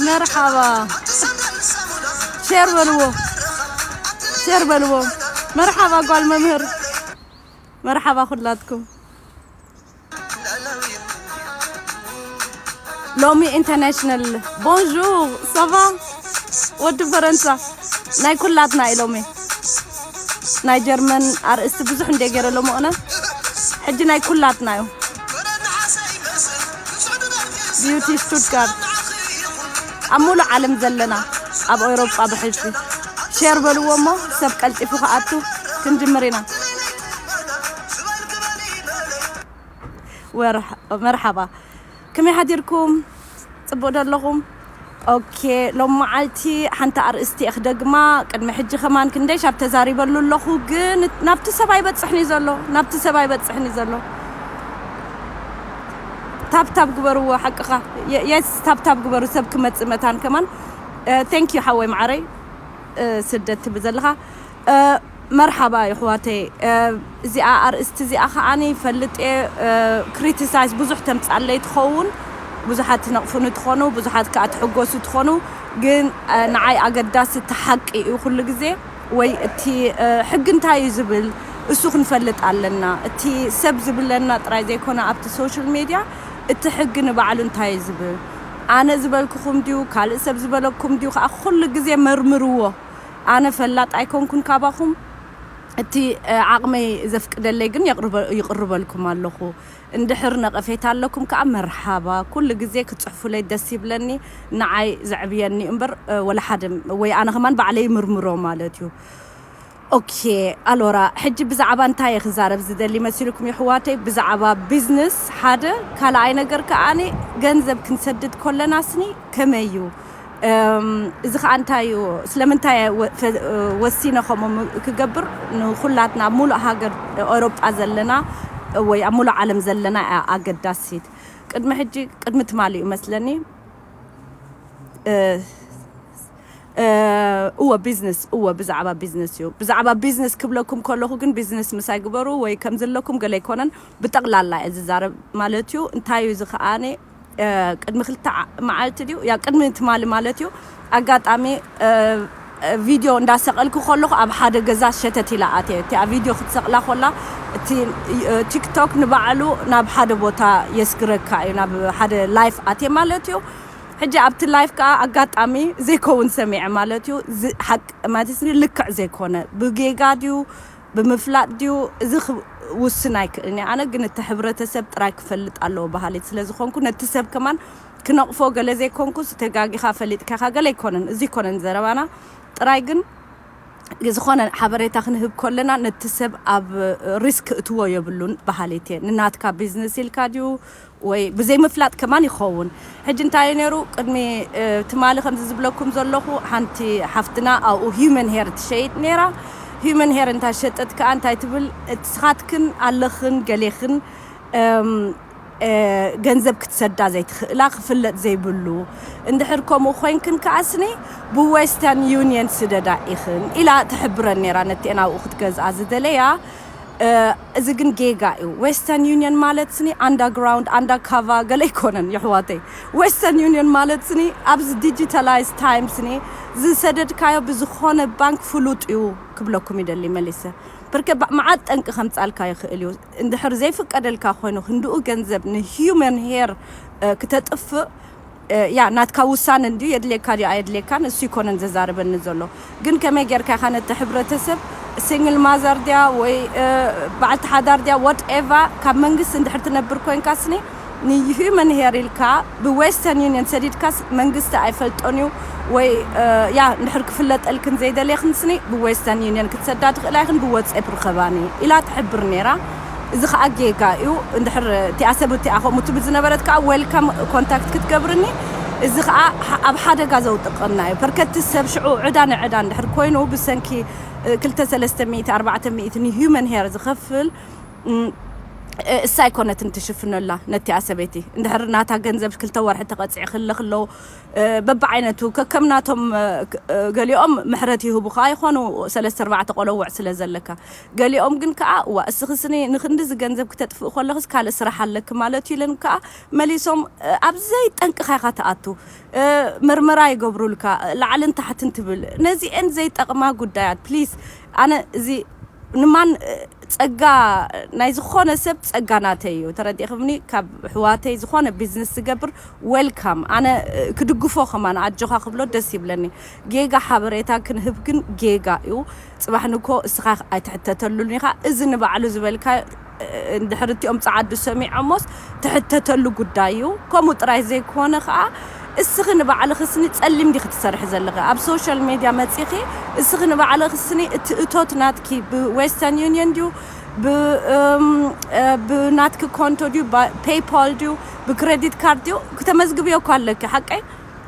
መርሓባ። ሼር በልዎ፣ ሼር በልዎ። መርሓባ ጓል መምህር፣ መርሓባ ኩላትኩም። ሎሚ ኢንተርናሽናል። ቦንዡር፣ ሳቫ? ወዲ ፈረንሳ። ናይ ኩላትና እዩ ሎሚ። ናይ ጀርመን ኣርእስቲ ብዙሕ እንደ ገይረ ሎሚ ቕነ፣ ሕጂ ናይ ኩላትና እዩ። ቢዩቲ ስቱትጋርት። ኣብ ሙሉእ ዓለም ዘለና፣ ኣብ ኤውሮጳ ብሕልፊ። ሼር በልዎ እሞ ሰብ ቀልጢፉ ክኣቱ። ክንጅምር ኢና። ወርሕ-፣ መርሓባ። ከመይ ሓዲርኩም? ጽቡቕ ዶ ኣለኹም? ኦኬ፣ ሎም መዓልቲ ሓንቲ ኣርእስቲ እየ ክደግማ። ቅድሚ ሕጂ ከማን ክንደይ ሻብ ተዛሪበሉ ኣለኹ፣ ግን ናብቲ ሰብ ኣይበጽሕን እዩ ዘሎ፣ ናብቲ ሰብ ኣይበጽሕን እዩ ዘሎ። ታብታብ ግበርዎ፣ ሓቅኻ። የ-፣ የስ፣ ታብታብ ግበሩ፣ ሰብ ክመጽእ መታን ከማን። እ፣ ቴንክ ዩ ሓወይ መዓረይ፣ እ፣ ስደት ትብል ዘለኻ። እ፣ መርሓባ ይሕዋተይ። እ፣ እዚኣ ኣርእስቲ እዚኣ ከዓኒ ይፈልጥ እየ፣ እ፣ ክሪቲሳይዝ ብዙሕ ተምጻለይ ትኸውን። ብዙሓት ትነቕፉኒ ትኾኑ፣ ብዙሓት ከኣ ትሕጎሱ ትኾኑ። ግን፣ እ፣ ንዓይ ኣገዳሲ እቲ ሓቂ እዩ ኩሉ ግዜ፣ ወይ እቲ፣ እ፣ ሕጊ እንታይ እዩ ዝብል፣ እሱ ክንፈልጥ ኣለና። እቲ ሰብ ዝብለና ጥራይ ዘይኮነ ኣብቲ ሶሻል ሜድያ፣ እቲ ሕጊ ንባዕሉ እንታይ እዩ ዝብል፣ ኣነ ዝበልኩኹም ድዩ፣ ካልእ ሰብ ዝበለኩም ድዩ፣ ከኣ ኩሉ ግዜ መርምርዎ። ኣነ ፈላጥ ኣይኮንኩን ካባኹም። እቲ፣ እ፣ ዓቕመይ ዘፍቅደለይ ግን የቕርበ-፣ ይቕርበልኩም ኣለኹ። እንድሕር ነቐፌታ ኣለኩም ከኣ መርሓባ። ኩሉ ግዜ ክትጽሕፉለይ ደስ ይብለኒ፣ ንዓይ ዘዕብየኒ እምበር፣ እ፣ ወላ ሓደ ም-፣ ወይ ኣነ ከማን ባዕለይ ይምርምሮ ማለት እዩ። ኦኬ፣ ኣሎራ፣ ሕጂ ብዛዕባ እንታይ እየ ክዛረብ ዝደሊ መሲልኩም ይሕዋተይ? ብዛዕባ ቢዝነስ ሓደ፣ ካልኣይ ነገር ከኣኒ ገንዘብ ክንሰድድ ኮለናስኒ ከመይ እዩ? እም፣ እዚ ኸኣ እንታይ እዩ? ስለምንታይ እየ ወ-፣ ፈ-፣ ወሲነ ከምኡ ም-፣ ክገብር? ንኹላትና ኣብ ሙሉእ ሃገር ኤውሮጳ ዘለና ወይ ኣብ ሙሉእ ዓለም ዘለና እያ ኣገዳሲት። ቅድሚ ሕጂ፣ ቅድሚ ትማሊ እዩ መስለኒ፣ እ፣ እ፣ እወ፣ ቢዝነስ፣ እወ፣ ብዛዕባ ቢዝነስ እዩ። ብዛዕባ ቢዝነስ ክብለኩም ከለኹ ግን ቢዝነስ ምሳይ ግበሩ ወይ ከም ዘለኩም ገለ ኣይኮነን፣ ብጠቕላላ እየ ዝዛረብ ማለት እዩ። እንታይ እዩ እዚ ከኣኒ፣ እ፣ ቅድሚ ክልተ ዓ-፣ መዓልቲ ድዩ? ያ፣ ቅድሚ ትማሊ ማለት እዩ። ኣጋጣሚ፣ እ፣ እ፣ ቪድዮ እንዳሰቐልኩ ከለኹ ኣብ ሓደ ገዛ ሸተት ኢላ ኣትየ። እቲኣ ቪድዮ ክትሰቕላ ከላ፣ እቲ፣ እ፣ ቲክቶክ ንባዕሉ ናብ ሓደ ቦታ የስግረካ እዩ፣ ናብ ሓደ ላይፍ ኣትየ ማለት እዩ። ሕጂ ኣብቲ ላይፍ ከኣ ኣጋጣሚ ዘይከውን ሰሚዐ ማለት እዩ። ዝ-፣ ሓቂ ማለት እዩ፣ ልክዕ ዘይኮነ፣ ብጌጋ ድዩ፣ ብምፍላጥ ድዩ፣ እዚ ክውስን ኣይክእልን እየ። ኣነ ግን እቲ ሕብረተሰብ ጥራይ ክፈልጥ ኣለዎ በሃሊት ስለ ዝኾንኩ፣ ነቲ ሰብ ከማን ክነቕፎ ገለ ዘይኮንኩስ፣ ተጋጊኻ ፈሊጥካ ኢኻ ገለ ኣይኮነን፣ እዚ ኣይኮነን ዘረባና። ጥራይ ግን ዝኾነ ሓበሬታ ክንህብ ከለና፣ ነቲ ሰብ ኣብ ሪስክ ክእትዎ የብሉን በሃሊት እየ። ንናትካ ቢዝነስ ኢልካ ድዩ ወይ ብዘይ ምፍላጥ ከማን ይኸውን። ሕጂ እንታይ እዩ ነይሩ? ቅድሚ፣ እ፣ ትማሊ ከምዚ ዝብለኩም ዘለኹ፣ ሓንቲ ሓፍትና ኣብኡ ሂውመን ሄር ትሸይጥ ነይራ። ሂውመን ሄር እንታይ ሸጠት ከኣ እንታይ ትብል? ንስኻትክን ኣለኽን ገሌኽን፣ እም፣ እ፣ ገንዘብ ክትሰዳ ዘይትኽእላ፣ ክፍለጥ ዘይብሉ፣ እንድሕር ከምኡ ኮይንክን ከኣስኒ ብዌስተርን ዩኒየን ስደዳ ኢኽን ኢላ ትሕብረን ነይራ፣ ነቲአን ኣብኡ ክትገዝኣ ዝደለያ። እ፣ እዚ ግን ጌጋ እዩ። ዌስተርን ዩኒየን ማለት ስኒ ኣንዳግራውንድ፣ ኣንዳካቫ ገለ ኣይኮነን የሕዋተይ። ዌስተርን ዩኒየን ማለት ስኒ ኣብዚ ዲጂታላይዝ ታይም ስኒ ዝሰደድካዮ ብዝኾነ ባንክ ፍሉጥ እዩ ክብለኩም ይደሊ መሊሰ። ብርከ ባ-፣ መዓት ጠንቂ ከምጻልካ ይኽእል እዩ። እንድሕር ዘይፍቀደልካ ኮይኑ ክንድኡ ገንዘብ ንሂውመን ሄር፣ እ፣ ክተጥፍእ፣ እ፣ ያ ናትካ ውሳነ እንድዩ፣ የድልየካ ድዩ ኣየድልየካን፣ እሱ ይኮነን ዘዛርበኒ ዘሎ። ግን ከመይ ጌርካ ኢኻ ነቲ ሕብረተሰብ፣ ሲንግል ማዘር ድያ ወይ፣ እ፣ በዓልቲ ሓዳር ድያ፣ ዋትኤቫ፣ ካብ መንግስቲ እንድሕር ትነብር ኮንካ ስኒ፣ ንሂውመን ሄር ኢልካ ብዌስተርን ዩኒየን ሰዲድካስ መንግስቲ ኣይፈልጦን እዩ ወይ፣ እ፣ ያ እንድሕር ክፍለጠልክን ዘይደልየክን ስኒ ብዌስተርን ዩኒየን ክትሰዳ ትኽእላ ኢኽን፣ ብወትስኣፕ ርከባኒ ኢላ ትሕብር ነይራ። እዚ ኸኣ ጌጋ እዩ። እንድሕር እቲኣ ሰብ እቲኣ ከምኡ ትብል ዝነበረት ከኣ ዌልካም ኮንታክት ክትገብርኒ፣ እዚ ኸኣ ሕ-፣ ኣብ ሓደጋ ዘውጥቀና እዩ። በርከቲ ሰብ ሽዑ ዕዳ ንዕዳ እንድሕር ኮይኑ ብሰንኪ፣ እ፣ ክልተ ሰለስተ ሚእቲ፣ ኣርባዕተ ሚእቲ ንሂውመን ሄር ዝኸፍል፣ እም፣ እሳ ኣይኮነትን ትሽፍነላ ነቲኣ ሰበይቲ። እንድሕር ናታ ገንዘብ ክልተ ወርሒ ተቐፂዕ ክለ ክለዉ በብዓይነቱ ከከም ናቶም፣ ገሊኦም ምሕረት ይህቡኻ ይኾኑ፣ ሰለስተ ኣርባዕተ ቆለውዕ ስለ ዘለካ። ገሊኦም ግን ከዓ እዋ እስኺ ስኒ ንክንድዚ ገንዘብ ክተጥፍእ ከለኽስ ካልእ ስራሕ ኣለኪ ማለት እዩ ኢለን ከዓ መሊሶም ኣብ ዘይጠንቅኻ ኢኻ ትኣቱ። ምርመራ ይገብሩልካ፣ ላዕልን ታሕትን ትብል። ነዚአን ዘይጠቕማ ጉዳያት ፕሊስ። ኣነ እዚ ንማን ጸጋ ናይ ዝኾነ ሰብ ጸጋ ናተይ እዩ። ተረዲእኽምኒ? ካብ ኣሕዋተይ ዝኾነ ቢዝነስ ዝገብር ዌልካም። ኣነ ክድግፎ ከማን ኣጆኻ ክብሎ ደስ ይብለኒ። ጌጋ ሓበሬታ ክንህብ ግን ጌጋ እዩ። ጽባሕ ንኮ እስኻ ኣይትሕተተሉን ኢኻ። እዚ ንባዕሉ ዝበልካ እንድሕር እቲኦም ጸዓዱ ሰሚዖሞስ ትሕተተሉ ጉዳይ እዩ። ከምኡ ጥራይ ዘይኮነ ኸኣ እስኺ ንባዕልኺ ስኒ ጸሊም ዲኺ ትሰርሒ ዘለኺ ኣብ ሶሻል ሜድያ መጺኺ? እስኺ ንባዕልኺ ስኒ እቲ እቶት ናትኪ ብዌስተርን ዩኒየን ድዩ ብናትኪ ኮንቶ ድዩ ፔይፓል ድዩ ብክሬዲት ካርድ ድዩ ክተመዝግብዮ እኮ ኣለኪ፣ ሓቀይ?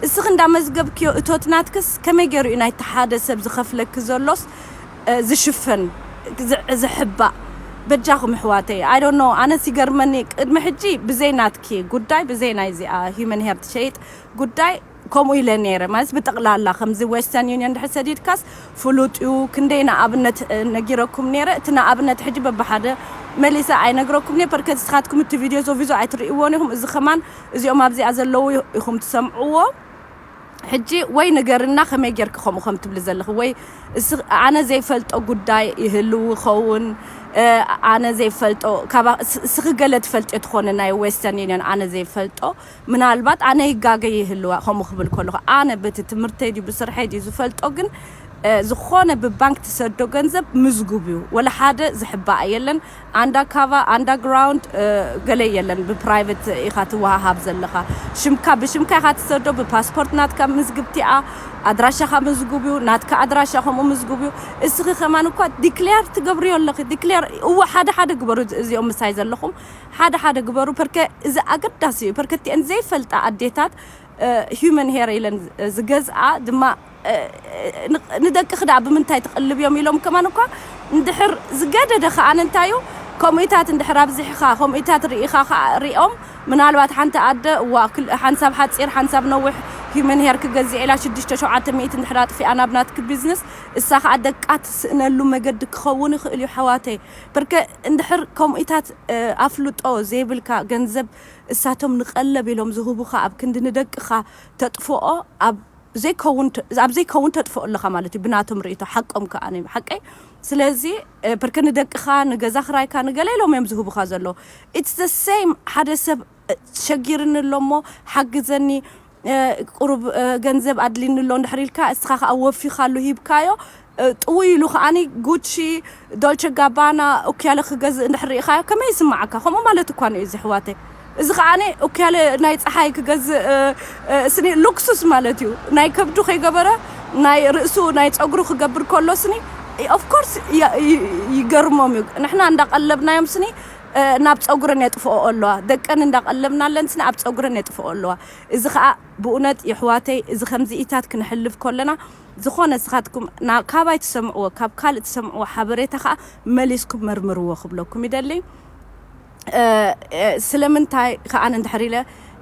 እስኺ እንዳመዝገብክዮ እቶት ናትክስ ከመይ ገይሩ እዩ ናይቲ ሓደ ሰብ ዝኸፍለኪ ዘሎስ ዝሽፈን ዝሕባእ? በጃኹም ኣሕዋተይ፣ I don't know፣ ኣነስ ይገርመኒ። ቅድሚ ሕጂ ብዘይ ናትኪ ጉዳይ፣ ብዘይ ናይዚኣ ሂውመን ሄር ትሸይጥ ጉዳይ ከምኡ ኢለ ነይረ። ማለት ብጠቕላላ ከምዚ ዌስተርን ዩኒየን ድሕር ሰዲድካስ ፍሉጥ እዩ። ክንደይ ንኣብነት ነጊረኩም ነይረ። እቲ ንኣብነት ሕጂ በብሓደ መሊሰ ኣይነግረኩም ነይረ። በርከት ንስኻትኩም እቲ ቪድዮ ዞ ቪዞ ኣይትርእይዎን ኢኹም። እዚ ከማን እዚኦም ኣብዚኣ ዘለዉ ኢኹም ትሰምዕዎ። ሕጂ ወይ ንገርና ከመይ ጌርኪ ከምኡ ከም ትብሊ ዘለኺ፣ ወይ ኣነ ዘይፈልጦ ጉዳይ ይህልው ይኸውን። ኣነ ዘይፈልጦ እስኺ ገለ ትፈልጥዮ ትኾነ ናይ ዌስተርን ዩኒየን ኣነ ዘይፈልጦ፣ ምናልባት ኣነ ይጋገ ይህልዋ። ከምኡ ክብል ከለኹ ኣነ በቲ ትምህርተይ ድዩ ብስርሐይ ድዩ ዝፈልጦ፣ ግን ዝኾነ ብባንክ ትሰዶ ገንዘብ ምዝጉብ እዩ። ወላ ሓደ ዝሕባእ የለን። ኣንዳ ካቫ ኣንዳግራውንድ ገለ የለን። ብፕራይቨት ኢኻ ትወሃሃብ ዘለኻ። ሽምካ ብሽምካ ኢኻ ትሰዶ። ብፓስፖርት ናትካ ምዝግብቲኣ፣ ኣድራሻኻ ምዝጉብ እዩ። ናትካ ኣድራሻ ከምኡ ምዝጉብ እዩ። እስኺ ከማን እኳ ዲክሌር ትገብርዮ ኣለኺ። ዲክሌር እወ፣ ሓደ ሓደ ግበሩ። እዚኦም ምሳይ ዘለኹም ሓደ ሓደ ግበሩ። ፐርከ እዚ ኣገዳሲ እዩ። ፐርከ እቲአን ዘይፈልጣ ኣዴታት ሂውመን ሄር ኢለን ዝገዝኣ ድማ ንደቅኺ ደኣ ብምንታይ ትቕልብዮም ኢሎም ከማን እኳ እንድሕር ዝገደደ ከኣ እንታይ እዩ፣ ከምኡታት እንድሕር ኣብዚሕኻ ከምኡታት ርኢኻ ከኣ ሪኦም ምናልባት ሓንቲ ኣደ እዋ ሓንሳብ ሓፂር ሓንሳብ ነዊሕ ሂውመን ሄር ክገዝእ ኢላ ሽዱሽተ ሸውዓተ ሚእቲ እንድሕር ኣጥፊኣ ናብ ናትኪ ቢዝነስ እሳ ከኣ ደቃ ትስእነሉ መገዲ ክኸውን ይኽእል እዩ ሓዋተይ። ብርከ እንድሕር ከምኡታት ኣፍልጦ ዘይብልካ ገንዘብ እሳቶም ንቐለብ ኢሎም ዝህቡኻ ኣብ ክንዲ ንደቅኻ ተጥፍኦ ኣብ ዘይከውን ተጥፍኦ ኣለኻ ማለት እዩ። ብናቶም ርእይቶ ሓቆም ከኣ ሓቀይ። ስለዚ ብርከ ንደቅኻ ንገዛ ክራይካ ንገለ ኢሎም እዮም ዝህቡኻ ዘሎ። It's the same። ሓደ ሰብ ሸጊርኒ ኣሎ እሞ ሓግዘኒ፣ ቁሩብ ገንዘብ ኣድልኒ ኣሎ እንድሕር ኢልካ እስኻ ከኣ ወፊኻሉ ሂብካዮ ጥውይ ኢሉ ከኣኒ ጉቺ ዶልቸ ጋባና ኡክያለ ክገዝእ እንድሕር ርኢኻዮ ከመይ ይስምዓካ? ከምኡ ማለት እኳ ንዩ እዚ ኣሕዋተይ። እዚ ከኣኒ ኡክያለ ናይ ፀሓይ ክገዝእ ስኒ ሉክሱስ ማለት እዩ። ናይ ከብዱ ከይገበረ ናይ ርእሱ ናይ ፀጉሩ ክገብር ከሎ ስኒ ኦፍኮርስ ይገርሞም እዩ። ንሕና እንዳቀለብናዮም ስኒ ናብ ፀጉረን የጥፍኦ ኣለዋ። ደቀን እንዳቀለብናለን ስኒ ኣብ ፀጉረን የጥፍኦ ኣለዋ። እዚ ከዓ ብእውነት የሕዋተይ እዚ ከምዚኢታት ክንሕልፍ ከለና ዝኾነ ንስኻትኩም ካባይ ትሰምዕዎ ካብ ካልእ ትሰምዕዎ ሓበሬታ ከዓ መሊስኩም መርምርዎ ክብለኩም ይደሊ። ስለምንታይ ከዓ እንድሕር ኢለ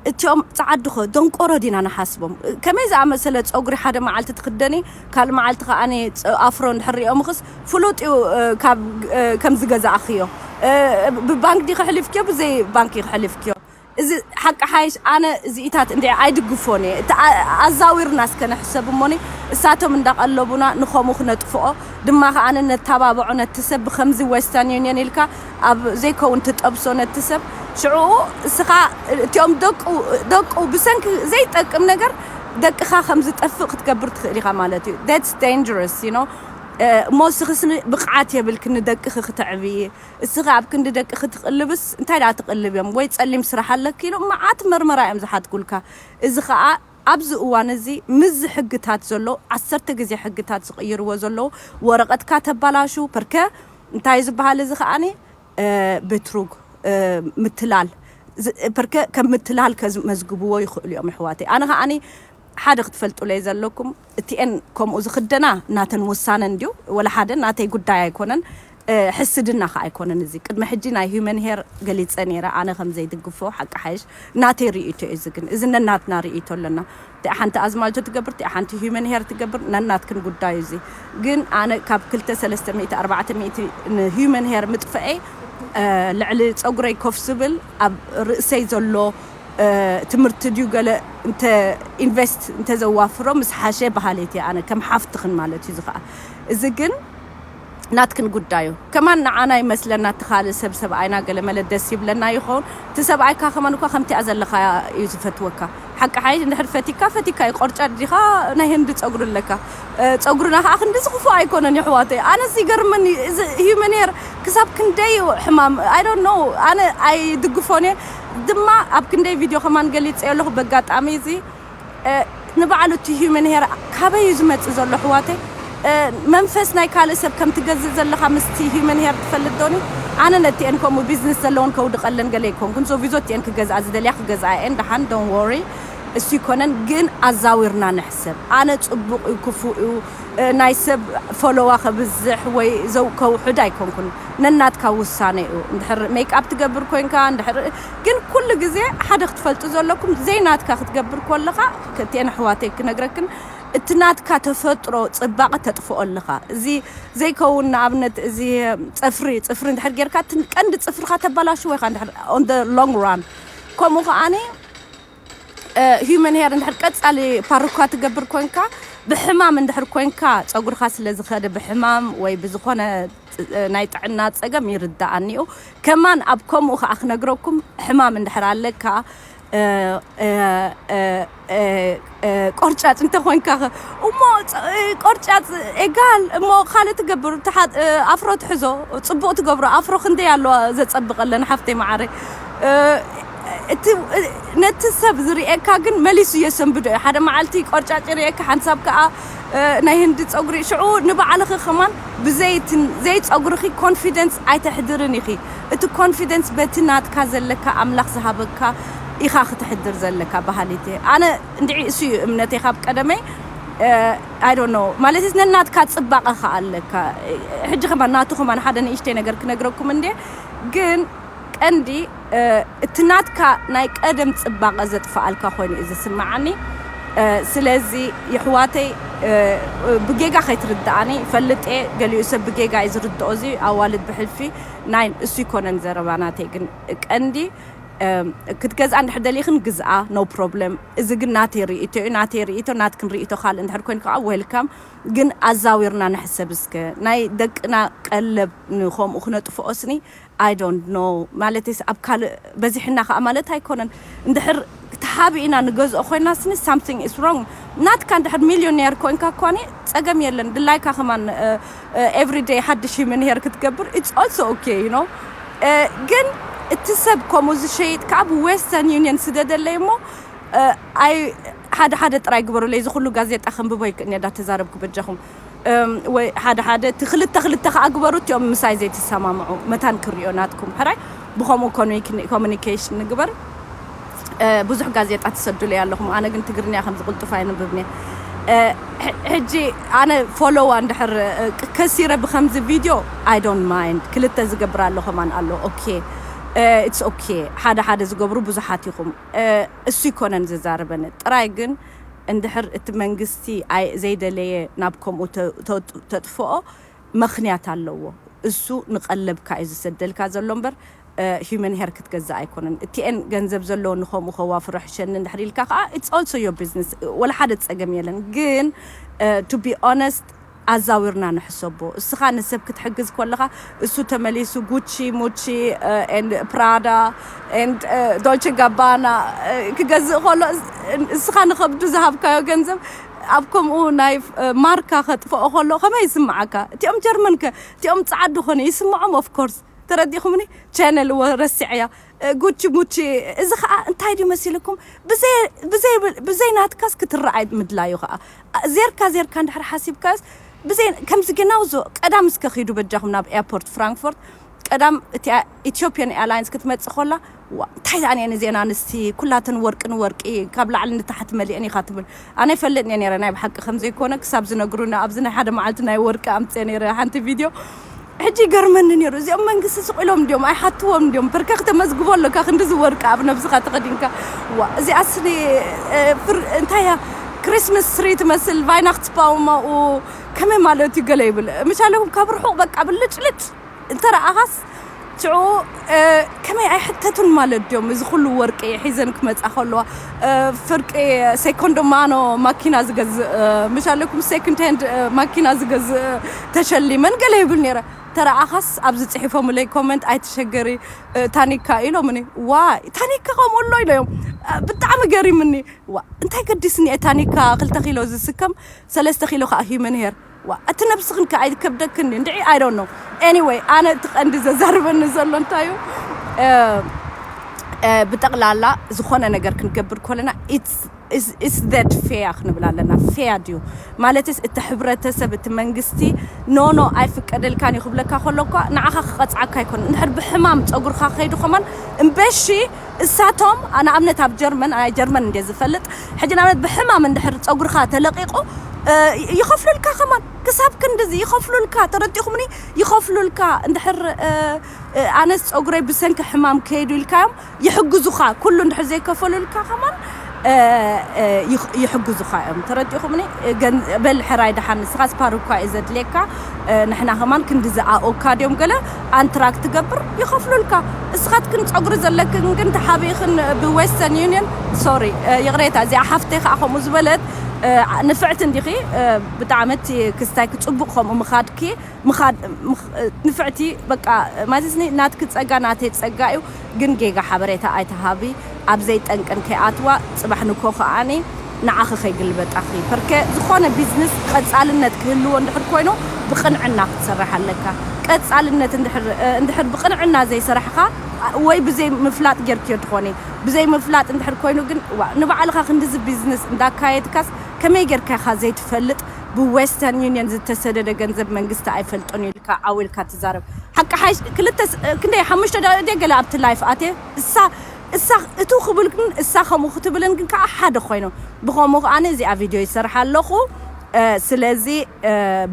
እቲኦም ፀዓዱኸ ደንቆሮ ዲና ንሓስቦም? ከመይ ዝኣመሰለ ፀጉሪ ሓደ መዓልቲ ትክደኒ ካልእ መዓልቲ ከዓ ኣፍሮ እንድሕር ሪኦምኽስ ፍሉጥ እዩ። ካብ ከም ዝገዛእኽዮ ብባንክ ዲ ክሕልፍክዮ ብዘይ ባንክ ክሕልፍክዮ እዚ ሓቂ ሓይሽ ኣነ እዚኢታት እንዲ ኣይድግፎን እየ። እቲ ኣዛዊርና እስከ ንሕሰብ እሞኒ እሳቶም እንዳቀለቡና ንኸምኡ ክነጥፍኦ ድማ ከኣ ነተባብዖ ነቲ ሰብ ብከምዚ ዌስተርን ዩኒየን ኢልካ ኣብ ዘይከውን ትጠብሶ ነቲ ሰብ ሽዑ እስኻ እቲኦም ደቁ ደቁ ብሰንኪ ዘይጠቅም ነገር ደቅኻ ከም ዝጠፍእ ክትገብር ትኽእል ኢኻ ማለት እዩ። That's dangerous, you know። እሞ እስኺ ስኒ ብቕዓት የብልኪ ንደቅኺ ክተዕብዪ። እስኺ ኣብ ክንዲ ደቅኺ ትቕልብስ እንታይ ደኣ ትቕልብ እዮም ወይ ጸሊም ስራሕ ኣለኪ ኢሉ መዓት መርመራ እዮም ዝሓትጉልካ። እዚ ኸኣ ኣብዚ እዋን እዚ ምስዚ ሕግታት ዘሎ ዓሰርተ ግዜ ሕግታት ዝቕይርዎ ዘለዉ ወረቐትካ ተባላሹ ፐርከ እንታይ ዝበሃል እዚ ከኣኒ ብትሩግ ምትላል ፐርከ ከም ምትላል ከመዝግብዎ ይኽእሉ እዮም ኣሕዋተይ። ኣነ ከኣኒ ሓደ ክትፈልጡለይ ዘለኩም እቲኤን ከምኡ ዝኽደና ናተን ውሳነ እንድዩ ወላ ሓደ ናተይ ጉዳይ ኣይኮነን። ሕስድና ከ ኣይኮነን። እዚ ቅድሚ ሕጂ ናይ ሂመን ሄር ገሊፀ ነይረ፣ ኣነ ከም ዘይድግፎ ሓቂ ሓይሽ ናተይ ርእይቶ እዩ። እዚ ግን እዚ ነናትና ርእይቶ ኣለና። እቲኣ ሓንቲ ኣዝማልቶ ትገብር፣ እቲኣ ሓንቲ ሂመን ሄር ትገብር፣ ነናትክን ጉዳዩ። እዚ ግን ኣነ ካብ ክልተ ሰለስተ ሚእቲ ኣርባዕተ ሚእቲ ንሂመን ሄር ምጥፍኤ ልዕሊ ፀጉረይ ኮፍ ዝብል ኣብ ርእሰይ ዘሎ ትምህርቲ ድዩ ገለ እንተ ኢንቨስት እንተዘዋፍሮ ምስ ሓሸ በሃሊት እየ ኣነ ከም ሓፍትኽን ማለት እዩ። እዚ ከዓ እዚ ግን ናትክን ጉዳዩ። ከማን ንዓና ይመስለና እቲ ካልእ ሰብ ሰብኣይና ገለ መለ ደስ ይብለና ይኸውን። እቲ ሰብኣይካ ከማን እኳ ከምቲኣ ዘለኻ እዩ ዝፈትወካ። ሓቂ ሓይሽ እንድሕር ፈቲካ ፈቲካ እዩ። ቆርጫ ዲኻ ናይ ህንዲ ጸጉሪ ኣለካ። ጸጉርና ከዓ ክንዲ ዝኽፉ ኣይኮነን ይሕዋተይ። ኣነስ ይገርመኒ እዚ ሂመን ሄር ክሳብ ክንደይ ሕማም I don't know ኣነ ኣይድግፎን እየ። ድማ ኣብ ክንደይ ቪድዮ ከማን ገሊጸ ኣለኹ በጋጣሚ እዚ ንባዕሉ እቲ ሂመን ሄር ካበይ እዩ ዝመፅእ ዘሎ ኣሕዋተይ? መንፈስ ናይ ካልእ ሰብ ከም ትገዝእ ዘለኻ ምስቲ ሂመን ሄር ትፈልጥ ዶኒ? ኣነ ነቲአን ከምኡ ቢዝነስ ዘለውን ከውድቐለን ገለ ኣይኮንኩን። ሶ ቪዞ እቲአን ክገዝኣ ዝደልያ ክገዝኣ እየን። ደሓን ዶን ወሪ እሱ ይኮነን ግን ኣዛዊርና ንሕሰብ። ኣነ ፅቡቕ እዩ ክፉእ እዩ ናይ ሰብ ፎሎዋ ከብዝሕ ወይ ዘው ከውሕድ ኣይኮንኩን። ነናትካ ውሳነ እዩ። እንድሕር ሜክኣፕ ትገብር ኮንካ እንድሕር ግን ኩሉ ግዜ ሓደ ክትፈልጡ ዘለኩም ዘይናትካ ክትገብር ኮለኻ ከቲአን ኣሕዋተይ ክነግረክን እቲ ናትካ ተፈጥሮ ፅባቐ ተጥፍኦ ኣለኻ። እዚ ዘይከውን ንኣብነት እዚ ፅፍሪ ፅፍሪ እንድሕር ጌርካ እቲ ቀንዲ ፅፍርካ ተባላሽዎ ኢኻ እንድሕር on the long run ከምኡ ከዓኒ ሂመን ሄር እንድሕር ቀጻሊ ፓርኳ ትገብር ኮንካ ብሕማም እንድሕር ኮንካ ፀጉርካ ስለ ዝኸደ ብሕማም ወይ ብዝኾነ ናይ ጥዕና ፀገም ይርዳኣኒ እዩ። ከማን ኣብ ከምኡ ከዓ ክነግረኩም ሕማም እንድሕር ኣለካ ቆርጫጭ እንተኮንካ እሞ ቆርጫጭ ኤጋል እሞ ካልእ ትገብር ኣፍሮ ትሕዞ ፅቡቅ ትገብሮ ኣፍሮ ክንደይ ኣለዋ ዘፀብቀለን ሓፍተይ መዓረይ እቲ ነቲ ሰብ ዝርእየካ ግን መሊሱ የሰንብዶ እዩ ሓደ መዓልቲ ቆርጫጭ ርእየካ ሓንሳብ ከዓ ናይ ህንዲ ፀጉሪ ሽዑ ንባዕልኺ ከማን ብዘይትን ዘይፀጉርኺ ኮንፊደንስ ኣይተሕድርን ኢኺ እቲ ኮንፊደንስ በቲ ናትካ ዘለካ ኣምላኽ ዝሃበካ ኢኻ ክትሕድር ዘለካ ባህሊት ኣነ እንድዒ እሱ እዩ እምነተይ ካብ ቀደመይ I don't know ማለት ነናትካ ፅባቐ ከ ኣለካ ሕጂ ከማን ናቱ ከማን ሓደ ንእሽተይ ነገር ክነግረኩም እንዴ ግን ቀንዲ እቲ ናትካ ናይ ቀደም ፅባቐ ዘጥፍኣልካ ኮይኑ እዩ ዝስምዓኒ ስለዚ ይሕዋተይ ብጌጋ ከይትርድኣኒ ፈልጥ እየ ገሊኡ ሰብ ብጌጋ እዩ ዝርድኦ እዚ ኣዋልድ ብሕልፊ ናይ እሱ ይኮነን ዘረባ ናተይ ግን ቀንዲ ክትገዝኣ እንድሕር ደሊኽን ግዝኣ no problem እዚ ግን ናተይ ርእይቶ እዩ ናተይ ርእይቶ ናትክን ርእይቶ ካልእ እንድሕር ኮይኑ ከዓ welcome ግን ኣዛዊርና ንሕሰብ እስከ ናይ ደቅና ቀለብ ንከምኡ ክነጥፍኦስኒ I don't know ማለት ኣብ ካልእ በዚሕና ከዓ ማለት ኣይኮነን እንድሕር ተሓቢእና ንገዝኦ ኮይና ስኒ something is wrong ናትካ እንድሕር ሚልዮኔር ኮንካ እኳኒ ፀገም የለን ድላይካ ከማን everyday ሓድሽ ሂመን ሄር ክትገብር it's also okay you know ግን እቲ ሰብ ከምኡ ዝሸይጥ ከዓ ብዌስተርን ዩኒየን ስደደለይ እሞ ኣይ ሓደ ሓደ ጥራይ ግበሩለይ እዚ ኩሉ ጋዜጣ ከንብቦ ይክእን እየ እንዳተዛረብኩ በጃኹም ወይ ሓደ ሓደ እቲ ክልተ ክልተ ከዓ ግበሩ እቲኦም ምሳይ ዘይትሰማምዑ መታን ክሪኦ ናትኩም ሕራይ ብከምኡ ኮሚኒኬሽን ንግበር ብዙሕ ጋዜጣ ትሰዱለይ ኣለኹም ኣነ ግን ትግርኛ ከም ዝቕልጥፍ ኣይንብብን ሕጂ ኣነ ፎሎዋ እንድሕር ከሲረ ብከምዚ ቪድዮ I don't mind ክልተ ዝገብር ኣሎ ከማን ኣሎ okay it's okay ሓደ ሓደ ዝገብሩ ብዙሓት ኢኹም እሱ ይኮነን ዝዛረበኒ ጥራይ ግን እንድሕር እቲ መንግስቲ ዘይደለየ ናብ ከምኡ ተጥፍኦ ምኽንያት ኣለዎ እሱ ንቀለብካ እዩ ዝሰደልካ ዘሎ እምበር ሂመን ሄር ክትገዝእ ኣይኮነን እቲኤን ገንዘብ ዘለዎ ንከምኡ ከዋፍሮ ሕሸኒ እንድሕር ኢልካ ከዓ it's also your business ወላ ሓደ ፀገም የለን ግን to be honest ኣዛዊርና ንሕሰቦ እስኻ ንሰብ ክትሕግዝ ከለኻ እሱ ተመሊሱ ጉቺ ሙቺ and ፕራዳ and ዶልቸ ጋባና ክገዝእ ከሎ እስኻ ንኸብዱ ዝሃብካዮ ገንዘብ ኣብ ከምኡ ናይ ማርካ ከጥፍኦ ከሎ ከመይ ይስምዓካ እቲኦም ጀርመን ከ እቲኦም ፃዓዱ ኮነ ይስምዖም of course ተረዲኹምኒ ቻነል ወ ረሲዐያ ጉቺ ሙቺ እዚ ከዓ እንታይ ድዩ መሲልኩም ብዘይ ናትካስ ክትረኣይ ምድላዩ ከዓ ዜርካ ዜርካ እንድሕር ሓሲብካስ ብዘይ ከምዚ ግናውዞ ቀዳም እስከ ኺዱ በጃኹም ናብ ኤርፖርት ፍራንክፎርት ቀዳም እቲኣ ኢትዮጵያን ኤርላይንስ ክትመፅእ ከላ እንታይ ዛን እየን እዚአን ኣንስቲ ኩላተን ወርቂ ንወርቂ ካብ ላዕሊ ንታሕቲ መሊአን ኢኻ ትብል ኣነ ይፈልጥ እየ ነረ ናይ ብሓቂ ከምዘይኮነ ክሳብ ዝነግሩና ኣብዚ ናይ ሓደ መዓልቲ ናይ ወርቂ ኣምፅአ ነረ ሓንቲ ቪድዮ ሕጂ ይገርመኒ ነይሩ። እዚኦም መንግስቲ ስቕ ኢሎም እንዲዮም ኣይሓትዎም እንዲዮም። በርከክ ተመዝግቦ ኣለካ ክንዲ ዝወርቂ ኣብ ነብስኻ ተኸዲንካ። ዋ፣ እዚኣ ስኒ እንታይ እያ? ክሪስመስ ትሪ ትመስል። ቫይናክትስባውም ኣብኡ ከመይ ማለት እዩ? ገለ ይብል ምሻለኩም ካብ ርሑቕ በቃ ብልጭልጭ እንተ ረኣኻስ ሽዑ ከመይ ኣይሕተቱን ማለት ድዮም? እዚ ኩሉ ወርቂ ሒዘን ክመጻ ከለዋ ፍርቂ ሴኮንዶ ማኖ ማኪና ዝገዝእ ምሻለኩም ሴኮንድ ሃንድ ማኪና ዝገዝእ ተሸሊመን ገለ ይብል ነይረ። ተረኣኻስ ኣብዚ ጽሒፎምለይ ኮመንት ኣይትሸገሪ ታኒካ ኢሎምኒ። ዋይ ታኒካ ከምኡ ኣሎ ኢለዮም። ብጣዕሚ ገሪምኒ። ዋ እንታይ ገዲስኒ እየ ታኒካ ክልተ ኪሎ ዝስከም ሰለስተ ኪሎ ከዓ ሂመን ሄር። ዋ እቲ ነብስኽን ከዓ ኣይከብደክን እንድዒ I don't know. Anyway ኣነ እቲ ቀንዲ ዘዛርበኒ ዘሎ እንታይ እዩ? ብጠቕላላ ዝኾነ ነገር ክንገብር ከለና it's that ፌያ ክንብል ኣለና። ፌያ ድዩ ማለትስ እቲ ሕብረተሰብ እቲ መንግስቲ ኖኖ ኣይፍቀደልካን እዩ ክብለካ ከሎ እኳ ንዓኻ ክቐፅዓካ ኣይኮን። እንድሕር ብሕማም ፀጉርካ ከይዱ ከማን እምበሺ እሳቶም ንኣብነት ኣብ ጀርመን ኣይ ጀርመን እንደ ዝፈልጥ ሕጂ ንኣብነት ብሕማም እንድሕር ፀጉርካ ተለቂቑ ይኸፍሉልካ ከማን ክሳብ ክንድዚ ይኸፍሉልካ። ተረዲኹምኒ? ይኸፍሉልካ እንድሕር ኣነስ ፀጉረይ ብሰንኪ ሕማም ከይዱ ኢልካዮም ይሕግዙኻ። ኩሉ እንድሕር ዘይከፈሉልካ ከማን ይሕግዙኻ እዮም። ተረዲኹምኒ? በል ሕራይ ደሓን ንስኻስ ፓር እኳ እዩ ዘድልየካ። ንሕና ከማን ክንዲ ዝኣኦካ ድዮም ገለ ኣንትራክ ትገብር ይኸፍሉልካ። እስኻትክን ፀጉሪ ዘለክን ግን ተሓቢእኽን ብዌስተርን ዩኒየን ሶሪ ይቕሬታ። እዚኣ ሓፍተይ ከዓ ከምኡ ዝበለት ንፍዕቲ እንዲኺ ብጣዕሚ እቲ ክስታይ ክፅቡቕ ከምኡ ምኻድኪ ምኻድ ንፍዕቲ በቃ ማለትኒ ናትኪ ፀጋ ናተይ ፀጋ እዩ። ግን ጌጋ ሓበሬታ ኣይተሃቢ ኣብ ዘይጠንቅን ከይኣትዋ ፅባሕ ንኮ ከኣኒ ንዓኺ ከይግልበጣኺ ፐርከ ዝኾነ ቢዝነስ ቀፃልነት ክህልዎ እንድሕር ኮይኑ ብቕንዕና ክትሰርሕ ኣለካ። ቀፃልነት እንድሕር ብቕንዕና ዘይሰራሕኻ ወይ ብዘይ ምፍላጥ ጌርክዮ ትኾኒ። ብዘይ ምፍላጥ እንድሕር ኮይኑ ግን ንባዕልኻ ክንድዚ ቢዝነስ እንዳካየድካስ ከመይ ጌርካ ኢኻ ዘይትፈልጥ? ብዌስተርን ዩኒየን ዝተሰደደ ገንዘብ መንግስቲ ኣይፈልጦን ኢልካ ዓው ኢልካ ትዛረብ። ሓቂ ሓይሽ ክልተ ክንደይ ሓሙሽተ ደቂቕ ገለ ኣብቲ ላይፍ ኣትየ እሳ እሳ እቱ ክብልክን እሳ ከምኡ ክትብልን ግን ከዓ ሓደ ኮይኖም ብኸምኡ ከዓ እዚኣ ቪድዮ ይሰርሕ ኣለኹ። ስለዚ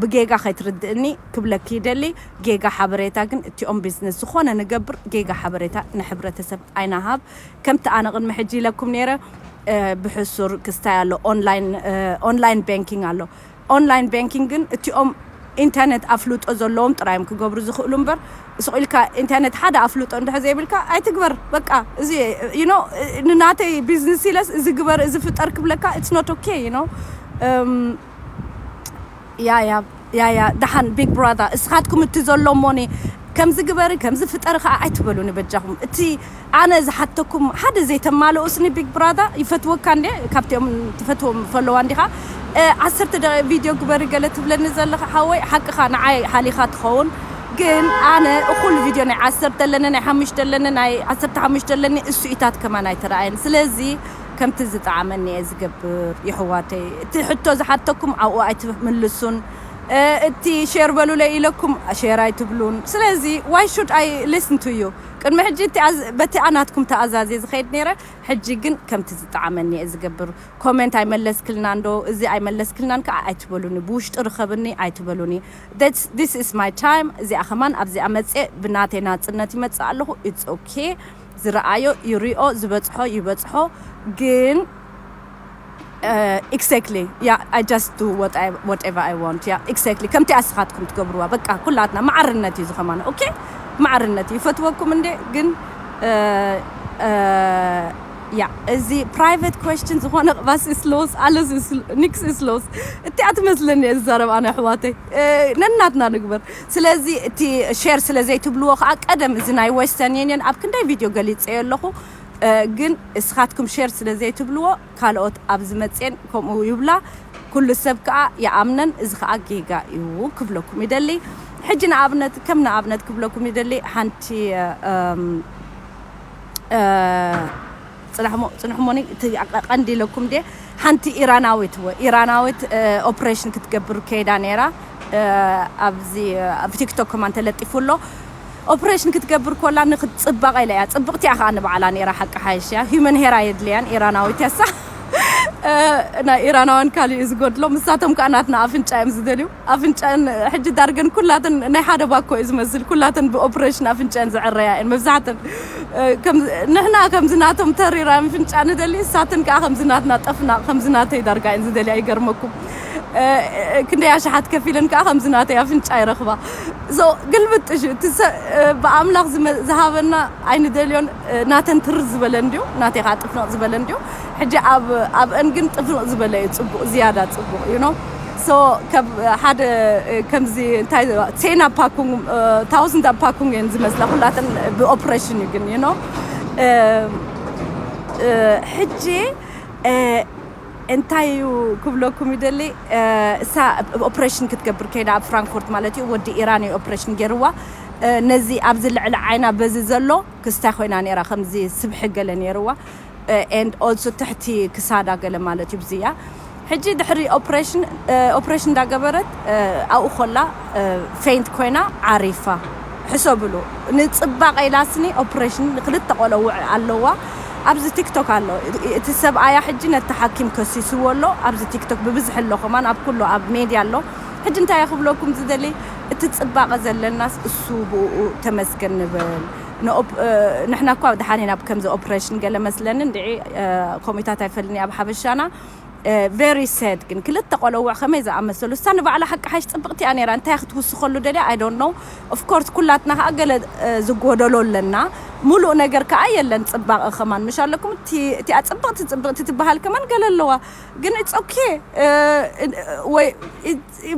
ብጌጋ ከይትርድእኒ ክብለኪ ይደሊ። ጌጋ ሓበሬታ ግን እቲኦም ቢዝነስ ዝኾነ ንገብር ጌጋ ሓበሬታ ንሕብረተሰብ ኣይናሃብ። ከምቲ ኣነ ቅድሚ ሕጂ ኢለኩም ነይረ ብሕሱር ክስታይ ኣሎ። ኦንላይን ባንኪንግ ኣሎ። ኦንላይን ባንኪንግ ግን እቲኦም ኢንተርኔት ኣፍልጦ ዘለዎም ጥራዮም ክገብሩ ዝኽእሉ እምበር ስቕ ኢልካ ኢንተርኔት ሓደ ኣፍልጦ እንድሕር ዘይብልካ ኣይትግበር። በቃ እዚ you know ንናተይ ቢዝነስ ኢለስ እዚ ግበር እዚ ፍጠር ክብለካ it's not okay you know። ያ ያ ያ ያ ደሓን ቢግ ብራዘር እስኻትኩም እቲ ዘሎ እሞኒ ከምዚ ግበሪ ከምዚ ፍጠሪ ከዓ ኣይትበሉኒ በጃኹም። እቲ ኣነ ዝሓተኩም ሓደ ዘይተማልኡስኒ ቢግ ብራዘር ይፈትወካ እንዴ ካብቲኦም ትፈትዎም ፈለዋ እንዲኻ። ዓሰርተ ደቂቕ ቪድዮ ግበሪ ገለ ትብለኒ ዘለኻ ሓወይ ሓቅኻ ንዓይ ሓሊኻ ትኸውን። ግን ኣነ እኹል ቪድዮ ናይ ዓሰርተ ኣለኒ ናይ ሓሙሽተ ኣለኒ ናይ ዓሰርተ ሓሙሽተ ኣለኒ እሱ ኢታት ከማን ኣይተረኣየን። ስለዚ ከምቲ ዝጠዓመኒ እየ ዝገብር ይሕዋተይ። እቲ ሕቶ ዝሓተኩም ኣብኡ ኣይትምልሱን። እቲ ሼር በሉለይ ኢለኩም ሼር ኣይትብሉን። ስለዚ why should I listen to you? ቅድሚ ሕጂ በቲ ኣናትኩም ተኣዛዜ ዝኸይድ ነይረ። ሕጂ ግን ከምቲ ዝጠዓመኒ እየ ዝገብር። ኮሜንት ኣይመለስክልና እንዶ እዚ ኣይመለስክልናን ከዓ ኣይትበሉኒ። ብውሽጢ ርኸብኒ ኣይትበሉኒ። This is my time። እዚኣ ከማን ኣብዚኣ መፅየ ብናተይ ናፅነት ይመፅእ ኣለኹ። It's okay። ዝረኣዮ ይሪኦ ዝበፅሖ ይበፅሖ። ግን exactly yeah I just do what I whatever I want yeah exactly ከምቲ ኣስኻትኩም ትገብርዋ በቃ ኩላትና ማዕርነት እዩ ዝኸማነ okay። ማዕርነት እዩ ይፈትወኩም እንዴ ግን yeah እዚ private question ዝኾነ ቅባስ is lost alles is nix is lost። እቲኣ ትመስለኒ እየ ዝዛረብ ኣነ ኣሕዋተይ። ነናትና ንግበር። ስለዚ እቲ ሼር ስለ ዘይትብልዎ ከዓ ቀደም እዚ ናይ western union ኣብ ክንደይ ቪድዮ ገሊፀዮ ኣለኹ። ግን እስኻትኩም ሼር ስለ ዘይትብልዎ ካልኦት ኣብ ዝመፅኤን ከምኡ ይብላ። ኩሉ ሰብ ከዓ ይኣምነን እዚ ከዓ ጌጋ እዩ ክብለኩም ይደሊ። ሕጂ ንኣብነት ከም ንኣብነት ክብለኩም ይደሊ ሓንቲ ፅናሕሞ ፅንሕሞኒ ቀንዲ ኢለኩም ድ ሓንቲ ኢራናዊት ወ ኢራናዊት ኦፕሬሽን ክትገብር ከይዳ ነይራ። ኣብዚ ኣብ ቲክቶክ ከማን ተለጢፉ ኣሎ። ኦፕሬሽን ክትገብር ኮላ ንክትፅበቐ ኢለ እያ ፅብቕቲ እያ ከዓ ንባዕላ ነይራ ሓቂ ሓይሽ እያ ሂመን ሄር ኣየድልያን ኢራናዊት እያ እሳ። እ፣ ናይ ኢራናውያን ካልእ እዩ ዝጎድሎም። ንሳቶም ከኣ ናትና ኣፍንጫ እዮም ዝደልዩ። ኣፍንጫን ሕጂ ዳርገን ኩላተን ናይ ሓደ ባኮ እዩ ዝመስል። ኩላተን ብኦፕሬሽን ኣፍንጫን ዝዕረያ እየን መብዛሕተን። እ፣ ከም፣ ንሕና ከምዚ ናቶም ተሪር ኣፍንጫ ንደሊ፣ ንሳተን ከኣ ከምዚ ናትና ጠፍና፣ ከምዚ ናተይ ዳርጋ እየን ዝደልያ። ይገርመኩም። እ፣ ክንደይ ኣሽሓት ከፊለን ከኣ ከምዚ ናተይ ኣፍንጫ ይረኽባ። So፣ ግልብጥ እዩ። እቲ ሰ-፣ እ፣ ብኣምላኽ ዝመ-፣ ዝሃበና ኣይንደልዮን። እ፣ ናተን ትርር ዝበለ እንድዩ፣ ናተይ ከዓ ጥፍንቕ ዝበለ እንድዩ። ሕጂ ኣብ፣ ኣብአን ግን ጥፍንቕ ዝበለ እዩ ጽቡቕ፣ ዝያዳ ጽቡቕ፣ you know። So፣ ካብ ሓደ፣ እ፣ ከምዚ እንታይ፣ ቴና ፓኩንግ፣ እ፣ ታውዝንዳ ፓኩንግ እየን ዝመስላ፣ ኩላተን ብኦፕሬሽን እዩ ግን፣ you know። እ፣ እ፣ ሕጂ፣ እ፣ እንታይ እዩ ክብለኩም ይደሊ፣ እ፣ እሳ ኦፕሬሽን ክትገብር ከይዳ ኣብ ፍራንክፎርት ማለት እዩ፣ ወዲ ኢራን እዩ ኦፕሬሽን ገይርዋ። እ፣ ነዚ ኣብዚ ልዕሊ ዓይና በዚ ዘሎ ክስታይ ኮይና ነይራ፣ ከምዚ ስብሒ ገለ ነይርዋ። እ፣ and also ትሕቲ ክሳዳ ገለ ማለት እዩ፣ ብዝያ። ሕጂ ድሕሪ ኦፕሬሽን፣ እ፣ ኦፕሬሽን እንዳገበረት፣ እ፣ ኣብኡ ኮላ፣ እ፣ ፌንት ኮይና ዓሪፋ። ሕሰብሉ፣ ንጽባቐ ኢላስኒ ኦፕሬሽን፣ ክልተ ቆለውዕ ኣለዋ። ኣብዚ ቲክቶክ ኣሎ። እቲ ሰብኣያ ሕጂ ነቲ ሓኪም ከሲስዎ ኣሎ። ኣብዚ ቲክቶክ ብብዝሒ ኣሎ፣ ከማን ኣብ ኩሉ ኣብ ሜድያ ኣሎ። ሕጂ እንታይ እየ ክብለኩም ዝደሊ፣ እቲ ጽባቐ ዘለናስ እሱ ብኡ ተመስገን ንብል። ንኦፕ-፣ እ፣ ንሕና እኳ ደሓን ኢና፣ ኣብ ከምዚ ኦፕሬሽን ገለ መስለኒ እንድዒ፣ እ፣ ከምኡታት ኣይፈልኒ ኣብ ሓበሻና። እ፣ very sad ግን ክልተ ቆለውዕ ከመይ ዝኣመሰሉ። እሳ ንባዕላ ሓቂ ሓሽ ጽብቕቲ እያ ነይራ። እንታይ ክትውስኸሉ ደልያ? I don't know። Of course ኩላትና ከኣ ገለ፣ እ፣ ዝጎደሎ ኣለና። ሙሉእ ነገር ከኣ የለን ጽባቐ ከማን። ምሽ ኣለኩም? እቲ፣ እቲኣ ጽብቕቲ፣ ጽብቕቲ ትበሃል ከማን ገለ ኣለዋ። ግን it's okay። እ፣ እ፣ ወይ፣ እ፣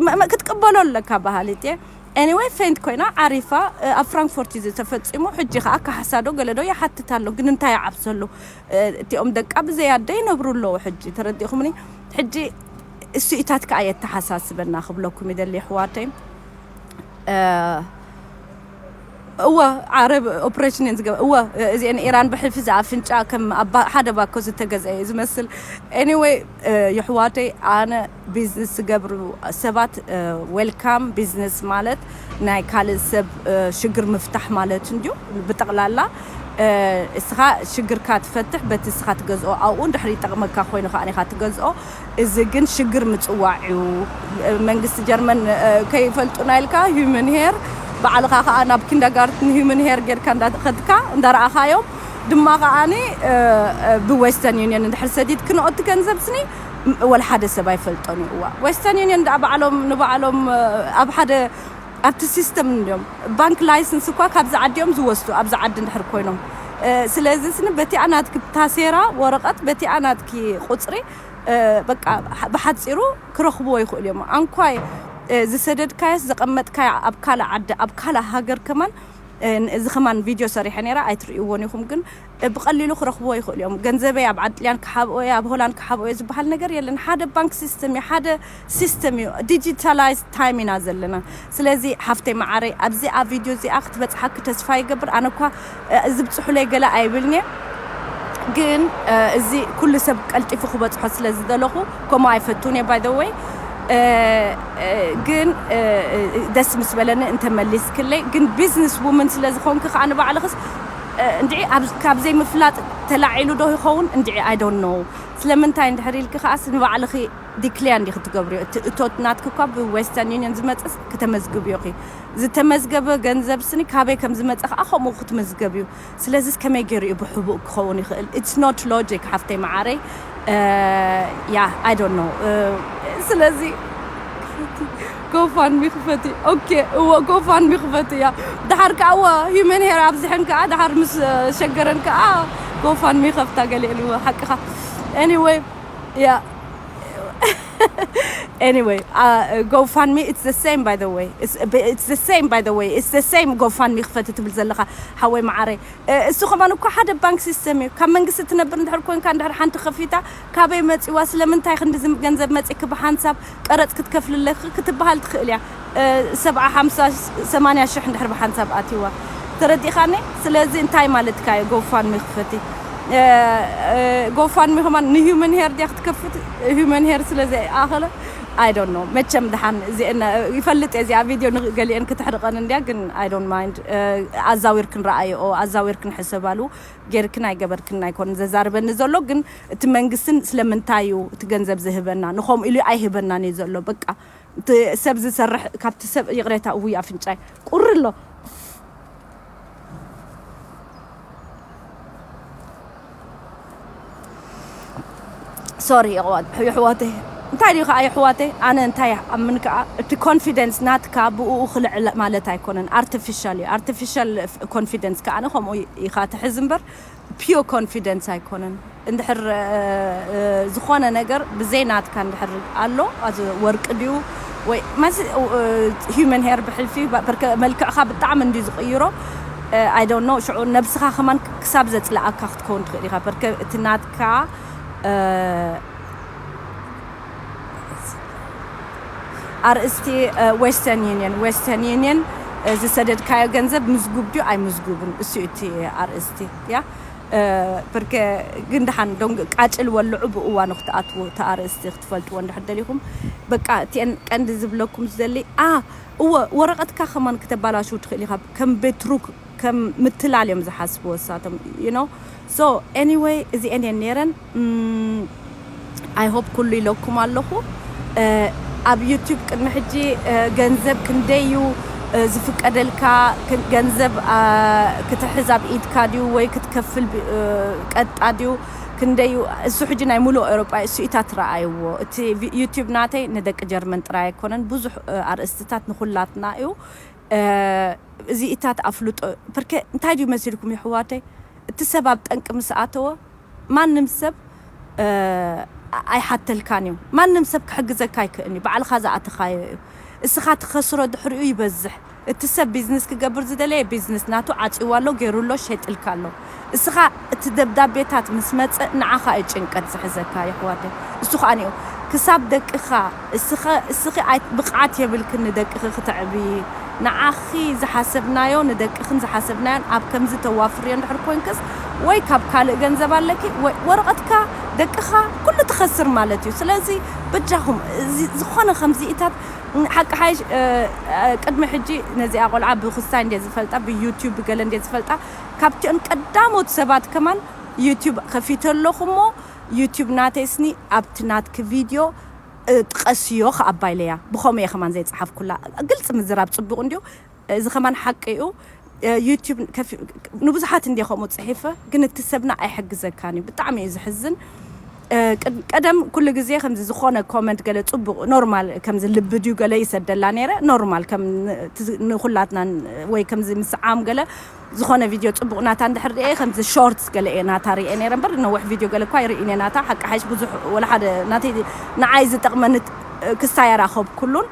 መ-፣ መ-፣ ክትቅበሎ ኣለካ ባህሊ እየ። Anyway፣ ፌንት ኮይና ዓሪፋ፣ እ፣ ኣብ ፍራንክፎርት እዩ ዝተፈጺሙ። ሕጂ ከኣ ካሕሳ ዶ ገለ ዶ ይሓትት ኣሎ። ግን እንታይ ይዓብሰሉ? እ፣ እቲኦም ደቃ ብዘይ ኣደ ይነብሩ ኣለዉ ሕጂ። ተረዲእኹምኒ? ሕጂ እሱኢታት ከኣ የተሓሳስበና ክብለኩም ይደሊ፣ ኣሕዋተይ። እ፣ እወ፣ ዓረብ ኦፕሬሽን እየን ዝገበ-፣ እወ፣ እዚአን ኢራን ብሕልፊ ዝኣፍንጫ ከም ኣባ-፣ ሓደ ባኮ ዝተገዝአ እዩ ዝመስል። Anyway፣ እ፣ የሕዋተይ፣ ኣነ ቢዝነስ ዝገብሩ ሰባት፣ እ፣ ዌልካም። ቢዝነስ ማለት ናይ ካልእ ሰብ፣ እ፣ ሽግር ምፍታሕ ማለት እንድዩ። ብጠቕላላ፣ እ፣ እስኻ ሽግርካ ትፈትሕ፣ በቲ እስኻ ትገዝኦ፣ ኣብኡ እንድሕር ይጠቕመካ ኮይኑ ከኣ ኢኻ ትገዝኦ። እዚ ግን ሽግር ምጽዋዕ እዩ። መንግስቲ ጀርመን፣ እ፣ ከይፈልጡና ኢልካ ሂውመን ሄር፣ ባዕልኻ ከኣ ናብ ኪንደርጋርትን ሂውመን ሄር ጌርካ እንዳኸድካ፣ እንዳረኣኻዮም ድማ ከኣኒ፣ እ፣ እ፣ ብዌስተርን ዩኒየን እንድሕር ሰዲድክንኦ እቲ ገንዘብ ስኒ፣ ም-፣ ወላ ሓደ ሰብ ኣይፈልጦን እዩ። እዋ፣ ዌስተርን ዩኒየን ደኣ ባዕሎም ንባዕሎም፣ እ፣ ኣብ ሓደ፣ ኣብቲ ሲስተም እንድዮም። ባንክ ላይሰንስ እኳ ካብዚ ዓዲ እዮም ዝወስዱ፣ ኣብዚ ዓዲ እንድሕር ኮይኖም። እ፣ ስለዚ ስኒ በቲኣ ናትኪ ታሴራ ወረቐት፣ በቲኣ ናትኪ ቁጽሪ፣ እ፣ በቃ፣ ብሓ-፣ ብሓጺሩ ክረኽብዎ ይኽእሉ እዮም። ኣንኳይ፣ እ፣ ዝሰደድካዮስ ዘቐመጥካዮ ኣብ ካልእ ዓዲ፣ ኣብ ካልእ ሃገር ከማን፣ እ፣ እዚ ከማን ቪድዮ ሰሪሐ ነይረ፣ ኣይትርእይዎን ኢኹም፣ ግን፣ እ፣ ብቐሊሉ ክረኽብዎ ይኽእሉ እዮም። ገንዘበይ ኣብ ዓዲ ጥልያን ክሓብኦ እየ፣ ኣብ ሆላንድ ክሓብኦ እየ ዝበሃል ነገር የለን። ሓደ ባንክ ሲስተም እዩ፣ ሓደ ሲስተም እዩ። ዲጂታላይዝ ታይም ኢና ዘለና። ስለዚ ሓፍተይ መዓረይ፣ ኣብዚኣ ቪድዮ እዚኣ ክትበጽሓኪ ተስፋ ይገብር። ኣነ እኳ፣ እ፣ ዝብጽሑለይ ገለ ኣይብልን እየ። ግን፣ እ፣ እዚ ኩሉ ሰብ ቀልጢፉ ክበጽሖ ስለ ዝደለኹ፣ ከምኡ ኣይፈቱን እየ፣ by the way። እ፣ እ፣ ግን፣ እ፣ እ፣ ደስ ምስ በለኒ እንተመሊስክለይ። ግን ቢዝነስ ውመን ስለ ዝኾንኪ ከኣ ንባዕልኽስ፣ እ፣ እንድዒ ኣብ፣ ካብ ዘይምፍላጥ ተላዒሉ ዶ ይኸውን? እንድዒ፣ I don't know። ስለምንታይ እንድሕር ኢልኪ ከኣስ ንባዕልኺ ዲክሌር እንዲኺ ትገብርዮ። እቲ እቶት ናትኪ እኳ ብዌስተርን ዩኒየን ዝመጽእስ ክተመዝግብዮ ኢኺ። ዝተመዝገበ ገንዘብ ስኒ ካበይ ከም ዝመጸ ከኣ ከምኡ ክትምዝገብ እዩ። ስለዚስ ከመይ ገይሩ እዩ ብሕቡእ ክኸውን ይኽእል? It's not logic፣ ሓፍተይ መዓረይ። እ፣ ያ፣ I don't know። እ፣ ስለዚ ጎፋንሚ ክፈቲ። ኦኬ፣ እወ፣ ጎፋንሚ ክፈቲ እያ። ደሓር ከኣ እወ፣ ሂውመን ሄር ኣብዝሐን ከኣ፣ ደሓር ምስ፣ እ፣ ሸገረን ከኣ ጎፋንሚ ከፍታ ገሊአን እወ፣ ሓቅኻ። Anyway፣ ያ። Anyway, uh, GoFundMe, it's the same, by the way. It's, it's the same, by the way. It's the same GoFundMe ክፈቲ ትብል ዘለኻ፣ ሓወይ መዓረይ። እ፣ እሱ ከማን እኮ ሓደ ባንክ ሲስተም እዩ። ካብ መንግስቲ ትነብር እንድሕር ኮንካ፣ እንድሕር ሓንቲ ከፊታ፣ ካበይ መጺዋ፣ ስለምንታይ ክንዲ ዝም-፣ ገንዘብ መጺኪ፣ ብሓንሳብ ቀረጽ ክትከፍሊ ኣለኪ ክትበሃል ትኽእል እያ። እ፣ ሰብዓ፣ ሓምሳ፣ ሰማንያ ሽሕ እንድሕር ብሓንሳብ ኣትይዋ። ተረዲእኻኒ? ስለዚ እንታይ ማለትካ እዩ? ጎፋንሚ ክፈቲ። እ፣ እ፣ ጎፋንሚ ከማን ንሂውመን ሄር ድያ ክትከፍት? ሂውመን ሄር ስለ ዘይኣኸለ፣ I don't know መቸም ድሓን እዚአን ይፈልጥ እየ እዚኣ ቪድዮ ንገሊአን ክትሕርቐን እንዲያ ግን I don't mind ኣዛዊርክን ረኣየኦ ኣዛዊርክን ሕሰባሉ ጌርክን ኣይገበርክን ኣይኮን ዘዛርበኒ ዘሎ ግን እቲ መንግስትን ስለምንታይ እዩ እቲ ገንዘብ ዝህበና ንኸምኡ ኢሉ ኣይህበናን እዩ ዘሎ በቃ እቲ ሰብ ዝሰርሕ ካብቲ ሰብ ይቕሬታ እውይ ኣፍንጫይ ቁሪ ኣሎ sorry የሕዋተይ እንታይ ድዩ ከዓ የሕዋተይ ኣነ እንታይ ኣምን ከዓ እቲ confidence ናትካ ብኡ ክልዕል ማለት ኣይኮነን artificial እዩ artificial confidence ከዓ ከምኡ ኢኻ ትሕዝ እምበር pure confidence ኣይኮነን እንድሕር ዝኾነ ነገር ብዘይ ናትካ እንድሕር ኣሎ ወርቂ ድዩ ወይ human hair ብሕልፊ መልክዕካ ብጣዕሚ እንዲ ዝቕይሮ I don't know ሽዑ ነብስኻ ከማን ክሳብ ዘጽልኣካ ክትከውን ትኽእል ኢኻ በርከ እቲ ናትካ ኣርእስቲ Western Union Western Union ዝሰደድካዮ ገንዘብ ምዝጉብ ድዩ ኣይምዝጉብን እሱ እቲ ኣርእስቲ ያ ብርከ ግን ደሓን ዶንግ ቃጭል ወልዑ ብእዋኑ ክትኣትዉ እቲ ኣርእስቲ ክትፈልጥዎ እንድሕር ደሊኹም በቃ እቲአን ቀንዲ ዝብለኩም ዝደሊ ኣ እወ ወረቐትካ ከማን ክተባላሽው ትኽእል ኢኻ ከም ቤትሩክ ከም ምትላል እዮም ዝሓስብዎ እሳቶም you know so anyway እዚአን እየን ነይረን I hope ኩሉ ኢለኩም ኣለኹ ኣብ ዩቲዩብ ቅድሚ ሕጂ ገንዘብ ክንደይ እዩ ዝፍቀደልካ ገንዘብ ክትሕዝ ኣብ ኢድካ ድዩ ወይ ክትከፍል ቀጣ ድዩ ክንደዩ እሱ ሕጂ ናይ ሙሉእ ኤሮጳ እሱ ኢታት ረኣይዎ እቲ ዩቲዩብ ናተይ ንደቂ ጀርመን ጥራይ ኣይኮነን ብዙሕ ኣርእስትታት ንኩላትና እዩ እዚ ኢታት ኣፍልጦ ፐርከ እንታይ ድዩ መሲልኩም ይሕዋተይ እቲ ሰብ ኣብ ጠንቂ ምስ ኣተወ ማንም ሰብ ኣይሓተልካን እዩ ማንም ሰብ ክሕግዘካ ኣይክእልን እዩ ባዕልካ ዝኣተኻዮ እዩ እስኻ ትኸስሮ ድሕሪኡ ይበዝሕ እቲ ሰብ ቢዝነስ ክገብር ዝደለየ ቢዝነስ ናቱ ዓፂዋ ኣሎ ገይሩ ኣሎ ሸጥልካ ኣሎ እስኻ እቲ ደብዳቤታት ምስ መፀ ንዓኻ እዩ ጭንቀት ዝሕዘካ ይሕዋተ እሱ ከዓ ኒኡ ክሳብ ደቅኻ እስኺ ብቕዓት የብልክን ንደቅኺ ክተዕብዪ ንዓኺ ዝሓሰብናዮ ንደቅኽን ዝሓሰብናዮን ኣብ ከምዚ ተዋፍርዮ እንድሕር ኮንክስ ወይ ካብ ካልእ ገንዘብ ኣለኪ ወይ ወረቐትካ ደቅኻ ኩሉ ትኸስር ማለት እዩ ስለዚ በጃኹም ዝኾነ ከምዚ ኢታት ሓቂ ሓይሽ ቅድሚ ሕጂ ነዚኣ ቆልዓ ብክስታይ እንደ ዝፈልጣ ብዩቲዩብ ብገለ እንደ ዝፈልጣ ካብቲኦን ቀዳሞት ሰባት ከማን ዩቲዩብ ከፊተ ኣለኹ እሞ ዩቲዩብ ናተይስኒ ኣብቲ ናትኪ ቪድዮ ጥቀስዮ ከኣባይለያ ብኸምኡ እየ ከማን ዘይፀሓፍኩላ ግልፂ ምዝራብ ፅቡቕ እንዲዩ እዚ ከማን ሓቂ እዩ ዩቲዩብ ንብዙሓት እንዲ ከምኡ ፅሒፈ ግን እቲ ሰብና ኣይሕግዘካን እዩ ብጣዕሚ እዩ ዝሕዝን ቀደም ኩሉ ግዜ ከምዚ ዝኾነ ኮመንት ገለ ፅቡቕ ኖርማል ከምዚ ልቢ ድዩ ገለ ይሰደላ ነይረ ኖርማል ከም ንኩላትና ወይ ከምዚ ምስዓም ገለ ዝኾነ ቪድዮ ፅቡቕ ናታ እንድሕር ርኤ ከምዚ ሾርትስ ገለ እየ ናታ ርኤ ነይረ እምበር ነዊሕ ቪድዮ ገለ እኳ ይርእን እየ ናታ ሓቂ ሓይሽ ብዙሕ ወላ ሓደ ናተይ ንዓይ ዝጠቕመኒ ክስታይ ኣራኸብኩሉን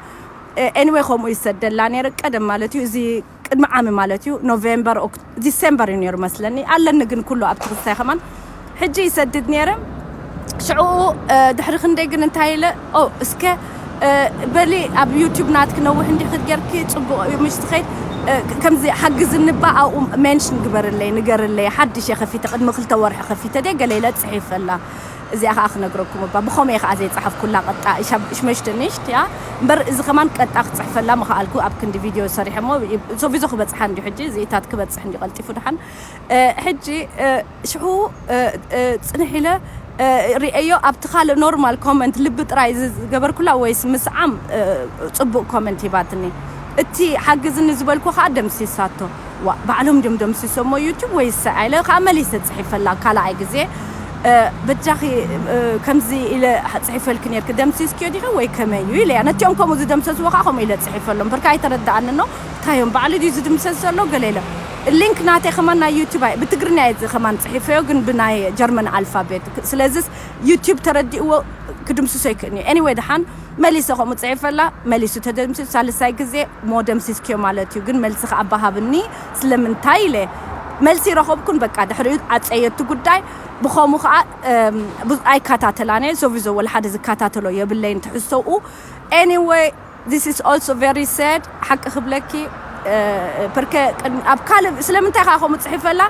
anyway ከምኡ ይሰደላ ነይረ ቀደም ማለት እዩ እዚ ቅድሚ ዓሚ ማለት እዩ ኖቬምበር ዲሴምበር እዩ ነይሩ መስለኒ ኣለኒ ግን ኩሉ ኣብቲ ክስታይ ከማን ሕጂ ይሰድድ ነይረ ሽዑ ድሕሪ ክንደይ ግን እንታይ ኢለ ኦ እስከ በሊ ኣብ ዩቲዩብ ናትክ ነውሕ እንዲ ክትጌርኪ ፅቡቅ እዩ ምሽ ትኸይድ ከምዚ ሓግዝኒ ባ ኣብኡ ሜንሽን ግበርለይ ንገርለይ ሓድሽ እየ ከፊተ ቅድሚ ክልተ ወርሒ ከፊተ ደ ገለ ኢለ ፅሒፈላ እዚኣ ከዓ ክነግረኩም እባ ብኸመይ ከዓ ዘይፀሓፍኩላ ቀጣ እሽመሽተ ንሽት እያ እምበር እዚ ከማን ቀጣ ክፅሕፈላ ምኽኣልኩ ኣብ ክንዲ ቪድዮ ሰሪሐ ሞ ሶቪዞ ክበፅሓ እንዲ ሕጂ እዚኢታት ክበፅሕ እንዲ ቀልጢፉ ድሓን ሕጂ ሽሑ ፅንሕ ኢለ ርእዮ ኣብቲ ካልእ ኖርማል ኮመንት ልቢ ጥራይ ዝገበርኩላ ወይስ ምስዓም ፅቡቅ ኮመንት ሂባትኒ እቲ ሓግዝኒ ዝበልኩ ከዓ ደምሲሳቶ ባዕሎም ድም ደምሲሶሞ ዩቱብ ወይስ ኣለ ከዓ መሊሰ ፅሒፈላ ካልኣይ ግዜ በጃኺ ከምዚ ኢለ ፅሒፈልኪ ነርክ ደምሲስኪዮ ዲኺ ወይ ከመይ እዩ ኢለያ ነቲኦም ከምኡ ዝደምሰስዎ ከዓ ከምኡ ኢለ ፅሒፈሎም በርካ ኣይተረዳኣኒ ኖ እንታይ እዮም ባዕሉ ድዩ ዝድምሰስ ዘሎ ገለ ኢለ ሊንክ ናተይ ከማን ናይ ዩቲብ ኣይ ብትግርኛ እየ ከማን ፅሒፈዮ ግን ብናይ ጀርመን ኣልፋቤት ስለዚስ ዩቲብ ተረዲእዎ ክድምስሶ ይክእልኒ ኤኒወይ ድሓን መሊሰ ከምኡ ፅሒፈላ መሊሱ ተደምሲሱ ሳልሳይ ግዜ ሞ ደምሲስክዮ ማለት እዩ ግን መልሲ ከኣባሃብኒ ስለምንታይ ኢለ መልሲ ረኸብኩን በቃ ድሕሪኡ ዓፀየቱ ጉዳይ ብኸሙ ከዓ ኣይከታተላነ ሶቪዞ ወላ ሓደ ዝከታተሎ የብለይን ትሕዝቶኡ anyway this is also very sad ሓቂ ክብለኪ ፐርከ ኣብ ካልእ ስለምንታይ ከዓ ከምኡ ፅሒፈላ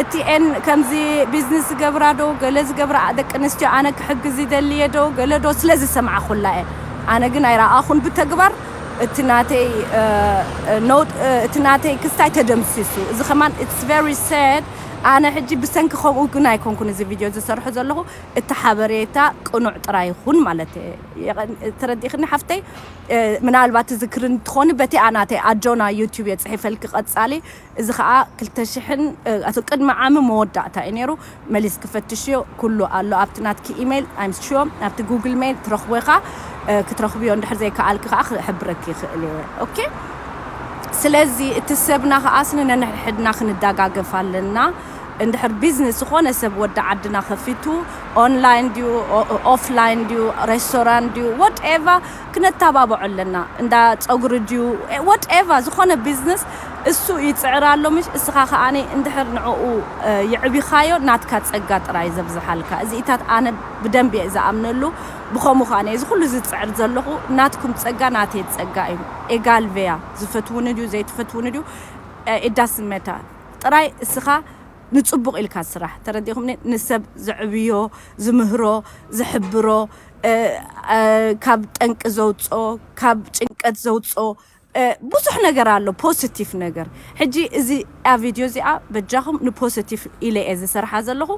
እቲ ኤን ከምዚ ቢዝነስ ዝገብራ ዶ ገለ ዝገብራ ደቂ ኣንስትዮ ኣነ ክሕግዝ ይደልየ ዶ ገለ ዶ ስለ ዝሰማዕኩላ እየ ኣነ ግን ኣይረኣኹን ብተግባር። እቲ ናተይ እ፣ እ፣ ነውጥ እ፣ እቲ ናተይ ክስታይ ተደምሲሱ። እዚ ከማን it's very sad። ኣነ ሕጂ ብሰንኪ ከምኡ ግን ኣይኮንኩን እዚ ቪድዮ ዝሰርሖ ዘለኹ። እቲ ሓበሬታ ቅኑዕ ጥራይ ይኹን ማለት እየ። የቐን-፣ ተረዲእኽኒ ሓፍተይ? እ፣ ምናልባት ትዝክሪ እንትኾኒ በቲ ኣናተይ ኣጆና ዩቲዩብ እየ ጽሒፈልኪ ቀጻሊ። እዚ ኸኣ ክልተ ሽሕን እ፣ ኣቶ ቅድሚ ዓሚ መወዳእታ እዩ ነይሩ። መሊስ ክፈትሽዮ ኩሉ ኣሎ ኣብቲ ናትኪ ኢሜይል፣ I'm sure ኣብቲ ጉግል ሜይል ትረኽቦ ኢኻ። እ፣ ክትረኽብዮ እንድሕር ዘይከኣልኪ ኸኣ ክሕብረኪ ይኽእል እየ። ኦኬ? ስለዚ እቲ ሰብና ኸኣ ስንነንሕድና ክንደጋገፍ ኣለና። እንድሕር ቢዝነስ ዝኾነ ሰብ ወዲ ዓድና ከፊቱ ኦንላይን ድዩ ኦ-፣ ኦፍላይን ድዩ ሬስቶራንት ድዩ ወትኤቨር ክነተባብዖ ኣለና። እንዳ ጸጉሪ ድዩ ወትኤቨር ዝኾነ ቢዝነስ እሱ ይጽዕር ኣሎ ምሽ እስኻ ከኣኒ እንድሕር ንዕኡ እ፣ የዕቢኻዮ ናትካ ጸጋ ጥራይ ዘብዝሓልካ። እዚኢታት ኣነ ብደንብ እየ ዝኣምነሉ። ብኸምኡ ከኣኒ እዚ ኩሉ ዝጽዕር ዘለኹ ናትኩም ጸጋ ናተይ ጸጋ እዩ። ኤጋል ቬያ ዝፈትውኒ ድዩ ዘይትፈትውኒ ድዩ ኤዳስመታ ጥራይ እስኻ ንጽቡቕ ኢልካ ስራሕ። ተረዲኹምኒ? ንሰብ ዘዕብዮ፣ ዝምህሮ፣ ዝሕብሮ፣ እ፣ እ፣ ካብ ጠንቂ ዘውጽኦ፣ ካብ ጭንቀት ዘውጽኦ፣ እ፣ ብዙሕ ነገር ኣሎ፣ ፖዚቲቭ ነገር። ሕጂ እዚ ኣብ ቪድዮ እዚኣ በጃኹም ንፖዚቲቭ ኢለ እየ ዝሰርሓ ዘለኹ።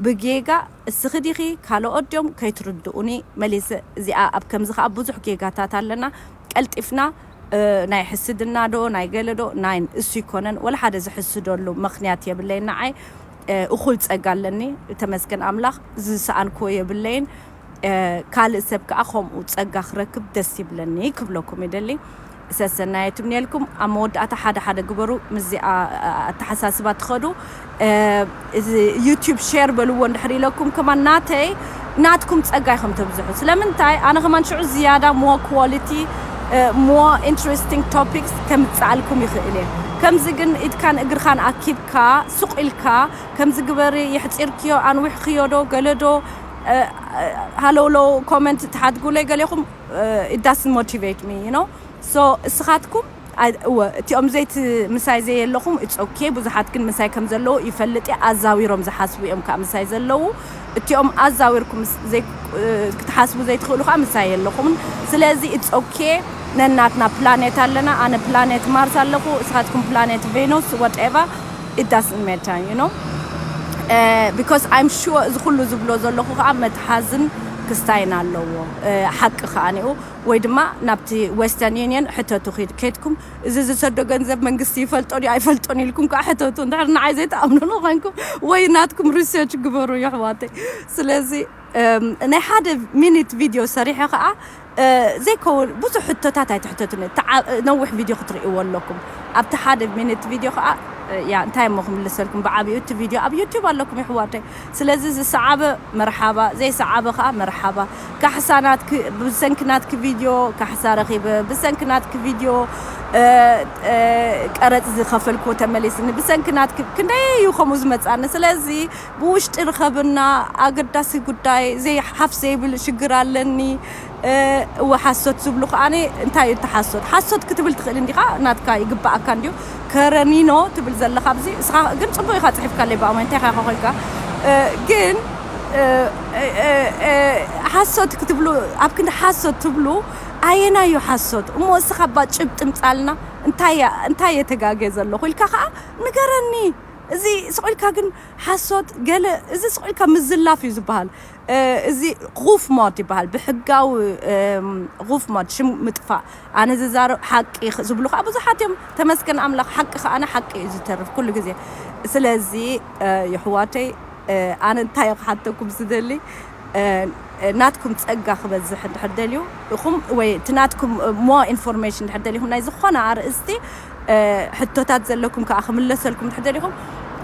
ብጌጋ እስኺ ዲኺ ካልኦት ድዮም ከይትርድኡኒ መሊሰ። እዚኣ ኣብ ከምዚ ከኣ ብዙሕ ጌጋታት ኣለና። ቀልጢፍና እ፣ ናይ ሕስድና ዶ ናይ ገለ ዶ ናይ እሱ ይኮነን። ወላ ሓደ ዝሕስደሉ ምኽንያት የብለይን። ንዓይ እ፣ እኹል ጸጋ ኣለኒ፣ ተመስገን ኣምላኽ። ዝሰኣንክዎ የብለይን። እ፣ ካልእ ሰብ ከኣ ከምኡ ጸጋ ክረክብ ደስ ይብለኒ ክብለኩም ይደሊ። ሰሰናየት እምነልኩም። ኣብ መወዳእታ ሓደ ሓደ ግበሩ፣ ምስዚኣ ኣተሓሳስባ ትኸዱ። እ፣ እዚ ዩቲዩብ ሼር በልዎ እንድሕር ኢለኩም ከማን ናተይ ናትኩም ጸጋ ኢኹም ተብዝሑ። ስለምንታይ ኣነ ከማን ሽዑ ዝያዳ ሞር ኳሊቲ ሞር ኢንትረስቲንግ ቶፒክስ ከምጽኣልኩም ይኽእል እየ። ከምዚ ግን ኢድካን እግርኻን ኣኪብካ ሱቕ ኢልካ ከምዚ ግበሪ የሕጺርክዮ ኣንዊሕክዮ ዶ ገለ ዶ እ፣ ሃለውለው ኮመንት ትሓድጉለይ ገሌኹም it doesn't motivate me you know so እስኻትኩም ኣይ- እወ እቲኦም ዘይት ምሳይ ዘየለኹም it's okay። ብዙሓት ግን ምሳይ ከም ዘለዉ ይፈልጥ እየ። ኣዛዊሮም ዝሓስቡ እዮም ከዓ ምሳይ ዘለዉ። እቲኦም ኣዛዊርኩም ምስ- ዘይ- እ፣ ክትሓስቡ ዘይትኽእሉ ከዓ ምሳይ የለኹምን። ስለዚ it's okay። ነናትና ፕላኔት ኣለና። ኣነ ፕላኔት ማርስ ኣለኹ፣ እስኻትኩም ፕላኔት ቬኑስ whatever it doesn't matter you know because I'm sure እዚ ኩሉ ዝብሎ ዘለኹ ከዓ መትሓዝን ክስታይን ኣለዎ። እ፣ ሓቂ ከዓ ኒኡ ወይ ድማ ናብቲ ዌስተርን ዩኒየን ሕተቱ ኪድ- ኬድኩም እዚ ዝሰዶ ገንዘብ መንግስቲ ይፈልጦ ድዩ ኣይፈልጦን ኢልኩም ከዓ ሕተቱ። እንድሕር ንዓይ ዘይትኣምኑኒ ኮይንኩም ወይ ናትኩም ሪሰርች ግበሩ የሕዋተይ። ስለዚ እም፣ ናይ ሓደ ሚኒት ቪድዮ ሰሪሐ ከዓ እ፣ ዘይከውን ብዙሕ ሕቶታት ኣይትሕተቱኒ። ተዓ- ነዊሕ ቪድዮ ክትርእይዎ ኣለኩም። ኣብቲ ሓደ ሚኒት ቪድዮ ከዓ እ፣ ያ እንታይ እሞ ክምልሰልኩም ብዓብዩ እቲ ቪድዮ ኣብ ዩቲዩብ ኣለኩም የሕዋተይ። ስለዚ ዝሰዓበ መርሓባ፣ ዘይሰዓበ ከዓ መርሓባ። ካሕሳ ናትክ ብሰንኪ ናትክ ቪድዮ ካሕሳ ረኺበ፣ ብሰንኪ ናትክ ቪድዮ እ፣ እ፣ ቀረጽ ዝኸፈልክዎ ተመሊስኒ፣ ብሰንኪ ናትክ ክንደይ እዩ ከምኡ ዝመጻኒ። ስለዚ ብውሽጢ ርኸብና ኣገዳሲ ጉዳይ ዘይሓፍ ዘይብል ሽግር ኣለኒ። እ፣ እወ ሓሶት ዝብሉ ከኣኒ እንታይ እዩ እቲ ሓሶት? ሓሶት ክትብል ትኽእል እንዲኻ ናትካ ይግባኣካ እንዲዩ። ከረኒኖ ትብል ዘለኻ ኣብዚ እስኻ ግን ጽቡቕ ኢኻ ጽሒፍካለይ ብኣማይ እንታይ ኢኻ ኮይንካ እ፣ ግን እ፣ እ፣ እ፣ እ፣ ሓሶት ክትብሉ ኣብ ክንዲ ሓሶት ትብሉ ኣየናዩ ሓሶት እሞ እስኻ ባ ጭብጢ ምጻልና እንታይ እያ- እንታይ እየ ተጋገ ዘለኹ ኢልካ ከዓ ንገረኒ። እዚ ስቕ ኢልካ ግን ሓሶት ገለ እዚ ስቕ ኢልካ ምዝላፍ እዩ ዝበሃል። እ፣ እዚ ጉፍ ሞት ይበሃል ብሕጋዊ እም፣ ጉፍ ሞት ሽም ምጥፋእ። ኣነ ዝዛረብ ሓቂ ኽ- ዝብሉ ከዓ ብዙሓት እዮም። ተመስገን ኣምላኽ ሓቂ ከዓ ሓቂ እዩ ዝተርፍ ኩሉ ግዜ። ስለዚ እ፣ የሕዋተይ እ፣ ኣነ እንታይ ክሓተኩም ዝደሊ እ፣ ናትኩም ጸጋ ክበዝሕ እንድሕር ደልዩ ኢኹም ወይ እቲ ናትኩም ሞ ኢንፎርሜሽን እንድሕር ደሊኹም ናይ ዝኾነ ኣርእስቲ እ፣ ሕቶታት ዘለኩም ከዓ ክምለሰልኩም እንድሕር ደሊኹም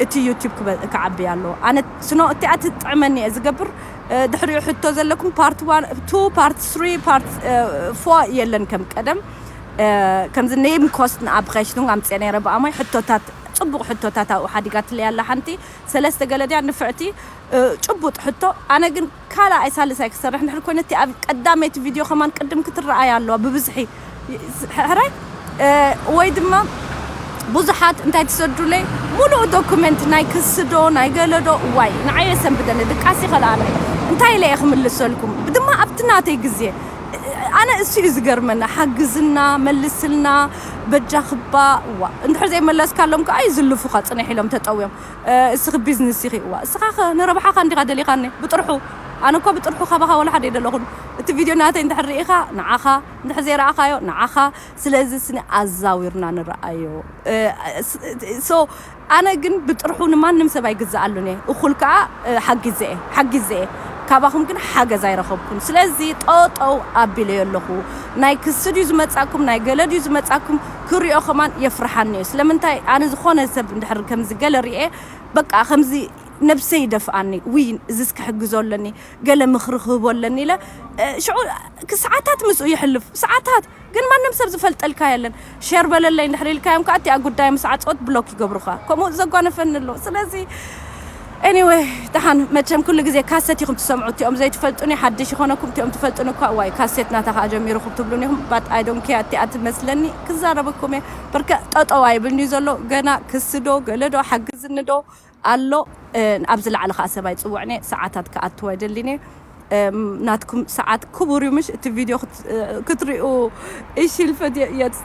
እቲ ዩቲዩብ ክበ- ክዓቢ ኣለዎ። ኣነ ስኖ እቲኣ ትጥዕመኒ እየ ዝገብር። እ፣ ድሕሪኡ ሕቶ ዘለኩም ፓርት ዋን ቱ ፓርት ስሪ ፓርት እ፣ ፎር የለን ከም ቀደም እ፣ ከምዚ ኔም ኮስት ንኣብ ኸሽኑን ኣምፅአ ነይረ ብኣሞይ ሕቶታት ጽቡቕ ሕቶታት ኣብኡ ሓዲጋትለይ ኣላ ሓንቲ ሰለስተ ገለ ድያ ንፍዕቲ እ፣ ጭቡጥ ሕቶ። ኣነ ግን ካልኣይ ሳልሳይ ክሰርሕ እንድሕር ኮይነ እቲ ኣብ ቀዳመይቲ ቪድዮ ከማን ቅድም ክትረኣይ ኣለዋ ብብዝሒ ሕራይ እ፣ ወይ ድማ ብዙሓት እንታይ ትሰዱለይ ሙሉእ ዶኩመንት ናይ ክስዶ ናይ ገለዶ ዋይ ንዓየ ሰንብደኒ ድቃሲ ከለኣነ እንታይ ኢለ እየ ክምልሰልኩም ድማ ኣብቲ ናተይ ግዜ እ፣ ኣነ እሱ እዩ ዝገርመና። ሓግዝና፣ መልስልና፣ በጃኽባ። ዋ እንድሕር ዘይመለስካሎም ከዓ ይዝልፉኻ፣ ፅንሕ ኢሎም ተጠውዮም። እስኺ ቢዝነስ ኢኺ። ዋ እስኻ ኸ ንረብሓኻ እንዲኻ ደሊኻኒ ብጥርሑ። ኣነ እኮ ብጥርሑ ካባኻ ወላ ሓደ ኣይደለኹን። እቲ ቪድዮ ናተይ እንድሕር ርኢኻ ንዓኻ፣ እንድሕር ዘይረኣኻዮ ንዓኻ። ስለዚ ስኒ ኣዛዊርና ንረኣዮ። ሶ ኣነ ግን ብጥርሑ ንማንም ሰብ ኣይግዝኣሉን እየ። እኹል ከዓ ሓጊዘ እየ፣ ሓጊዘ እየ። ካባኹም ግን ሓገዝ ኣይረኸብኩን። ስለዚ ጠጠው ኣቢለዮ ኣለኹ። ናይ ክሲ ድዩ ዝመጻኩም፣ ናይ ገለ ድዩ ዝመጻኩም ክሪኦ ከማን የፍርሓኒ እዩ። ስለምንታይ ኣነ ዝኾነ ሰብ እንድሕር ከምዚ ገለ ርኤ፣ በቃ ከምዚ ነብሰይ ይደፍኣኒ። ውይ እዚስ ክሕግዞ ኣለኒ፣ ገለ ምኽሪ ክህቦ ኣለኒ ኢለ ሽዑ ሰዓታት ምስኡ የሕልፍ። ሰዓታት ግን ማንም ሰብ ዝፈልጠልካ የለን። ሸር በለለይ እንድሕር ኢልካዮም ከዓ እቲኣ ጉዳይ ምስ ዓፀወት ብሎክ ይገብሩኻ። ከምኡ ዘጓነፈኒ ኣሎ። ስለዚ ኤኒወይ ደሓን መቸም ኩሉ ግዜ ካሰት ኢኹም ትሰምዑ። እቲኦም ዘይትፈልጡኒ ሓድሽ ይኾነኩም፣ እቲኦም ትፈልጡኒ እኳ ዋይ ካሴት ናታ ከዓ ጀሚርኹም ትብሉኒ ኢኹም። ባት ኣይ ዶን ኬር። እቲኣ ትመስለኒ ክዛረበኩም እየ። በርከ ጠጠው ኣይብልኒ ዘሎ። ገና ክስዶ ገለዶ ሓግዝንዶ ኣሎ። ኣብዚ ላዕሊ ከዓ ሰብ ኣይፅውዕኒ፣ ሰዓታት ክኣትው ኣይደሊኒ። ናትኩም ሰዓት ክቡር እዩ ምሽ? እቲ ቪድዮ ክትሪኡ እሺ ልፈት የት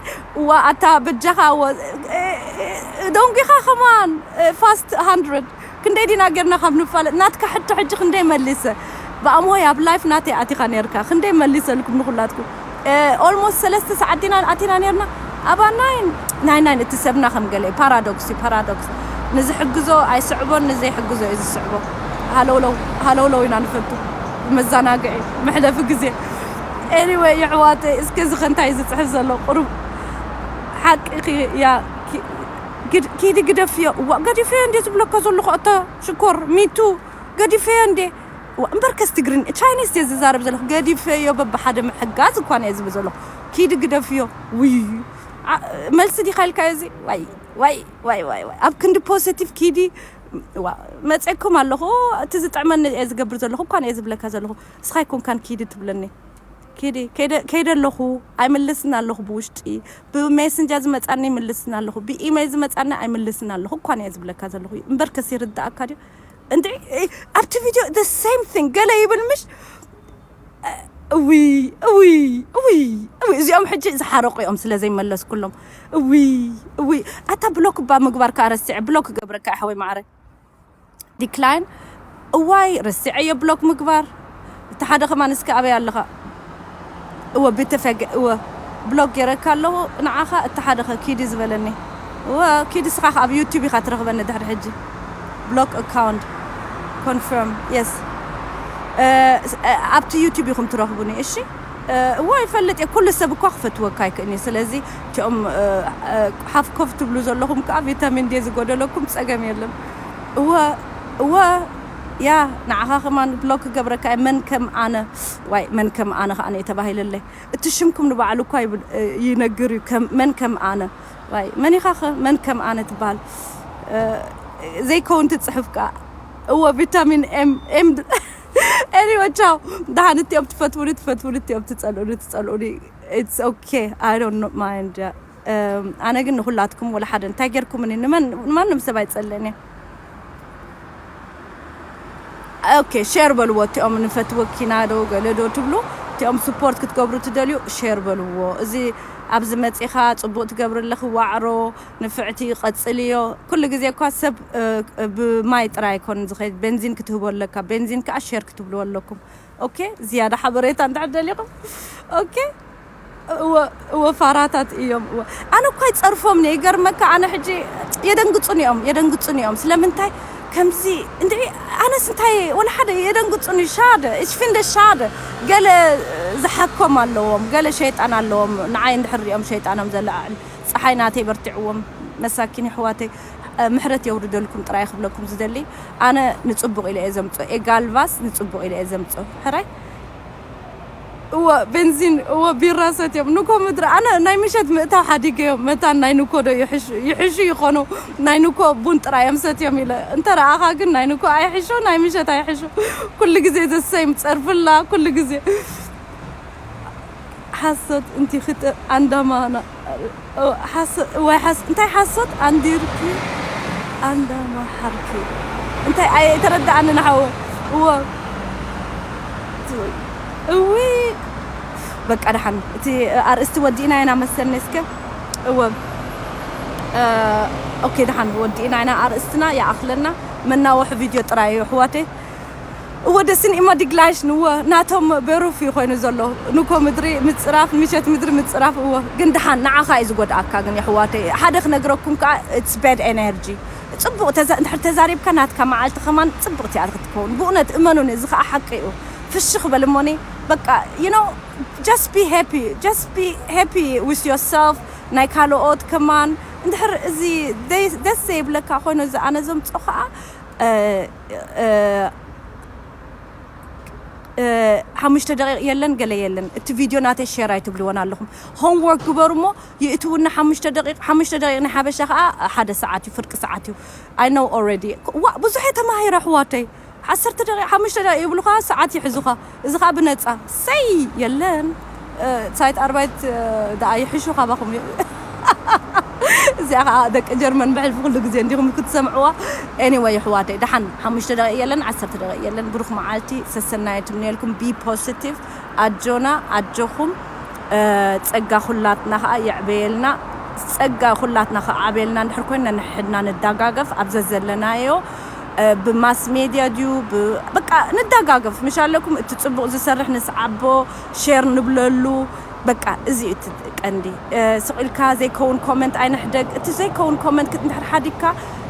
ዋ ኣታ በጃኻ ወ ዶንጊኻ ከማን ፋስት ሃንድረድ ክንደይ ዲና ጌርና ካብ ንፋለጥ ናትካ ሕቶ ሕጂ ክንደይ መሊሰ ብኣምሆይ ኣብ ላይፍ ናተይ ኣቲኻ ነርካ ክንደይ መሊሰልኩም ንኹላትኩም። ኦልሞስት ሰለስተ ሰዓት ዲና ኣቲና ነርና። ኣባ ናይን ናይን ናይን እቲ ሰብና ከም ገለ እዩ። ፓራዶክስ እዩ፣ ፓራዶክስ። ንዝሕግዞ ኣይስዕቦን፣ ንዘይሕግዞ እዩ ዝስዕቦ። ሃለውለው፣ ሃለውለው ኢና ንፈቱ። መዘናግዒ፣ መሕለፊ ግዜ። ኤኒወይ፣ የሕዋተይ፣ እስከ እዚ ከ እንታይ እዩ ዝጽሕፍ ዘሎ? ቁሩብ ሓቂ ኺ-፣ ያ፣ ኪ-፣ ግድ-፣ ኪዲ ግደፍዮ። እዋ፣ ገዲፈዮ እንዴ ዝብለካ ዘለኹ፣ ኣታ ሽኮር፣ ሚቱ፣ ገዲፈዮ እንዴ። እዋ፣ እምበርከስ ትግርኛ፣ ቻይኒዝ እየ ዝዛረብ ዘለኹ። ገዲፈዮ፣ በብሓደ ምሕጋዝ እኳ እየ ዝብል ዘለኹ። ኪዲ ግደፍዮ። ውይ፣ ዓ-፣ መልሲ ዲኻ ኢልካዮ እዚ? ዋይ፣ ዋይ፣ ዋይ፣ ዋይ፣ ዋይ። ኣብ ክንዲ ፖዚቲቭ ኪዲ፣ ዋ፣ መጼኩም ኣለኹ። እቲ ዝጥዕመኒ እየ ዝገብር ዘለኹ እኳ እየ ዝብለካ ዘለኹ። እስኻ ኣይኮንካን ኪዲ ትብለኒ። ኪዲ፣ ከይደ፣ ከይደ ኣለኹ፣ ኣይምልስን ኣለኹ ብውሽጢ። ብሜሰንጀር ዝመጻኒ ይምልስን ኣለኹ፣ ብኢሜይል ዝመጻኒ ኣይምልስን ኣለኹ እኳ እየ ዝብለካ ዘለኹ። እምበርከስ ይርድኣካ ድዩ? እንድዒ፣ ኣብቲ ቪድዮ the same thing ገለ ይብል ምሽ? እውይ፣ እውይ፣ እውይ፣ እውይ፣ እዚኦም ሕጂ ዝሓረቑ እዮም ስለ ዘይመለስኩሎም። እውይ፣ እውይ፣ ኣታ ብሎክ እባ ምግባር ከኣ ረሲዐ፣ ብሎክ ክገብረካ እየ ሓወይ መዓረ። ዲክላይን። እዋይ፣ ረሲዐዮ ብሎክ ምግባር። እቲ ሓደ ከማን እስከ ኣበይ ኣለኻ? እወ፣ ብተፈገ-፣ እወ፣ ብሎክ ገይረካ ኣለኹ ንዓኻ። እቲ ሓደ ኸ ኪዲ ዝበለኒ። እወ፣ ኪዲ እስኻ ኸ ኣብ ዩቲዩብ ኢኻ ትረኽበኒ ድሕሪ ሕጂ። ብሎክ ኣካውንት ኮንፈርም፣ የስ። እ፣ ስ-፣ እ፣ ኣብቲ ዩቲዩብ ኢኹም ትረኽቡኒ፣ እሺ? እ፣ እወ፣ ይፈልጥ እየ። ኩሉ ሰብ እኳ ክፈትወካ ኣይክእልን እዩ። ስለዚ እቲኦም፣ እ፣ እ፣ ሓፍ ኮፍ ትብሉ ዘለኹም ከኣ ቪታሚን ዲ ዝጎደለኩም ጸገም የለን። እወ፣ እወ፣ ያ፣ ንዓኻ ከማን ብሎክ ክገብረካ እየ። መን ከም ኣነ፣ ዋይ፣ መን ከም ኣነ ከኣ እየ ተባሂለለይ። እቲ ሽምኩም ንባዕሉ እኳ ይብል-፣ እ፣ ይነግር እዩ። ከም፣ መን ከም ኣነ፣ ዋይ፣ መን ኢኻ ኸ መን ከም ኣነ ትበሃል? እ፣ ዘይከውን ትጽሕፍ ከኣ። እወ፣ ቪታሚን ኤም፣ ኤም ድ-፣ ኤኒወ፣ ቻው። ደሓን እቲኦም ትፈትውኒ፣ ትፈትውኒ፣ እቲኦም ትጸልኡኒ፣ ትጸልኡኒ። It's okay. I don't mind. እም፣ ኣነ ግን ንኹላትኩም ወላ ሓደ እንታይ ጌርኩምኒ? ንመን-፣ ንማንም ሰብ ኣይጸልእን እየ። ኦኬ፣ ሼር በልዎ። እቲኦም ንፈትወኪ ኢና ዶ ገለ ዶ ትብሉ፣ እቲኦም ስፖርት ክትገብሩ ትደልዩ፣ ሼር በልዎ። እዚ ኣብዚ መጺኻ ጽቡቕ ትገብሪ ኣለኺ፣ ዋዕሮ፣ ንፍዕቲ፣ ቀጽልዮ። ኩሉ ግዜ እኳ ሰብ፣ እ፣ ብማይ ጥራይ ኣይኮን ዝኸይድ፣ ቤንዚን ክትህቦ ኣለካ። ቤንዚን ከኣ ሼር ክትብልዎ ኣለኩም። ኦኬ፣ ዝያዳ ሓበሬታ እንድሕር ደሊኹም። ኦኬ፣ እወ፣ እወ፣ ፋራታት እዮም። እወ፣ ኣነ እኳ ይጸርፎም ነይ፣ ይገርመካ፣ ኣነ ሕጂ የደንግጹን እዮም፣ የደንግጹን እዮም። ስለምንታይ ከምዚ፣ እንድዒ፣ ኣነስ እንታይ፣ ወላ ሓደ የደንግጹን እዩ፣ ሻደ፣ ich finde schade። ገለ ዝሓኮም ኣለዎም፣ ገለ ሸይጣን ኣለዎም፣ ንዓይ እንድሕር ሪኦም ሸይጣኖም ዘለዓዕል፣ ጸሓይ ናተይ በርቲዕዎም፣ መሳኪን የሕዋተይ፣ እ፣ ምሕረት የውርደልኩም ጥራይ ክብለኩም ዝደሊ። ኣነ ንጽቡቕ ኢለ እየ ዘምጽኦ፣ egal was ንጽቡቕ ኢለ እየ ዘምጽኦ። ሕራይ? እወ፣ ቤንዚን፣ እወ፣ ቢራ ሰትዮም። ንኮ ምድሪ፣ ኣነ ናይ ምሸት ምእታው ሓዲገዮም። መታን ናይ ንኮ ዶ ይሕሹ፣ ይሕሹ ይኾኑ? ናይ ንኮ ቡን ጥራይ እዮም ሰትዮም ኢለ። እንተ ረኣኻ ግን ናይ ንኮ ኣይሕሹ፣ ናይ ምሸት ኣይሕሹ። ኩሉ ግዜ the same ጸርፍላ፣ ኩሉ ግዜ። ሓሶት እንቲ ክጥ-፣ ኣንዳማና፣ ኦ፣ ሓሶ-፣ ወይ ሓስ-፣ እንታይ ሓሶት ኣንዲርኪ ኣንዳማሓርኪ? እንታይ ኣየ ተረዳኣኒ ንሓወ። እወ። እዊ። በቃ ደሓን እቲ ኣርእስቲ ወዲእና ኢና መሰለኒ። እስከ እወ ኦኬ፣ ደሓን ወዲእና ኢና ኣርእስትና። ይኣኽለና፣ መናወሒ ቪድዮ ጥራይ እዩ ኣሕዋተይ። እወ ደስን ኢማ ዲግላሽ ንወ ናቶም በሩፍ እዩ ኮይኑ ዘሎ። ንኮ ምድሪ ምጽራፍ፣ ምሸት ምድሪ ምጽራፍ። እወ ግን ደሓን ንዓኻ እዩ ዝጎድኣካ። ግን የሕዋተይ ሓደ ክነግረኩም ከዓ it's bad energy። ጽቡቕ ተዛ- እንድሕር ተዛሪብካ ናትካ መዓልቲ ከማን ጽቡቕቲ እያ ክትከውን። ብእውነት እመኑኒ፣ እዚ ከዓ ሓቂ እዩ። ፍሽኽ በል እሞኒ በቃ you know just be happy, just be happy with yourself። ናይ ካልኦት ከማን እንድሕር እዚ ደስ ዘይብለካ ኮይኑ እዚ ኣነ ዘምጾ ከዓ ሓሙሽተ ደቂቕ የለን ገለ የለን። እቲ ቪድዮ ናተይ ሼር ኣይትብልዎን ኣለኹም። ሆምወርክ ግበሩ እሞ ይእትውና ሓሙሽተ ደቂቕ። ሓሙሽተ ደቂቕ ናይ ሓበሻ ከዓ ሓደ ሰዓት እዩ፣ ፍርቂ ሰዓት እዩ። I know already። ዋ ብዙሕ ተማሂረ ኣሕዋተይ። ዓሰርተ ደቂቕ ሓሙሽተ ደቂቕ ይብሉኻ፣ ሰዓት ይሕዙኻ። እዚ ከዓ ብነፃ ሰይ የለን። ሳይት ኣርባይት ደኣ ይሕሹ ካባኹም እዩ። እዚኣ ከዓ ደቂ ጀርመን ብሕልፊ ኩሉ ግዜ እንዲኹም ክትሰምዕዋ። Anyway ኣሕዋተይ ደሓን ሓሙሽተ ደቂቕ የለን ዓሰርተ ደቂቕ የለን። ብሩኽ መዓልቲ ሰሰናየት እምነየልኩም። Be positive። ኣጆና ኣጆኹም። ጸጋ ኩላትና ከዓ የዕበየልና። ጸጋ ኩላትና ከዓ ዓብየልና እንድሕር ኮይና ንሕድና ንዳጋገፍ ኣብ ዘዘለናዮ ብማስ ሜድያ ድዩ በቃ ንዳጋገፍ ምሽ ኣለኩም። እቲ ጽቡቕ ዝሰርሕ ንስዓቦ፣ ሼር ንብለሉ። በቃ እዚ እቲ ቀንዲ። ስቕ ኢልካ ዘይከውን ኮመንት ኣይንሕደግ። እቲ ዘይከውን ኮመንት ክትንድሕር ሓዲግካ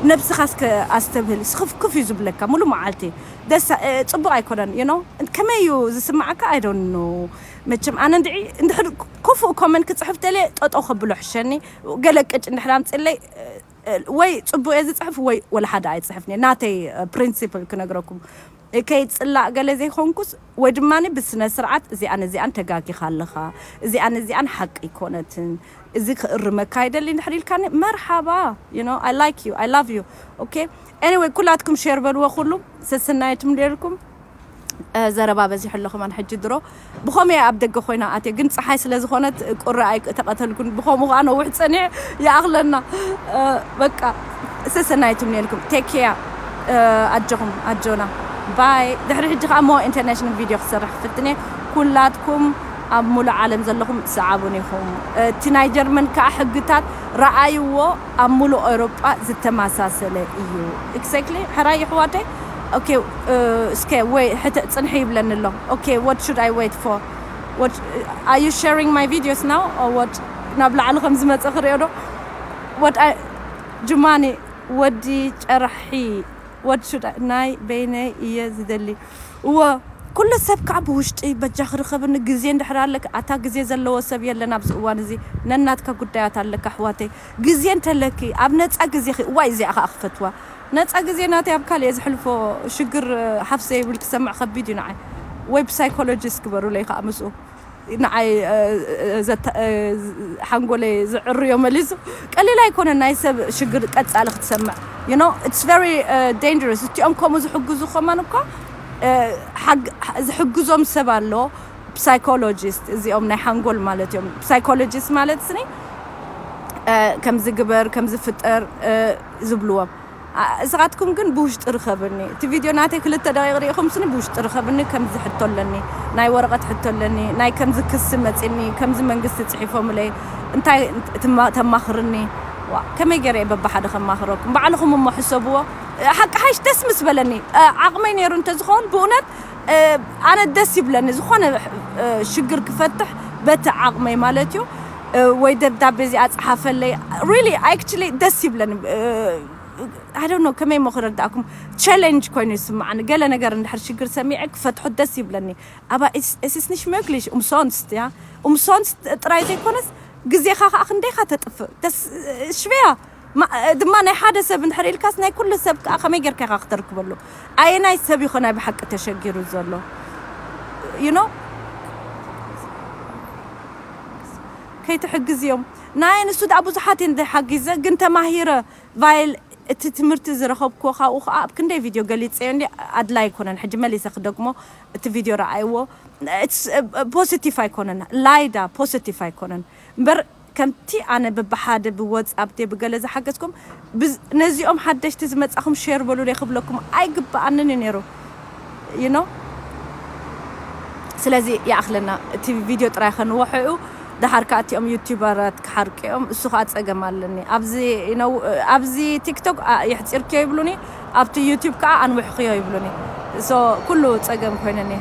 ነብስኻ እስከ ኣስተብህል። ስኽፍክፍ እዩ ዝብለካ ሙሉ መዓልቲ። ደስ ጽቡቕ ኣይኮነን you know። ከመይ እዩ ዝስምዓካ? I don't know። መቸም ኣነ እንድዒ እንድሕር ክፉእ ኮመንት ክጽሕፍ ደልየ ጠጠው ከብሎ ሕሸኒ። ገለ ቅጭ እንድሕር ኣምጽለይ ወይ ጽቡቕ እየ ዝጽሕፍ ወይ ወላ ሓደ ኣይጽሕፍን እየ። ናተይ ፕሪንሲፕል ክነግረኩም፣ ከይጽላእ ገለ ዘይኮንኩስ ወይ ድማ ብስነ ስርዓት እዚኣን እዚኣን ተጋጊኻ ኣለኻ፣ እዚኣን እዚኣን ሓቂ ኣይኮነትን፣ እዚ ክእርመካ ይደሊ እንድሕር ኢልካኒ መርሓባ። You know I like you, I love you። Okay anyway ኩላትኩም ሼር በልዎ። ኩሉ ሰሰናየት እምነየልኩም። ዘረባ በዚሑ ኣሎ ከማን ሕጂ ድሮ ብኸመይ ኣብ ደገ ኮይና ኣትየ ግን ፀሓይ ስለ ዝኾነት ቁሪ ኣይተቐተልኩን። ብኸምኡ ከዓ ነዊሕ ፀኒዐ። ይኣኽለና። በቃ ሰሰናይት እምነየልኩም። ቴክ ኬር። ኣጆኹም ኣጆና ባይ። ድሕሪ ሕጂ ከዓ ሞ ኢንተርናሽናል ቪድዮ ክሰርሕ ክፍትን እየ። ኩላትኩም ኣብ ሙሉእ ዓለም ዘለኹም ሰዓቡን ኢኹም። እቲ ናይ ጀርመን ከዓ ሕግታት ረኣይዎ ኣብ ሙሉእ ኤውሮጳ ዝተመሳሰለ እዩ። Exactly። ሕራይ ኣሕዋተይ። Okay እስከ ወይ ሕተ ፅንሒ ይብለኒ ኣሎ። Okay what should I wait for? What are you sharing my videos now or what? ናብ ላዕሊ ከም ዝመፀ ክሪኦ ዶ? What I ጅማኒ ወዲ ጨራሒ what should I ናይ በይነይ እየ ዝደሊ። እወ ኩሉ ሰብ ከዓ ብውሽጢ በጃ ክርከብኒ ግዜ እንድሕር ኣለክ ኣታ ግዜ ዘለዎ ሰብ የለን ኣብዚ እዋን እዚ። ነናትካ ጉዳያት ኣለካ ኣሕዋተይ። ግዜ እንተለኪ ኣብ ነፃ ግዜኺ እዋይ እዚኣ ከዓ ክፈትዋ። ነፃ ግዜ ናተይ ኣብ ካልእ እየ ዝሕልፎ። ሽግር ሓፍሰ ይብል ክሰምዕ ከቢድ እዩ ንዓይ። ወይ ብሳይኮሎጂስት ግበሩለይ ከዓ ምስኡ ንዓይ ሓንጎለይ ዝዕርዮ መሊሱ። ቀሊል ኣይኮነ ናይ ሰብ ሽግር ቀፃሊ ክትሰምዕ you know it's very dangerous። እቲኦም ከምኡ ዝሕግዙ ከማን እኳ ዝሕግዞም ሰብ ኣሎ። ሳይኮሎጂስት እዚኦም ናይ ሓንጎል ማለት እዮም። ሳይኮሎጂስት ማለት ስኒ ከምዚ ግበር ከምዚ ፍጠር ዝብልዎም። እስኻትኩም ግን ብውሽጢ ርከብኒ። እቲ ቪድዮ ናተይ ክልተ ደቂቕ ርኢኹም ስኒ ብውሽጢ ርከብኒ። ከምዚ ሕቶ ኣለኒ፣ ናይ ወረቐት ሕቶ ኣለኒ፣ ናይ ከምዚ ክሲ መፂኒ፣ ከምዚ መንግስቲ ፅሒፎምለይ እንታይ ተማኽርኒ? ከመይ ገይረ እየ በብሓደ ከማኽረኩም? ባዕልኹም እሞ ሕሰብዎ። ሓቂ ሓይሽ ደስ ምስ በለኒ ዓቕመይ ነይሩ እንተዝኸውን ብእውነት ኣነ ደስ ይብለኒ ዝኾነ ሽግር ክፈትሕ በቲ ዓቕመይ ማለት እዩ። ወይ ደብዳቤ እዚኣ ጸሓፈለይ really actually ደስ ይብለኒ። I don't know ከመይ እሞ ክረዳእኩም። ቻሌንጅ ኮይኑ ይስምዓኒ። ገለ ነገር እንድሕር ሽግር ሰሚዐ ክፈትሖ ደስ ይብለኒ። ኣባ es ist nicht möglich umsonst ja umsonst ጥራይ ዘይኮነስ ግዜኻ ከዓ ክንደይኻ ተጥፍእ ደስ ሽበያ ድማ ናይ ሓደ ሰብ እንድሕር ኢልካስ ናይ ኩሉ ሰብ ከዓ ከመይ ጌርካ ኢኻ ክተርክበሉ? ኣየናይ ሰብ ይኾ ናይ ብሓቂ ተሸጊሩ ዘሎ you know ከይትሕግዝዮም ናይ ንሱ ደኣ ብዙሓት እንደ ሓጊዘ ግን ተማሂረ ቫይል እቲ ትምህርቲ ዝረኸብኩዎ ካብኡ ከዓ ኣብ ክንደይ ቪድዮ ገሊፀዮ እንዲ ኣድላይ ኣይኮነን ሕጂ መሊሰ ክደግሞ እቲ ቪድዮ ረኣይዎ ፖዚቲቭ ኣይኮነን ላይዳ ፖዚቲቭ ኣይኮነን እምበር ከምቲ ኣነ ብብሓደ ብወፃፕ ደ ብገለ ዝሓገዝኩም ነዚኦም ሓደሽቲ ዝመፃኹም ሼር በሉለይ ክብለኩም ኣይግበኣንን እዩ ነይሩ you know ስለዚ ይኣኽለና፣ እቲ ቪድዮ ጥራይ ከንወሖ እዩ። ደሓር ከኣ እቲኦም ዩቲዩበራት ክሓርቁ እዮም። እሱ ከኣ ጸገም ኣለኒ። ኣብዚ ይነው-፣ ኣብዚ ቲክቶክ፣ ኣ፣ የሕጺርክዮ ይብሉኒ፣ ኣብቲ ዩቲዩብ ከኣ ኣንውሕኽዮ ይብሉኒ። ሶ፣ ኩሉ ጸገም ኮይነኒ።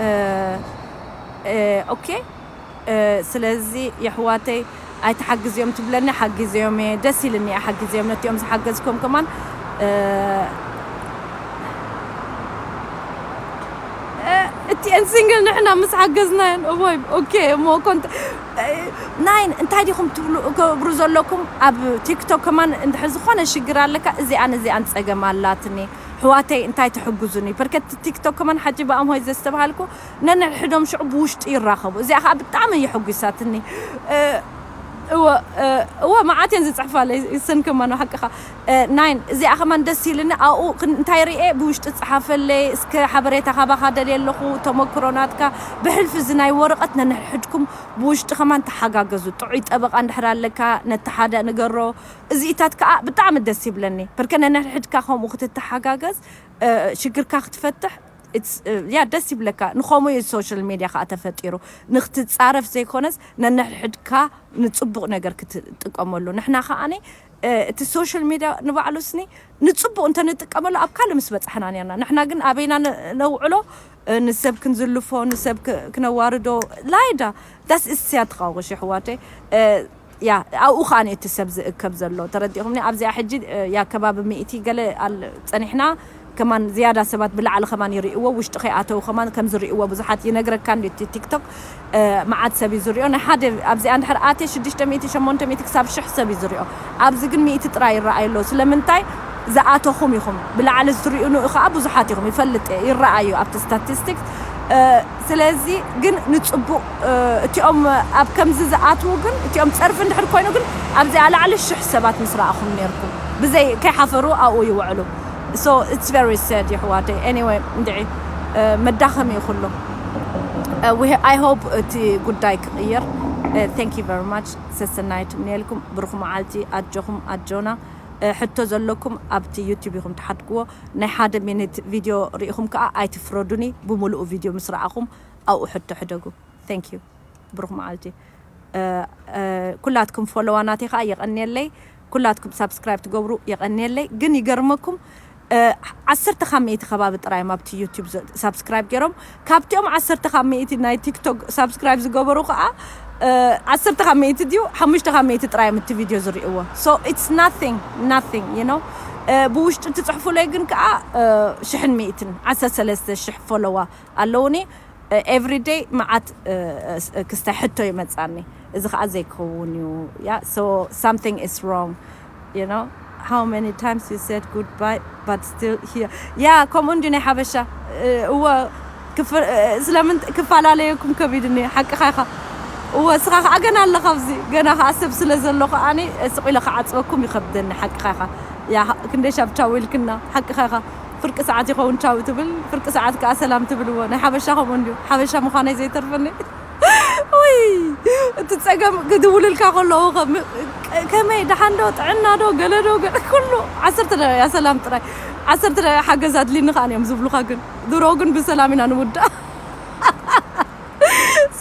እ፣ እ፣ ኦኬ። እ፣ ስለዚ የሕዋተይ ኣይትሓግዝዮም ትብለኒ፣ ሓግዝዮም እየ። ደስ ኢልኒ እየ ሓግዝዮም። ነቲኦም ዝሓገዝኩም ከማን፣ እ፣ እ፣ እቲአን ሲንግል ንሕና ምስ ሓገዝናየን፣ እዋይ፣ ኦኬ፣ እሞ ኮንት-፣ እ፣ ናይን እንታይ ዲኹም ትብሉ፣ ገብሩ ዘለኩም? ኣብ ቲክቶክ ከማን እንድሕር ዝኾነ ሽግር ኣለካ፣ እዚኣን እዚኣን ጸገም ኣላትኒ። ሕዋተይ እንታይ ትሕግዙኒ? በርከት ቲክቶክ ከማን ሓጂ ብኣምሆይ ዘስተብሃልኩ ነንሕድሕዶም ሽዑ ብውሽጢ ይራኸቡ። እዚኣ ከኣ ብጣዕሚ እየ ሕጒሳትኒ። እ፣ እወ፣ እ፣ እወ፣ መዓት እየን ዝጽሕፋለይ፣ እሰን ከማን ሓቅኻ። እ፣ ናይን፣ እዚኣ ከማን ደስ ኢልኒ፣ ኣብኡ ክን-፣ እንታይ ርኤ፣ ብውሽጢ ጸሓፈለይ፣ እስከ ሓበሬታ ካባኻ ደልየ ኣለኹ፣ ተመክሮ ናትካ፣ ብሕልፊ እዚ ናይ ወረቐት ነንሕድሕድኩም ብውሽጢ ከማን ተሓጋገዙ። ጥዑይ ጠበቓ እንድሕር ኣለካ፣ ነቲ ሓደ ንገሮ። እዚኢታት ከኣ ብጣዕሚ ደስ ይብለኒ። በርከ ነንሕድሕድካ ከምኡ ክትተሓጋገዝ፣ እ፣ ሽግርካ ክትፈትሕ፣ it's፣ እ፣ ያ፣ ደስ ይብለካ። ንኸምኡ እዩ ሶሻል ሜድያ ከኣ ተፈጢሩ። ንክትጻረፍ ዘይኮነስ፣ ነንሕድሕድካ ንጽቡቕ ነገር ክትጥቀመሉ። ንሕና ከኣኒ፣ እ፣ እቲ ሶሻል ሜድያ ንባዕሉ ስኒ ንጽቡቕ እንተ ንጥቀመሉ ኣብ ካልእ ምስ በጻሕና ኔርና። ንሕና ግን ኣበይና ነ-፣ ነውዕሎ፣ እ፣ ንሰብ ክንዝልፎ፣ ንሰብ ክ-፣ ክነዋርዶ፣ ላይዳ፣ ዳስ እስያ ትቃወሽ፣ ኣሕዋተይ። እ፣ ያ፣ ኣብኡ ከኣ እቲ ሰብ ዝእከብ ዘሎ። ተረዲእኹምኒ? ኣብዚኣ ሕጂ፣ እ፣ ያ፣ ከባቢ ሚእቲ ገለ ኣል-፣ ጸኒሕና፣ ከማን ዝያዳ ሰባት ብላዕሊ ከማን ይርእይዎ፣ ውሽጢ ከይኣተው ከማን ከም ዝርእይዎ ብዙሓት ይነግረካ እንዲ እቲ ቲክቶክ፣ እ፣ መዓት ሰብ እዩ ዝርእዮ። ናይ ሓደ ኣብዚኣ እንድሕር ኣትየ ሽዱሽተ ሚእቲ፣ ሸሞንተ ሚእቲ ክሳብ ሽሕ ሰብ እዩ ዝርእዮ። ኣብዚ ግን ሚእቲ ጥራይ ይረኣይ ኣሎ። ስለምንታይ? ዝኣተኹም ኢኹም። ብላዕሊ ዝርእዩኑ ከኣ ብዙሓት ኢኹም። ይፈልጥ እየ፣ ይረኣዩ ኣብቲ ስታቲስቲክስ። እ፣ ስለዚ ግን ንጽቡቕ፣ እ፣ እቲኦም ኣብ ከምዚ ዝኣትዉ ግን፣ እቲኦም ጸርፊ እንድሕር ኮይኑ ግን፣ ኣብዚኣ ላዕሊ ሽሕ ሰባት ምስ ረኣኹም ኔርኩም። ብዘይ ከይሓፈሩ ኣብኡ ይውዕሉ። So it's very sad፣ የሕዋተይ። Anyway፣ እንድዒ፣ እ፣ መዳኸሚ እዩ ኩሉ። እ፣ we፣ I hope እቲ ጉዳይ ክቕየር። እ፣ thank you very much። ሰሰናይት እምነየልኩም። ብሩኽ መዓልቲ። ኣጆኹም፣ ኣጆና። እ፣ ሕቶ ዘለኩም ኣብቲ ዩቲዩብ ኢኹም ትሓድግዎ። ናይ ሓደ ሚኒት ቪድዮ ርኢኹም ከኣ ኣይትፍረዱኒ። ብምሉኡ ቪድዮ ምስ ረኣኹም ኣብኡ ሕቶ ሕደጉ። Thank you። ብሩኽ መዓልቲ። እ፣ እ፣ ኩላትኩም ፎሎዋ ናተይ ከኣ የቐንየለይ። ኩላትኩም ሳብስክራይብ ትገብሩ የቐንየለይ። ግን ይገርመኩም፣ እ፣ ዓሰርተ ካብ ሚእቲ ከባቢ ጥራይ እዮም ኣብቲ ዩቲዩብ ዘ-፣ ሳብስክራይብ ገይሮም። ካብቲኦም ዓሰርተ ካብ ሚእቲ ናይ ቲክቶክ ሳብስክራይብ ዝገበሩ ከኣ፣ እ፣ ዓሰርተ ካብ ሚእቲ ድዩ፣ ሓሙሽተ ካብ ሚእቲ ጥራይ እዮም እቲ ቪድዮ ዝርእይዎ። So it's nothing, nothing, you know። እ፣ ብውሽጢ ትጽሕፉለይ ግን ከኣ፣ እ፣ ሽሕን ሚእትን፣ ዓሰርተ ሰለስተ ሽሕ ፎሎዋ ኣለውኒ። እ፣ every day መዓት፣ እ፣ እ፣ ክስታይ ሕቶ ይመጻኒ። እዚ ከኣ ዘይከውን እዩ። ያ፣ so something is wrong, you know? How many times you said goodbye but still here? ያ፣ ከምኡ እንዲ ናይ ሓበሻ። እ፣ እወ፣ ክፍ-፣ እ፣ ስለምን ክፈላለየኩም ከቢድኒ፣ ሓቅኻ ኢኻ። እወ፣ እስኻ ከኣ ገና ኣለኻ ኣብዚ። ገና ከኣ ሰብ ስለ ዘሎ ከኣኒ፣ ስቕ ኢለ ክዓጽወኩም ይኸብደኒ፣ ሓቅኻ ኢኻ። ያ፣ ክንደይ ሻብ ቻው ኢልክና፣ ሓቅኻ ኢኻ። ፍርቂ ሰዓት ይኸውን ቻው ትብል፣ ፍርቂ ሰዓት ከኣ ሰላም ትብል። እወ፣ ናይ ሓበሻ ከምኡ እንድዩ። ሓበሻ ምዃነይ ዘይተርፈኒ። ውይ፣ እቲ ጸገም ክድውልልካ ከለዉ ከም-፣ ከመይ፣ ደሓን ዶ፣ ጥዕና ዶ፣ ገለ ዶ፣ ገለ፣ ኩሉ ዓሰርተ ደቂቃ ሰላም ጥራይ። ዓሰርተ ደቂቃ ሓገዝ ኣድልኒ ከኣ እዮም ዝብሉኻ፣ ግን ድሮ ግን ብሰላም ኢና ንውዳእ።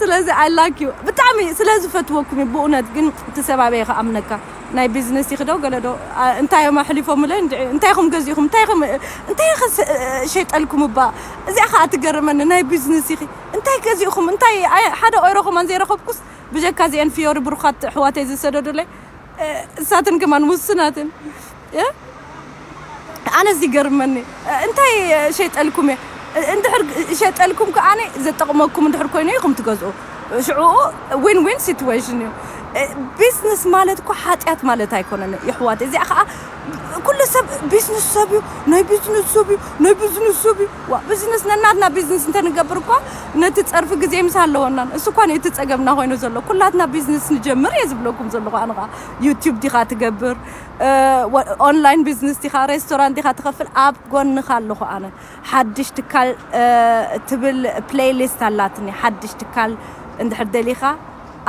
ስለዚ I like you። ብጣዕሚ ስለ ዝፈትወኩም እዩ ብእውነት፣ ግን እቲ ሰብ ኣበይ ክኣምነካ? ናይ ቢዝነስ ኢኺ ዶ ገለ ዶ? ኣ፣ እንታይ እዮም ኣሕሊፎምለይ? እንድዒ እንታይ ኢኹም ገዚእኹም? እንታይ ኢኹም፣ እንታይ ኢኺ ሸይጠልኩም እባ? እዚኣ ከኣ ትገርመኒ፣ ናይ ቢዝነስ ኢኺ። እንታይ ገዚእኹም? እንታይ፣ ኣይ፣ ሓደ ኦይሮ ከማን ዘይረኸብኩስ፣ ብጀካ እዚአን ፊዮሪ ብሩኻት ኣሕዋተይ ዝሰደዱለይ፣ እ፣ እሳትን ከማን ውስናትን። እ? ኣነስ ይገርመኒ። እ፣ እንታይ ሸይጠልኩም እየ? እ፣ እንድሕር ሸይጠልኩም ከኣኒ ዘጠቕመኩም እንድሕር ኮይኑ ኢኹም ትገዝኡ። ሽዑ ዊን ዊን ሲትዌሽን እዩ። እ፣ ቢዝነስ ማለት እኮ ሓጢኣት ማለት ኣይኮነን፣ የሕዋት። እዚኣ ከኣ ኩሉ ሰብ ቢዝነስ ሰብ እዩ፣ ናይ ቢዝነስ ሰብ እዩ፣ ናይ ቢዝነስ ሰብ እዩ። ዋ፣ ቢዝነስ ነናትና ቢዝነስ እንተንገብር እኳ ነቲ ጸርፊ ግዜ ምስ ኣለወናን። እሱ እኳ ነቲ ጸገምና ኮይኑ ዘሎ። ኩላትና ቢዝነስ ንጀምር እየ ዝብለኩም ዘለኹ ኣነ ኸኣ። ዩቲዩብ ዲኻ ትገብር? እ፣ ወ-፣ ኦንላይን ቢዝነስ ዲኻ? ሬስቶራንት ዲኻ ትኸፍል? ኣብ ጎንኻ ኣለኹ ኣነ። ሓድሽ ትካል፣ እ፣ ትብል ፕሌይሊስት ኣላትኒ። ሓድሽ ትካል እንድሕር ደሊኻ፣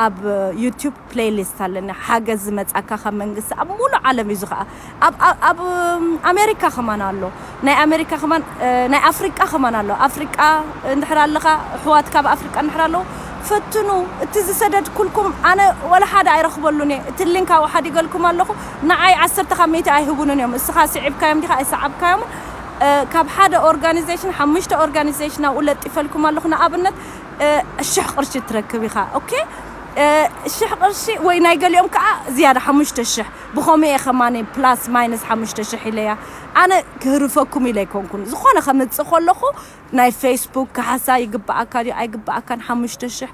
ኣብ ዩቲዩብ ፕሌይሊስት ኣለኒ፣ ሓገዝ ዝመጻካ ካብ መንግስቲ። ኣብ ሙሉእ ዓለም እዩ ዝኸኣ። ኣብ ኣብ ኣብ ኣሜሪካ ከማን ኣሎ፣ ናይ ኣሜሪካ ከማን፣ እ፣ ናይ ኣፍሪቃ ከማን ኣሎ። ኣፍሪቃ እንድሕር ኣለኻ፣ ኣሕዋትካ ኣብ ኣፍሪቃ እንድሕር ኣለዉ፣ ፈትኑ። እቲ ዝሰደድኩልኩም ኣነ ወላ ሓደ ኣይረኽበሉን እየ። እቲ ሊንክ ኣብኡ ሓዲገልኩም ኣለኹ። ንዓይ ዓሰርተ ካብ ሚእቲ ኣይህቡንን እዮም። እስኻ ስዒብካዮም ዲኻ ኣይሰዓብካዮምን? እ፣ ካብ ሓደ ኦርጋኒዜሽን ሓሙሽተ ኦርጋኒዜሽን ኣብኡ ለጢፈልኩም ኣለኹ። ንኣብነት፣ እ፣ ሽሕ ቅርሺ ትረክብ ኢኻ። ኦኬ? እ፣ ሽሕ ቅርሺ ወይ ናይ ገሊኦም ከኣ ዝያዳ ሓሙሽተ ሽሕ። ብኸምኡ እየ ከማኒ ፕላስ ማይነስ ሓሙሽተ ሽሕ ኢለያ። ኣነ ክህርፈኩም ኢለ ኣይኮንኩን። ዝኾነ ከምጽእ ከለኹ ናይ ፌስቡክ ካሕሳ ይግብኣካ ድዩ ኣይግብኣካን ሓሙሽተ ሽሕ፣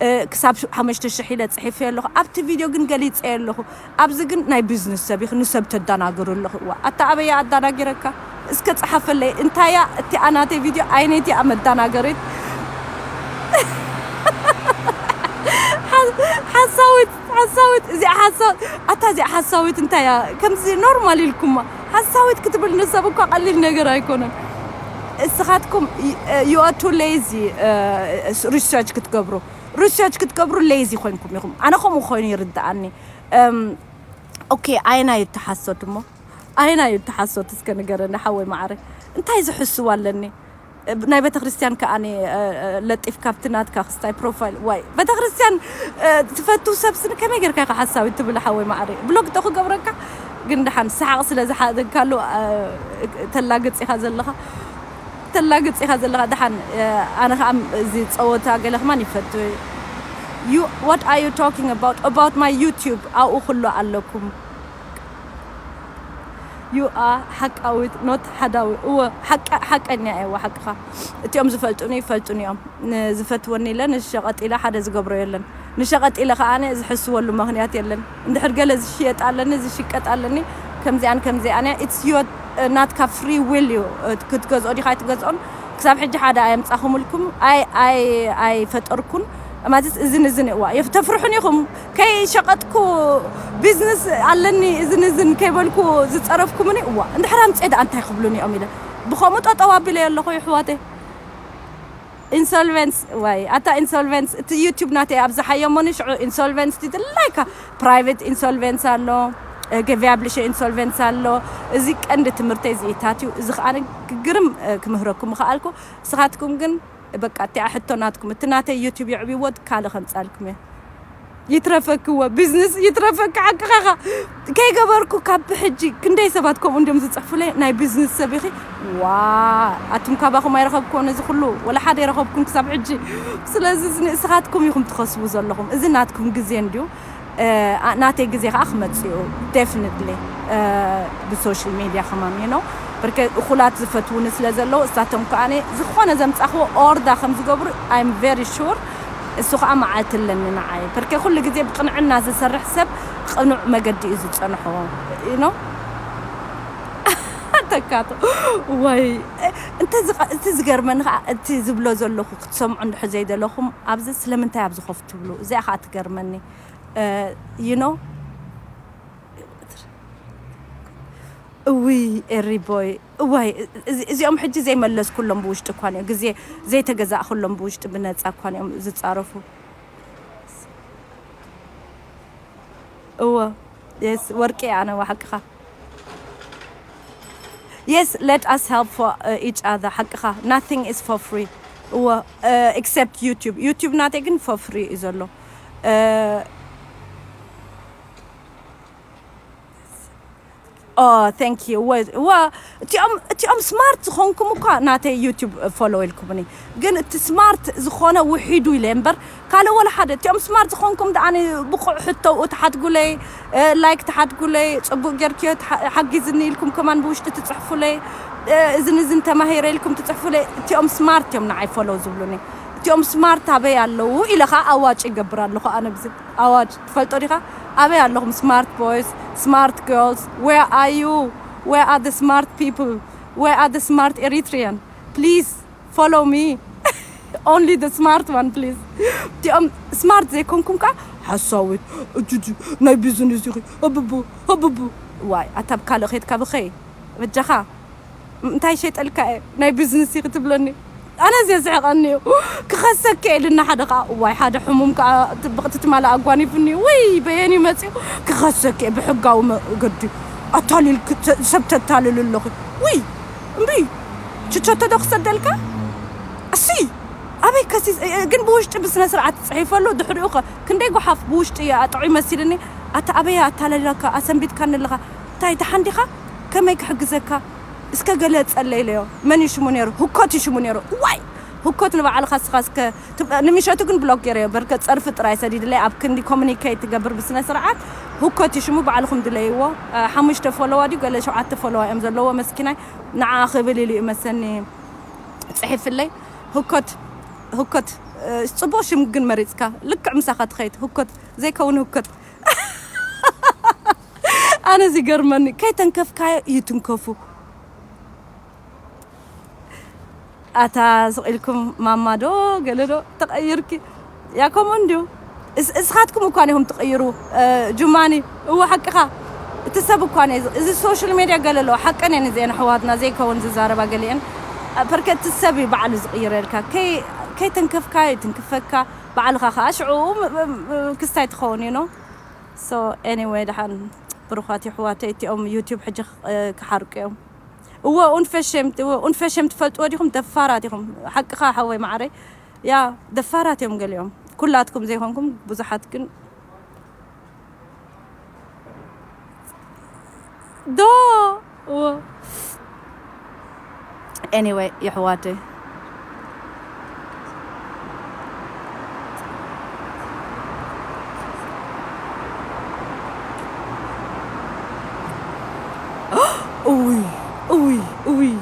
እ፣ ክሳብ ሓሙሽተ ሽሕ ኢለ ጽሒፈ ኣለኹ። ኣብቲ ቪድዮ ግን ገሊጸ ኣለኹ። ኣብዚ ግን ናይ ቢዝነስ ሰብ ኢኺ፣ ንሰብ ተዳናግሩ ኣለኹ። እዋ፣ ኣታ ኣበያ ኣዳናጊረካ? እስከ ጸሓፈለይ። እንታያ እቲ ኣናተይ ቪድዮ ኣይነይቲ እያ መዳናገሪት። ሓ-፣ ሓሳዊት፣ ሓሳዊት፣ እዚኣ ሓሳ-፣ ኣታ እዚኣ ሓሳዊት እንታያ? ከምዚ ኖርማል ኢልኩማ። ሓሳዊት ክትብል ንሰብ እኳ ቀሊል ነገር ኣይኮነን። እስኻትኩም ይ-፣ you are too lazy፣ እ፣ ሪሰርች ክትገብሩ። ሪሰርች ክትገብሩ ሌዚ ኮይንኩም ኢኹም። ኣነ ከምኡ ኮይኑ ይርድኣኒ። እም፣ ኦኬ፣ ኣየናይ እዩ እቲ ሓሶት እሞ? ኣየናይ እዩ እቲ ሓሶት? እስከ ንገረኒ ሓወይ መዓረ። እንታይ ዝሕስው ኣለኒ? እ፣ ናይ ቤተክርስትያን ከኣ፣ እ፣ እ፣ ለጢፍካ ኣብቲ ናትካ ክስታይ ፕሮፋይል። ዋይ፣ ቤተክርስትያን፣ እ፣ ትፈቱ ሰብስ ከመይ ጌርካ ኢኻ ሓሳዊት ትብል ሓወይ መዓረ? ብሎክ ዶ ክገብረካ? ግን ደሓን ሰሓቕ ስለ ዝሓዘካሉ፣ እ፣ ተላግጽ ኢኻ ዘለኻ። ተላግጽ ኢኻ ዘለኻ። ደሓን፣ እ፣ ኣነ ኸኣ እዚ ጸወታ ገለ ከማን ይፈቱ። You, what are you talking about? About my YouTube? ኣብኡ ኩሉ ኣለኩም። You are ሓቃዊት፣ not ሓዳዊ። እወ፣ ሓቀ-፣ ሓቀኛ እየ፣ እወ፣ ሓቅኻ። እቲኦም ዝፈልጡኒ ይፈልጡኒ እዮም። ንዝፈትወኒ ኢለ ንሸቐጥ ኢለ ሓደ ዝገብሮ የለን። ንሸቐጥ ኢለ ከኣ ዝሕስወሉ ምኽንያት የለን። እንድሕር ገለ ዝሽየጥ ኣለኒ፣ ዝሽቀጥ ኣለኒ፣ ከምዚኣን ከምዚኣን እያ። It's your፣ ናትካ ፍሪ ዊል እዩ። ክትገዝኦ ዲኻ ኣይትገዝኦን ክሳብ ሕጂ ሓደ ኣየምጻኹምልኩም፣ ኣይ-፣ ኣይ-፣ ኣይፈጠርኩን። ማለትስ እዝን እዝን እዋ፣ የፍ-፣ ተፍርሑን ኢኹም። ከይሸቐጥኩ ቢዝነስ ኣለኒ እዝን እዝን ከይበልኩ ዝጸረፍኩምኒ እዋ፣ እንድሕር ኣምጽኤ ደኣ እንታይ ክብሉኒ እዮም ኢለ ብኸምኡ ጠጠው ኣቢለ ኣለኹ ይሕዋተይ። ኢንሶልቨንስ፣ ዋይ፣ ኣታ ኢንሶልቨንስ፣ እቲ ዩቲዩብ ናተይ ኣብዝሓዮ እሞኒ ሽዑ ኢንሶልቨንስ ድላይካ ፕራይቬት ኢንሶልቨንስ ኣሎ፣ እ፣ ገበያ ብልሸ ኢንሶልቨንስ ኣሎ። እዚ ቀንዲ ትምህርተይ እዚ ኢታት እዩ። እዚ ከኣ ግርም፣ እ፣ ክምህረኩም ምኽኣልኩ። ንስኻትኩም ግን በቃ እቲኣ ሕቶ ናትኩም፣ እቲ ናተይ ዩቲዩብ የዕብይዎ ካልእ ከምጻልኩም እየ። ይትረፈክዎ ቢዝነስ ይትረፈክ ሓቅኻ። ከይገበርኩ ካብ ብሕጂ ክንደይ ሰባት ከምኡ እንዲዮም ዝጽሕፉለይ፣ ናይ ቢዝነስ ሰብ ኢኺ። ዋ፣ ኣቱም ካባኹም ኣይረኸብክዎን እዚ ኩሉ፣ ወላ ሓደ ኣይረኸብኩን ክሳብ ሕጂ። ስለዚ እዚ ንስኻትኩም ኢኹም ትኸስቡ ዘለኹም። እዚ ናትኩም ግዜ እንድዩ። እ፣ ኣ-፣ ናተይ ግዜ ከኣ ክመጽእ እዩ፣ ዴፊኒትሊ። እ፣ ብሶሻል ሚድያ ከማን፣ ዩ ኖ፣ ብርክ እኹላት ዝፈትዉኒ ስለ ዘለዉ፣ እሳቶም ከኣ ዝኾነ ዘምጻኽዎ ኦርዳ ከም ዝገብሩ I'm very sure። እሱ ከኣ መዓልቲ ኣለኒ ንዓይ። ብርክ ኩሉ ግዜ ብቅንዕና ዝሰርሕ ሰብ ቅኑዕ መገዲ እዩ ዝጸንሖ፣ ዩ ኖ። ተካቶ። ዋይ፣ እንተ ዝቐ-፣ እቲ ዝገርመኒ ከኣ፣ እቲ ዝብሎ ዘለኹ ክትሰምዑ እንድሕር ዘይደለኹም፣ ኣብዚ ስለምንታይ ኣብዚ ኮፍ ትብሉ? እዚኣ ከኣ ትገርመኒ። እ፣ ዩ ኖ። እውይ፣ ኤሪ ቦይ፣ እዋይ፣ እዚ-፣ እዚኦም ሕጂ ዘይመለስኩሎም ብውሽጢ እኳ እዮም፣ ግዜ ዘይተገዛእኩሎም ብውሽጢ ብነጻ እኳ እዮም ዝጻረፉ። እወ፣ የስ፣ ወርቂ፣ ኣነ ዋ ሓቅኻ። Yes, let us help for, uh, each other. ሓቅኻ፣ nothing is for free. እወ፣ uh, except YouTube. YouTube ናተይ ግን for free እዩ ዘሎ። Uh, oh, thank you. እወ፣ እወ፣ እቲኦም፣ እቲኦም ስማርት ዝኾንኩም እኳ ናተይ ዩቲዩብ ፎሎ ኢልኩምኒ። ግን እቲ ስማርት ዝኾነ ውሒዱ ኢለ እምበር፣ ካልእ ወላ ሓደ። እቲኦም ስማርት ዝኾንኩም ደኣ ብቑዕ ሕቶ ኣብኡ ትሓድጉለይ፣ እ፣ ላይክ ትሓድጉለይ፣ ጽቡቕ ጌርክዮ ትሓ-፣ ሓጊዝኒ ኢልኩም ከማን ብውሽጢ ትጽሕፉለይ፣ እ፣ እዝን እዝን ተማሂረ ኢልኩም ትጽሕፉለይ። እቲኦም ስማርት እዮም ንዓይ ፎሎ ዝብሉኒ። እቲኦም ስማርት ኣበይ ኣለዉ ኢለ ኸኣ ኣዋጭ ይገብር ኣለኹ ኣነ ብዚ። ኣዋጭ ትፈልጦ ዲኻ? ኣበይ ኣለኹም ስማርት ቦይስ፣ ስማርት ገርልስ? Where are you? Where are the smart people? Where are the smart Eritrean? Please follow me. Only the smart one, please. እቲኦም ስማርት ዘይኮንኩም ከኣ ሓሳዊት፣ እጁጁ፣ ናይ ቢዝነስ ኢኺ፣ ኣብቡ፣ ኣብቡ። ዋይ፣ ኣታ ኣብ ካልእ ኸይድካ ብኸይ፣ በጃኻ። እንታይ ሸይጠልካ እየ? ናይ ቢዝነስ ኢኺ ትብለኒ? ኣነ እዚ የስሕቐኒ እዩ። ክኸሰኪ ኢልና ሓደ ኸዓ፣ እዋይ፣ ሓደ ሕሙም ከኣ ጥብቕቲ ትማሊ ኣጓኒፉኒ። ውይ፣ በየን እዩ መጺኡ? ክኸሰኪ ብሕጋዊ መገዲ ኣታሊልኪ፣ ተ-፣ ሰብ ተታልል ኣለኺ። ውይ፣ እምቢ፣ ችቸቶ ዶ ክሰደልካ? እሲ፣ ኣበይ ከሲስ፣ እ-፣ እ-፣ ግን ብውሽጢ ብስነ ስርዓት ጽሒፈሉ፣ ድሕሪኡ ኸ ክንደይ ጓሓፍ ብውሽጢ ኣጥዑ ይመሲልኒ። ኣታ ኣበይ ኣታለለካ፣ ኣሰንቢትካኒ ኣለኻ። እንታይ ደሓን ዲኻ? ከመይ ክሕግዘካ? እስከ ገለጸለይ ኢለዮ። መን እዩ ሽሙ ነይሩ? ህኮት እዩ ሽሙ ነይሩ። ዋይ! ህኮት ንባዕልኻ እስኻ እስከ ትብ-፣ ንምሸቱ ግን ብሎክ ገይረዮ። በርከ ጸርፊ ጥራይ ሰዲድለይ ኣብ ክንዲ ኮሙኒኬት ትገብር ብስነ ስርዓት። ህኮት እዩ ሽሙ፣ ባዕልኹም ድለይዎ። እ፣ ሓሙሽተ ፎሎዋ ድዩ ገለ ሸውዓተ ፎሎዋ እዮም ዘለዎ መስኪናይ። ንዓ ክብል ኢሉ እዩ መሰኒ ጽሒፍለይ። ህኮት፣ ህኮት፣ እ፣ ጽቡቕ ሽም ግን መሪጽካ። ልክዕ ምሳኻ ትኸይድ ህኮት፣ ዘይከውን ህኮት። ኣነ ዝገርመኒ፣ ከይተንከፍካዮ ይትንከፉ። ኣታ ስቕ ኢልኩም ማማ ዶ ገለ ዶ ተቐይርኪ? ያ ከምኡ እንድዩ። እስ-፣ እስኻትኩም እኳ ኢኹም ትቕይሩ። እ፣ ጁማኒ፣ እወ ሓቅኻ። እቲ ሰብ እኳ ነው። እዚ ሶሻል ሜድያ ገለ ኣለዎ። ሓቀን እየን እዚአን ኣሕዋትና ዘይከውን ዝዛረባ ገሊአን። እ፣ ፐርከ እቲ ሰብ እዩ ባዕሉ ዝቕይረልካ። ከይ-፣ ከይተንከፍካዮ ይትንክፈካ። ባዕልኻ ኸኣ ሽዑ ም-፣ ም-፣ ም-፣ ክስታይ ትኸውን፣ you know? So, anyway፣ ደሓን ብሩኻት የሕዋተይ፣ እቲኦም ዩቲዩብ ሕጂ ክ-፣ ክሓርቁ እዮም። እወ፣ ኡንፈሸምት፣ እወ፣ ኡንፈሸምት ትፈልጥዎ ዲኹም? ደፋራት ኢኹም። ሓቅኻ ሓወይ መዓረይ። ያ፣ ደፋራት እዮም ገሊኦም። ኩላትኩም ዘይኮንኩም፣ ብዙሓት ግን። ዶ፣ እወ። ኤኒወይ፣ የሕዋተይ። እውይ፣ እውይ፣ እውይ።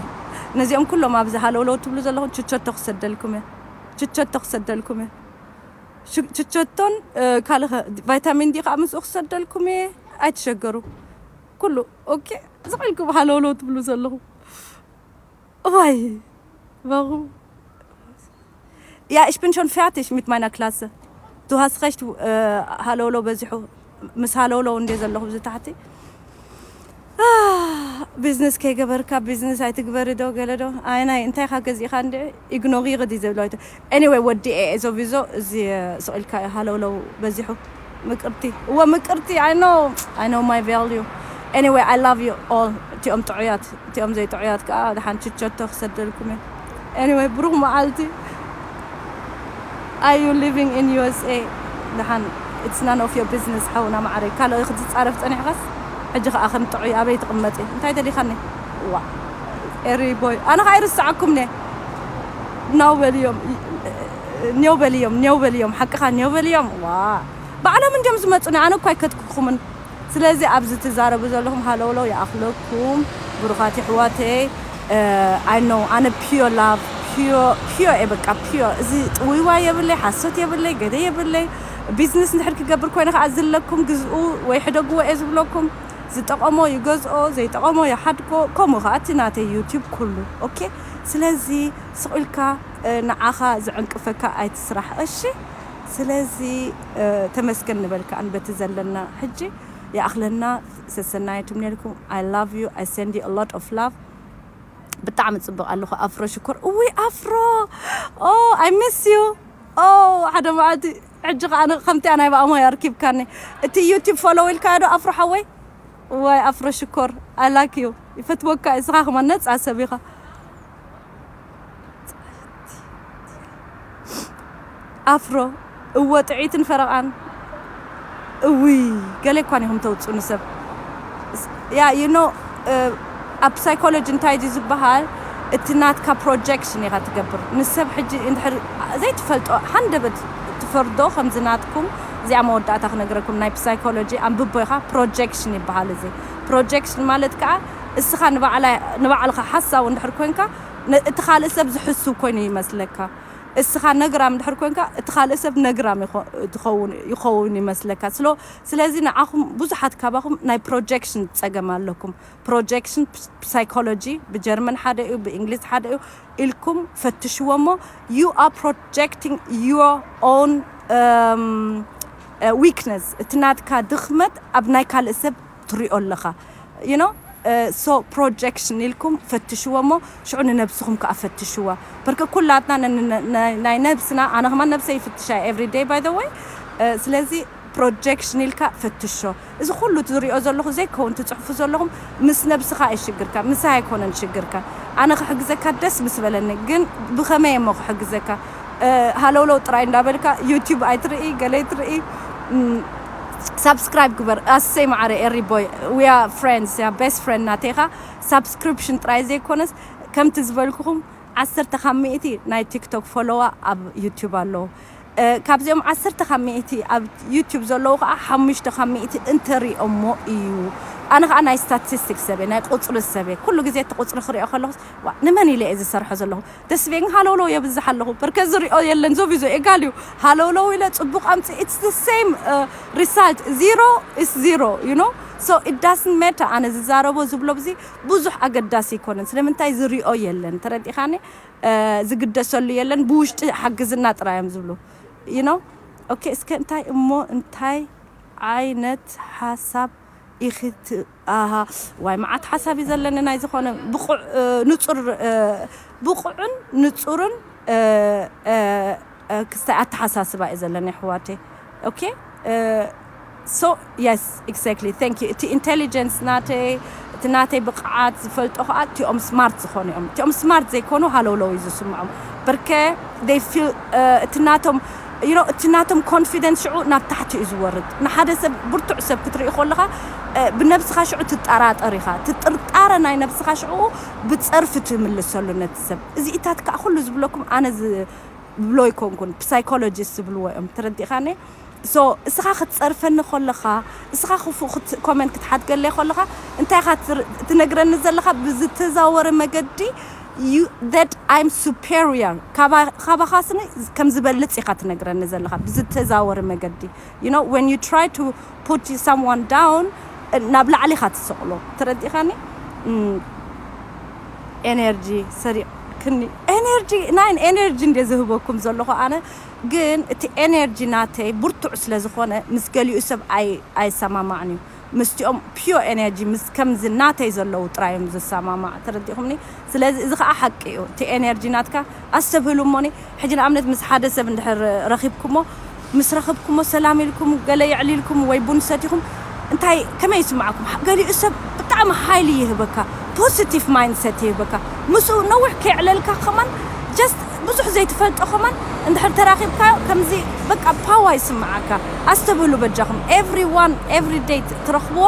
ነዚኦም ኩሎም ኣብዚ ሃለውለው ትብሉ ዘለኹም ችቸቶ ክሰደልኩም እየ። ችቸቶ ክሰደልኩም እየ። ሽ-፣ ችቸቶን፣ እ፣ ካልእ ኸ-፣ ቫይታሚን ዲ ኸኣ ምስኡ ክሰደልኩም እየ። ኣይትሸገሩ። ኩሉ ኦኬ። ስቕ ኢልኩም ሃለውለው ትብሉ ዘለኹም። እዋይ፣ warum? Ja, ich bin schon fertig mit meiner Klasse. Du hast recht, እ፣ ሃለውለው በዚሑ። ምስ ሃለውለው እንድየ ዘለኹ ኣብዚ ታሕቲ። ቢዝነስ ከይገበርካ ቢዝነስ ኣይትግበሪ ዶ ገለ ዶ? ኣይ ናይ እንታይ ኢኻ ገዚእኻ እንደ ኢግኖሪ ይቕዲ ዘብሎ ኣይተ-፣ ኤኒወይ ወዲ ኤ ኤዞ ቪዞ እዚ ስቕ ኢልካ ሃለውለው በዚሑ። ምቅርቲ። እወ ምቅርቲ፣ I know, I know my value. Anyway, I love you all. እቲኦም ጥዑያት፣ እቲኦም ዘይጥዑያት ከኣ ደሓን ችቸቶ ክሰደልኩም እየ። ኤኒወይ ብሩኽ መዓልቲ። Are you living in ዩ ኤስ ኤ? ደሓን፣ it's none of your business ሓውና መዓረይ። ካልእ ክትጻረፍ ጸኒሕካስ፣ ሕጂ ከኣ ከም ጥዑይ ኣበይ ትቕመጢ? እንታይ ደሊኻኒ? ዋ፣ ኤሪ ቦይ፣ ኣነ ከኣ ይርስዓኩም ነ። ናው በልዮም፣ ኔው በልዮም፣ ኔው በልዮም፣ ሓቅኻ ኔው በልዮም። ዋ፣ ባዕሎም እንድዮም ዝመጹኒ፣ ኣነ እኳ ኣይከድኩኹምን። ስለዚ ኣብዚ ትዛረቡ ዘለኹም ሃለውለው ይኣኽለኩም፣ ብሩኻት የሕዋተይ። እ፣ I know፣ ኣነ ፒዮ ላቭ፣ ፒዮ፣ ፒዮ እየ በቃ፣ ፒዮ። እዚ ጥውይዋይ የብለይ፣ ሓሶት የብለይ፣ ገለ የብለይ። ቢዝነስ እንድሕር ክገብር ኮይነ ከኣ ዝለኩም ግዝኡ ወይ ሕደግዎ እየ ዝብለኩም። ዝጠቐሞ ይገዝኦ፣ ዘይጠቐሞ ይሓድጎ። ከምኡ ከኣ እቲ ናተይ ዩቲዩብ ኩሉ። ኦኬ? ስለዚ ስቕ ኢልካ፣ እ፣ ንዓኻ ዝዕንቅፈካ ኣይትስራሕ፣ እሺ? ስለዚ፣ እ፣ ተመስገን ንበል ከኣ በቲ ዘለና ሕጂ። ይኣኽለና። ሰሰናዩ ትምኔልኩም። I love you. I send you a lot of love. ብጣዕሚ ጽቡቕ ኣለኹ ኣፍሮ ሽኮር። እውይ ኣፍሮ! ኦ፣ I miss you. ኦ፣ ሓደ መዓልቲ ሕጂ ኸኣ ኣነ ከምቲኣ ናይ ባእሞይ ኣርኪብካኒ። እቲ ዩቲዩብ ፎሎው ኢልካዮ ዶ ኣፍሮ ሓወይ? እዋይ ኣፍሮ ሽኮር፣ I like you. ይፈትወካ እየ፣ እስኻ ከማን ነጻ ሰብ ኢኻ። ኣፍሮ፣ እወ ጥዒትን ፈረቓን። እውይ፣ ገለ እኳ ኢኹም ተውጽኡኒ ሰብ። ያ፣ you know፣ እ፣ ኣብ ሳይኮሎጂ እንታይ ድዩ ዝበሃል? እቲ ናትካ ፕሮጀክሽን ኢኻ ትገብር። ንሰብ ሕጂ እንድሕር ዘይትፈልጦ ሃንደበት ትፈርዶ፣ ከምዚ ናትኩም፣ እዚኣ መወዳእታ ክነግረኩም፣ ናይ ሳይኮሎጂ ኣንብቦ ኢኻ፣ ፕሮጀክሽን ይበሃል እዚ። ፕሮጀክሽን ማለት ከኣ እስኻ ንባዕላ-፣ ንባዕልኻ ሓሳዊ እንድሕር ኮንካ፣ ነ-፣ እቲ ካልእ ሰብ ዝሕስው ኮይኑ ይመስለካ። እስኻ ነግራም እንድሕር ኮንካ፣ እቲ ካልእ ሰብ ነግራም ይኾ-፣ ትኸውን፣ ይኸውን ይመስለካ። ስለ-፣ ስለዚ ንዓኹም ብዙሓት ካባኹም ናይ ፕሮጀክሽን ጸገም ኣለኩም። ፕሮጀክሽን ፕ-፣ ሳይኮሎጂ ብጀርመን ሓደ እዩ፣ ብእንግሊዝ ሓደ እዩ ኢልኩም ፈትሽዎ እሞ፣ you are projecting your own፣ እም፣ እ፣ ዊክነስ፣ እቲ ናትካ ድኽመት ኣብ ናይ ካልእ ሰብ ትሪኦ ኣለኻ። You know? so projection ኢልኩም ፈትሽዎ እሞ ሽዑ ንነብስኹም ከዓ ፈትሽዋ። በርከ ኩላትና ነ- ነ- ነ- ናይ ነብስና፣ ኣነ ከማን ነብሰይ ይፍትሻ every day by the way። ስለዚ projection ኢልካ ፈትሾ። እዚ ኩሉ ዝሪኦ ዘለኹ ዘይከውን ትፅሕፉ ዘለኹም ምስ ነብስኻ እዩ ሽግርካ፣ ምሳይ ኣይኮነን ሽግርካ። ኣነ ክሕግዘካ ደስ ምስ በለኒ፣ ግን ብኸመይ እሞ ክሕግዘካ? ሃለውለው ጥራይ እንዳበልካ ዩቲዩብ ኣይትርኢ፣ ገለ ኣይትርኢ። ሳብስክራይብ ግበር። ኣሰይ ማዕረ ኤሪ ቦይ፣ we are friends፣ ያ ቤስት ፍሬንድ ናተይኻ። ሳብስክሪፕሽን ጥራይ ዘይኮነስ ከምቲ ዝበልኩኹም ዓሰርተ ካብ ሚእቲ ናይ ቲክቶክ ፎሎዋ ኣብ ዩቲዩብ ኣለዎ። ካብዚኦም ዓሰርተ ካብ ሚእቲ ኣብ ዩቲዩብ ዘለዉ ከዓ ሓሙሽተ ካብ ሚእቲ እንተሪኦሞ እዩ። ኣነ ከዓ ናይ ስታቲስቲክስ ሰበ፣ ናይ ቁፅሪ ሰበ፣ ኩሉ ግዜ እቲ ቁፅሪ ክሪኦ ከለኹ ንመን ኢለ እየ ዝሰርሖ ዘለኹ? ደስቤን ሃለውለው የብዝሕ ኣለኹ። በርከ ዝሪኦ የለን፣ ዞብ ይዞ ኤጋል እዩ። ሃለውለው ኢለ ፅቡቕ ኣምፅ፣ it's the same result፣ zero is zero, you know? So it doesn't matter ኣነ ዝዛረቦ ዝብሎ ብዚ ብዙሕ ኣገዳሲ ኣይኮነን። ስለምንታይ ዝሪኦ የለን፣ ተረዲኻኒ? ዝግደሰሉ የለን፣ ብውሽጢ ሓግዝና ጥራይ እዮም ዝብሉ። You know? ኦኬ፣ እስከ እንታይ እሞ እንታይ ዓይነት ሓሳብ ኢኺ ት- ኣሃ፣ ዋይ መዓት ሓሳብ እዩ ዘለኒ። ናይ ዝኾነ ብቑዕ ንፁር ብቑዕን ንፁርን ክስታይ ኣተሓሳስባ እዩ ዘለኒ ኣሕዋተይ። ኦኬ፣ so yes, exactly, thank you። እቲ ኢንቴሊጀንስ ናተይ፣ እቲ ናተይ ብቕዓት ዝፈልጦ ከዓ እቲኦም ስማርት ዝኾኑ እዮም። እቲኦም ስማርት ዘይኮኑ ሃለውለው እዩ ዝስምዖም። በርከ they feel እቲ ናቶም you know እቲ ናቶም ኮንፊደንስ ሽዑ ናብ ታሕቲ እዩ ዝወርድ። ንሓደ ሰብ ብርቱዕ ሰብ ክትርኢ ከለኻ ብነብስኻ ሽዑ ትጠራጠር ኢኻ። ትጥርጣረ ናይ ነብስኻ ሽዑ ብፀርፊ ትምልሰሉ ነቲ ሰብ። እዚኢታት ከዓ ኩሉ ዝብለኩም ኣነ ዝብሎ ኣይኮንኩን፣ ሳይኮሎጂስት ዝብልዎ እዮም። ተረዲእኻኒ? So እስኻ ክትፀርፈኒ ከለኻ፣ እስኻ ክፉእ ኮመንት ክትሓትገለይ ከለኻ እንታይ ኢኻ ትነግረኒ ዘለኻ? ብዝተዛወረ መገዲ that I'm superior፣ ካባኻስኒ ከም ዝበልፅ ኢኻ ትነግረኒ ዘለኻ ብዝተዛወረ መገዲ። You know, when you try to put someone down, ናብ ላዕሊ ኢኻ ትሰቕሎ። ተረዲእኻኒ? ኤነርጂ ሰሪቕክኒ። ኤነርጂ ናይን ኤነርጂ እንደ ዝህበኩም ዘለኹ ኣነ ግን እቲ ኤነርጂ ናተይ ብርቱዕ ስለ ዝኾነ ምስ ገሊኡ ሰብ ኣይሰማማዕን እዩ። ምስቲኦም ፒዮ ኤነርጂ ምስ ከምዚ ናተይ ዘለዉ ጥራይ እዮም ዝሰማማዕ። ተረዲእኹምኒ? ስለዚ እዚ ከዓ ሓቂ እዩ። እቲ ኤነርጂ ናትካ ኣስተብህሉ እሞኒ። ሕጂ ንኣብነት ምስ ሓደ ሰብ እንድሕር ረኺብኩሞ ምስ ረኽብኩሞ ሰላም ኢልኩም ገለ የዕሊልኩም ወይ ቡን ሰቲኹም እንታይ ከመይ ይስምዓኩም? ገሊኡ ሰብ ብጣዕሚ ሓይሊ ይህበካ፣ ፖዚቲቭ ማይንድሰት ይህበካ። ምስኡ ነዊሕ ከየዕለልካ ከማን ጀስት ብዙሕ ዘይትፈልጦ ከማን እንድሕር ተራኺብካ ከምዚ በቃ ፓዋ ይስምዓካ። ኣስተብህሉ በጃኹም። ኤቭሪ ዋን ኤቭሪ ደይ ትረኽብዎ።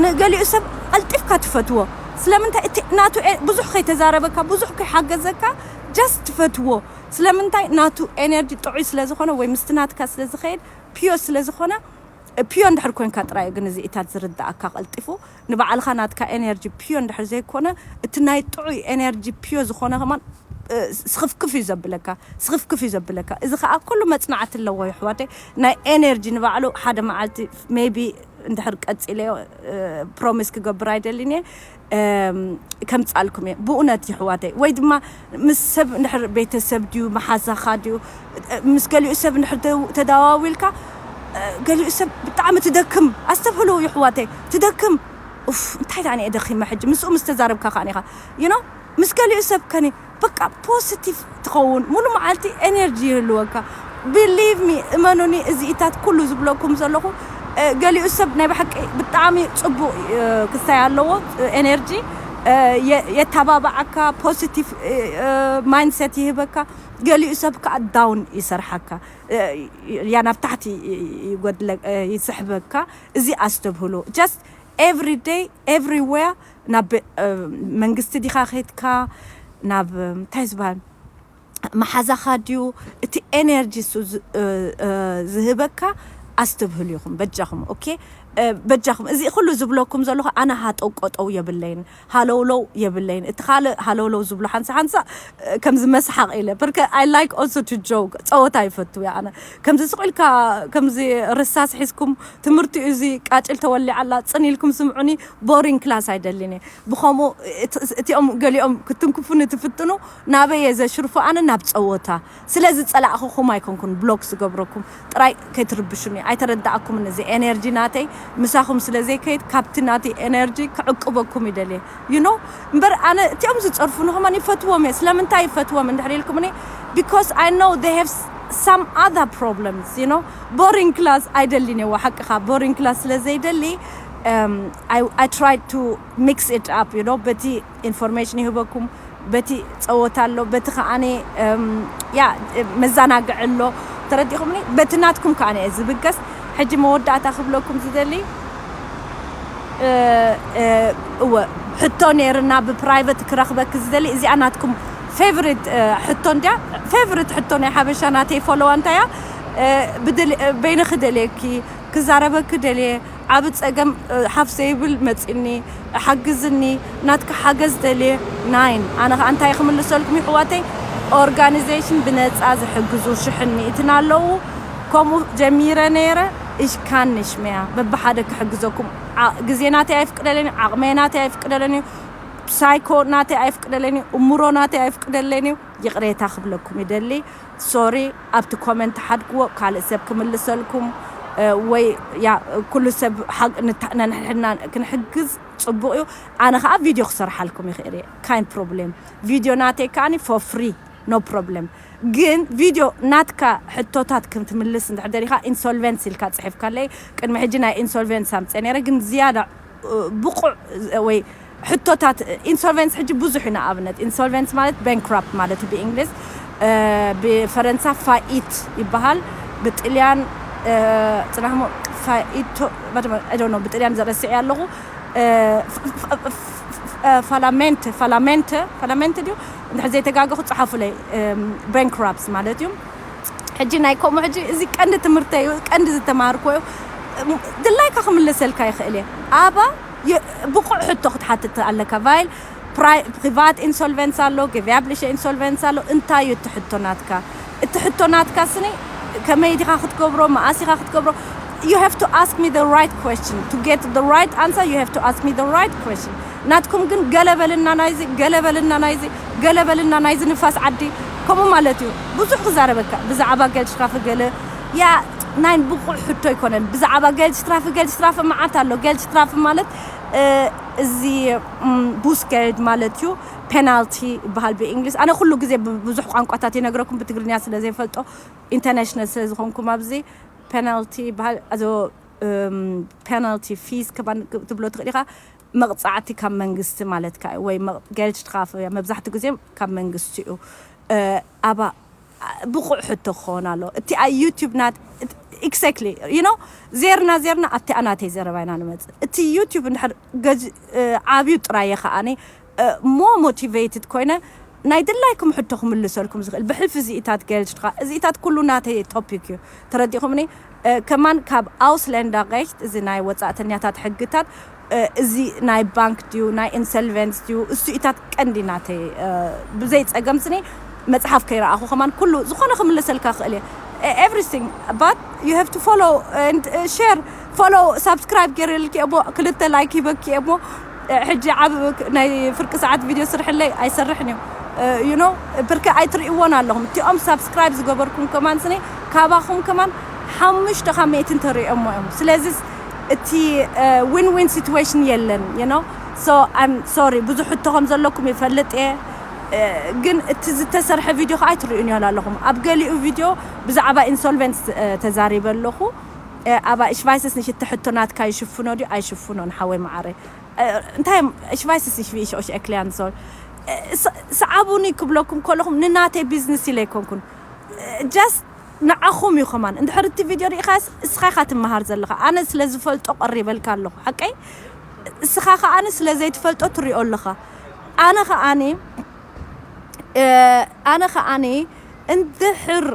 ንገሊኡ ሰብ ቀልጢፍካ ትፈትዎ። ስለምንታይ? እቲ ናቱ ብዙሕ ከይተዛረበካ ብዙሕ ከይሓገዘካ ጀስት ትፈትዎ። ስለምንታይ? ናቱ ኤነርጂ ጥዑይ ስለ ዝኾነ ወይ ምስቲ ናትካ ስለ ዝኸይድ ፒዮ ስለ ዝኾነ። ፒዮ እንድሕር ኮንካ ጥራይ ግን እዚኢታት ዝርዳእካ ቀልጢፉ። ንባዕልኻ ናትካ ኤነርጂ ፒዮ እንድሕር ዘይኮነ እቲ ናይ ጥዑይ ኤነርጂ ፒዮ ዝኾነ ከማን ስኽፍክፍ እዩ ዘብለካ። ስኽፍክፍ እዩ ዘብለካ። እዚ ከዓ ኩሉ መፅናዕቲ ኣለዎ ይሕዋተይ። ናይ ኤነርጂ ንባዕሉ ሓደ መዓልቲ ሜቢ እንድሕር ቀፂለዮ ፕሮሚስ ክገብር ኣይደልን እየ። ከምፃልኩም እየ ብእውነት ይሕዋተይ። ወይ ድማ ምስ ሰብ እንድሕር ቤተሰብ ድዩ መሓዛኻ ድዩ ምስ ገሊኡ ሰብ እንድሕር ተዳዋዊልካ ገሊኡ ሰብ ብጣዕሚ ትደክም። ኣስተብህሉ ይሕዋተይ፣ ትደክም። ኡፍ እንታይ ዳኒ ደኺመ ሕጂ ምስኡ ምስ ተዛረብካ ከዓ ኢኻ you know ምስ ገሊኡ ሰብ ከኒ በቃ ፖዚቲቭ ትኸውን። ሙሉ መዓልቲ ኤነርጂ ይህልወካ። ቢሊቭ ሚ እመኑኒ፣ እዚኢታት ኩሉ ዝብለኩም ዘለኹ ገሊኡ ሰብ ናይ ብሓቂ ብጣዕሚ ፅቡቅ ክስታይ ኣለዎ። ኤነርጂ የተባባዓካ፣ ፖዚቲቭ ማይንድሰት ይህበካ። ገሊኡ ሰብ ከዓ ዳውን ይሰርሓካ። ያ ናብ ታሕቲ ይጎድለ ይስሕበካ። እዚ ኣስተብህሉ። ጀስት ኤቭሪ ደይ ኤቭሪዌር ናብ መንግስቲ ዲኻ ከይድካ ናብ እንታይ ዝበሃል መሓዛኻ ድዩ እቲ ኤነርጂ እሱ ዝህበካ ኣስተብህሉ ኢኹም በጃኹም። ኦኬ በጃኹም። እዚ ኩሉ ዝብለኩም ዘለኹ ኣነ ሃጠው ቆጠው የብለይን፣ ሃለውለው የብለይን። እቲ ካልእ ሃለውለው ዝብሎ ሓንሳ ሓንሳ ከምዚ መስሓቕ ኢለ በርከ I like also to joke፣ ፀወታ ይፈቱ እየ ኣነ። ከምዚ ስቕ ኢልካ ከምዚ ርሳስ ሒዝኩም ትምህርቲ እዚ ቃጭል ተወሊዓላ ፅን ኢልኩም ስምዑኒ። ቦሪንግ ክላስ ኣይደልን እየ። ብኸምኡ እቲኦም ገሊኦም ክትንክፉኒ ትፍትኑ ናበይ እየ ዘሽርፎ? ኣነ ናብ ፀወታ። ስለ ዝፀላእኹኹም ኣይኮንኩን ብሎክ ዝገብረኩም፣ ጥራይ ከይትርብሹኒ። ኣይተረዳእኩምን እዚ ኤነርጂ ናተይ። ምሳኹም ስለ ዘይከይድ ካብቲ ናቲ ኤነርጂ ክዕቅበኩም ይደልየ። You know? እምበር ኣነ እቲኦም ዝጸርፉ ንኸማን ይፈትዎም እየ። ስለምንታይ ይፈትዎም እንድሕር ኢልኩም እኔ? Because I know they have some other problems, you know? Boring class ኣይደልን እየ፣ ሓቅኻ። Boring class ስለ ዘይደሊ um, I, I try to mix it up, you know? በቲ ኢንፎርሜሽን ይህበኩም፣ በቲ ጸወታ ኣሎ፣ በቲ ከኣኒ ያ መዘናግዒ ኣሎ። ተረዲኹምኒ? በቲ ናትኩም ከኣኒ እየ ዝብገስ። ሕጂ መወዳእታ ክብለኩም ዝደሊ እወ ሕቶ ነይርና ብፕራይቨት ክረኽበክ ዝደሊ እዚኣ ናትኩም ፌቨሪት ሕቶ እንድያ። ፌቨሪት ሕቶ ናይ ሓበሻ ናተይ ፎሎዋ እንታይ እያ? በይንኺ ደልየኪ ክዛረበኪ ደልየ ዓብ ጸገም ሓፍ ዘይብል መጺኒ ሓግዝኒ ናትካ ሓገዝ ደልየ። ናይን ኣነ ከኣ እንታይ ክምልሰልኩም ይሕዋተይ? ኦርጋኒዜሽን ብነጻ ዝሕግዙ ሽሕን ሚእትን ኣለዉ። ከምኡ ጀሚረ ነይረ። እሽካንሽ መያ በብሓደ ክሕግዘኩም ግዜ ናተይ ኣይፍቅደለኒ፣ ዓቕመይ ናተይ ኣይፍቅደለኒ፣ ሳይኮ ናተይ ኣይፍቅደለኒ፣ እምሮ ናተይ ኣይፍቅደለኒ። ይቕሬታ ክብለኩም ይደሊ። ሶሪ ኣብቲ ኮመንት ሓድግዎ ካልእ ሰብ ክምልሰልኩም ወይ ያ ኩሉ ሰብ ነንሕድሕድና ክንሕግዝ ጽቡቕ እዩ። ኣነ ከኣ ቪድዮ ክሰርሓልኩም ይኽእል እየ። ካይን ፕሮብሌም ቪድዮ ናተይ ከኣኒ for free no problem። ግን ቪድዮ ናትካ ሕቶታት ክትምልስ እንድሕር ደሊኻ ኢንሶልቨንስ ኢልካ ጽሒፍካለይ ቅድሚ ሕጂ ናይ ኢንሶልቨንስ ኣምጸ ነረ ግን ዝያዳ ብቑዕ ወይ ሕቶታት ኢንሶልቨንስ ሕጂ ብዙሕ እዩ። ንኣብነት ኢንሶልቨንስ ማለት ባንክራፕት ማለት እዩ ብእንግሊዝ፣ ብፈረንሳ ፋኢት ይበሃል፣ ብጥልያን ጽናሕሞ ፋኢቶ ብጥልያን ዘረስዕ ኣለኹ። ፋላሜንት ፋላሜንት ፋላሜንት ድዩ እንድሕር ዘይተጋገኹ ጸሓፉለይ። ባንክራፕትስ ማለት እዩ። ሕጂ ናይ ከምኡ ሕጂ እዚ ቀንዲ ትምህርተይ እዩ፣ ቀንዲ ዝተማሃርኮ እዩ። ድላይካ ክምልሰልካ ይኽእል እየ። ኣባ ብቑዕ ሕቶ ክትሓትት ኣለካ። ቫይል ፕራይቫት ኢንሶልቨንስ ኣሎ፣ ገቢያብልሸ ኢንሶልቨንስ ኣሎ። እንታይ እዩ እቲ ሕቶ ናትካ? እቲ ሕቶ ናትካ ስኒ ከመይ ዲኻ ክትገብሮ፣ መኣስ ኢኻ ክትገብሮ? You have to ask me the right question. To get the right answer, you have to ask me the right question. ናትኩም ግን ገለ በልና ናይዚ፣ ገለ በልና ናይዚ፣ ገለ በልና ናይዚ ንፋስ ዓዲ ከምኡ ማለት እዩ። ብዙሕ ክዛረበካ ብዛዕባ ገልሽትራፊ ገለ ያ ናይ ብቑዕ ሕቶ ኣይኮነን። ብዛዕባ ገልሽትራፊ ገልሽትራፊ መዓት ኣሎ። ገልሽትራፊ ማለት እዚ ቡስገልድ ማለት እዩ። ፔናልቲ ይበሃል ብእንግሊዝ። ኣነ ኩሉ ግዜ ብዙሕ ቋንቋታት ይነግረኩም ብትግርኛ ስለ ዘይፈልጦ ኢንተርናሽናል ስለ ዝኾንኩም ኣብዚ ፔናልቲ ይበሃል። ፔናልቲ ፊስ ከማን ክትብሎ ትኽእል ኢኻ። መቕጻዕቲ ካብ መንግስቲ ማለትካ እዩ ወይ ገልች ትኻፍ መብዛሕትኡ ግዜ ካብ መንግስቲ እዩ። ኣባ ብቑዕ ሕቶ ክኸውን ኣሎ። እቲ ኣይ ዩቲዩብ ናት ኤግዛክትሊ ዩ ኖ ዜርና ዜርና ኣብቲ ኣናተይ ዘረባ ኢና ንመጽእ። እቲ ዩቲዩብ እንድሕር ዓብዩ ጥራይ እየ ከኣኒ ሞ ሞቲቬትድ ኮይነ ናይ ድላይኩም ሕቶ ክምልሰልኩም ዝኽእል ብሕልፊ እዚኢታት ገልች ትኻ እዚኢታት ኩሉ ናተይ ቶፒክ እዩ። ተረዲኹምኒ? ከማን ካብ ኣውስለንዳ ሬክት እዚ ናይ ወጻእተኛታት ሕግታት እዚ ናይ ባንክ ድዩ ናይ ኢንሰልቨንስ ድዩ እሱኢታት ቀንዲ ናተይ ብዘይ ጸገም ስኒ መጽሓፍ ከይረኣኹ ከማን ኩሉ ዝኾነ ክምልሰልካ ክእል እየ everything but you have to follow and share follow subscribe ገይረልኪ እሞ ክልተ ላይክ ሂበኪ እሞ ሕጂ ዓብ ናይ ፍርቂ ሰዓት ቪድዮ ስርሕለይ ኣይሰርሕን እዩ you know ብርክ ኣይትርእይዎን ኣለኹም እቲኦም ሳብስክራይብ ዝገበርኩም ከማን ስኒ ካባኹም ከማን ሓሙሽተ ካብ ሚእቲ እንተርእዮሞ እዮም ስለዚ እቲ win win situation የለን you know so I'm sorry ብዙሕ ሕቶ ከም ዘለኩም ይፈልጥ እየ ግን እቲ ዝተሰርሐ ቪድዮ ከዓ ኣይትርእዩን ይሆን ኣለኹም ኣብ ገሊኡ ቪድዮ ብዛዕባ ኢንሶልቨንስ ተዛሪበ ኣለኹ ኣባ እሽቫይሰስ ንሽተ ሕቶ ናትካ ይሽፍኖ ድዩ ኣይሽፍኖን ሓወይ መዓረ እንታይ እዮም እሽቫይሰስ ይሽቪ ሾሽ ኤክሊያን ሶል ሰዓቡኒ ክብለኩም ከለኹም ንናተይ ቢዝነስ ኢለ ኣይኮንኩን just ንዓኹም እዩ ከማን እንድሕር እቲ ቪድዮ ርኢኻስ እስኻ ኢኻ ትመሃር ዘለኻ ኣነ ስለ ዝፈልጦ ቀሪበልካ ኣለኹ ሓቀይ እስኻ ከዓኒ ስለ ዘይትፈልጦ ትሪኦ ኣለኻ ኣነ ከዓኒ ኣነ ከዓኒ እንድሕር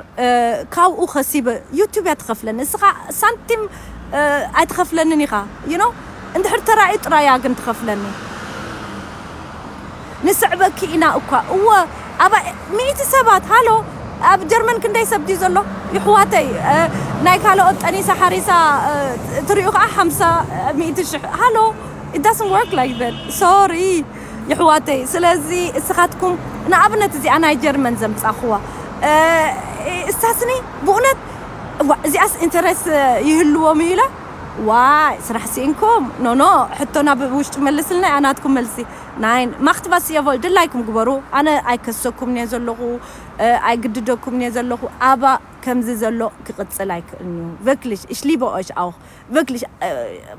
ካብኡ ከሲበ ዩቱብ እያ ትኸፍለኒ እስኻ ሳንቲም ኣይትኸፍለንን ኢኻ you know እንድሕር ተራእዩ ጥራያ ግን ትኸፍለኒ ንስዕበኪ ኢና እኳ እወ ኣብ ሚእቲ ሰባት ሃሎ ኣብ ጀርመን ክንደይ ሰብ ድዩ ዘሎ ይሕዋተይ ናይ ካልኦት ጠኒሳ ሓሪሳ ትሪኡ ከዓ ሓምሳ ሚእቲ ሽሕ ሃሎ it doesn't work like that sorry ይሕዋተይ ስለዚ እስኻትኩም ንኣብነት እዚኣ ናይ ጀርመን ዘምፃኽዋ እስታስኒ ብእውነት እዚኣስ ኢንተረስት ይህልዎም እዩ ኢላ ዋይ ስራሕ ስኢንኩም ኖኖ ሕቶና ብውሽጢ መልስልና እያ ናትኩም መልሲ ናይ ማክትባስ የቮል ድላይኩም ግበሩ ኣነ ኣይከሰኩም እየ ዘለኹ ኣይግድደኩም እየ ዘለኹ ኣባ ከምዚ ዘሎ ክቕፅል ኣይክእልን እዩ wirklich ich liebe euch auch wirklich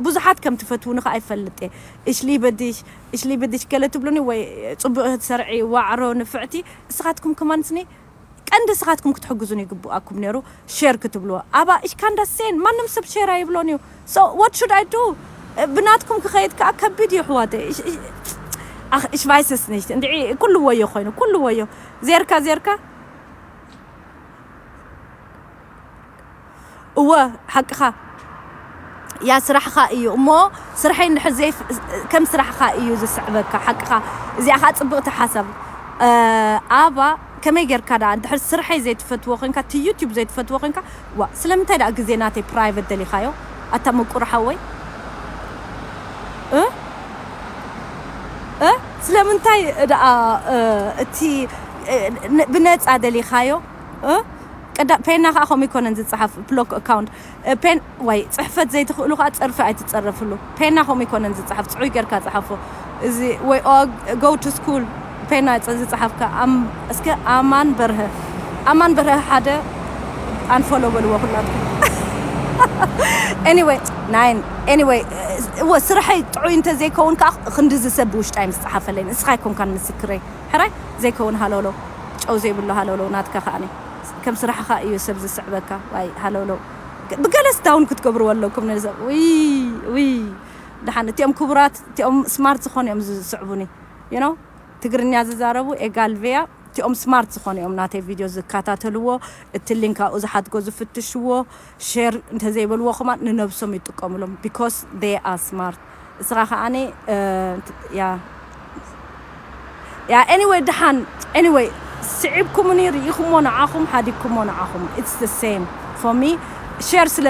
ብዙሓት ከም ትፈትውኒ ከዓ ይፈልጥ እየ ich liebe dich ich liebe dich ገለ ትብሉኒ ወይ ፅቡቅ ትሰርዒ ዋዕሮ ንፍዕቲ እስኻትኩም ከማንስኒ ቀንዲ ስኻትኩም ክትሕግዙን ይግብኣኩም ነይሩ ሼር ክትብልዎ ኣባ ich kann das sehen ማንም ሰብ ሼር ኣይብሎን እዩ so what should I do ብናትኩም ክኸይድ ከዓ ከቢድ እዩ ኣሕዋተይ ich weiß es nicht እንድዒ ኩሉ ወዮ ኮይኑ ኩሉ ወዮ ዜርካ ዜርካ እወ ሓቅኻ ያ ስራሕኻ እዩ እሞ ስርሐይ እንድሕር ዘይ ከም ስራሕኻ እዩ ዝስዕበካ ሓቅኻ እዚኣ ከዓ ፅብቕቲ ሓሳብ ኣባ ከመይ ጌርካ ደኣ እንድሕር ስርሐይ ዘይትፈትዎ ኮንካ እቲ ዩቲዩብ ዘይትፈትዎ ኮንካ ዋ ስለምንታይ ደኣ ግዜ ናተይ ፕራይቨት ደሊኻዮ ኣታ ምቁር ሓወይ እ እ ስለምንታይ ደኣ እቲ ብነፃ ደሊኻዮ እ ቀዳ ፔና ከዓ ከምኡ ይኮነን ዝፀሓፍ ብሎክ ኣካውንት ፔን ወይ ፅሕፈት ዘይትኽእሉ ከዓ ፀርፊ ኣይትፀረፍሉ ፔና ከምኡ ይኮነን ዝፀሓፍ ፅዑይ ጌርካ ፀሓፎ እዚ ወይ go to school ፔና ዝፀሓፍካ እስከ ኣማን በርሀ ኣማን በርሀ ሓደ ኣንፎሎ በልዎ ኩላትኩም anyway ናይ anyway እወ ስርሐይ ጥዑይ እንተዘይከውን ከዓ ክንዲ ዝሰብ ብውሽጣይ ምስ ፀሓፈለይ ንስኻ ኣይኮንካን ምስክረይ ሕራይ ዘይከውን ሃለውለው ጨው ዘይብሉ ሃለውለው ናትካ ከዓኒ ከም ስራሕኻ እዩ ሰብ ዝስዕበካ ዋይ ሃለውለው ብገለስ ዳውን ክትገብርዎ ኣለኩም ነዚ ውይ ውይ ደሓን እቲኦም ክቡራት እቲኦም ስማርት ዝኾኑ እዮም ዝስዕቡኒ you know ትግርኛ ዝዛረቡ ኤጋል ቪያ እቲኦም ስማርት ዝኾኑ እዮም ናተይ ቪድዮ ዝከታተልዎ እቲ ሊንክ ኣብኡ ዝሓትጎ ዝፍትሽዎ ሼር እንተዘይበልዎ ከማን ንነብሶም ይጥቀሙሎም because they are smart እስኻ ከዓኒ ያ ያ anyway ደሓን anyway ስዒብኩምኒ ርኢኹሞ ንዓኹም ሓዲግኩሞ ንዓኹም it's the same for me ሸር ስለ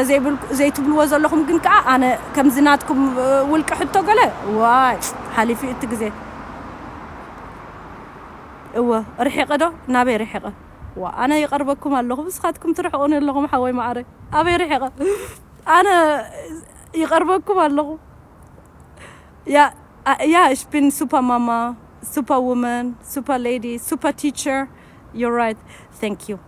ዘይትብልዎ ዘለኹም ግን ከዓ ኣነ ከምዚ ናትኩም ውልቂ ሕቶ ገለ ዋይ ሓሊፉ እቲ ግዜ እወ ርሒቐ ዶ ናበይ ርሒቐ ዋ ኣነ ይቐርበኩም ኣለኹ ንስኻትኩም ትርሕቑኒ ኣለኹም ሓወይ ማዓረ ኣበይ ርሒቐ ኣነ ይቐርበኩም ኣለኹ ያ ያ ich bin super Mama super Woman super Lady super Teacher you're right thank you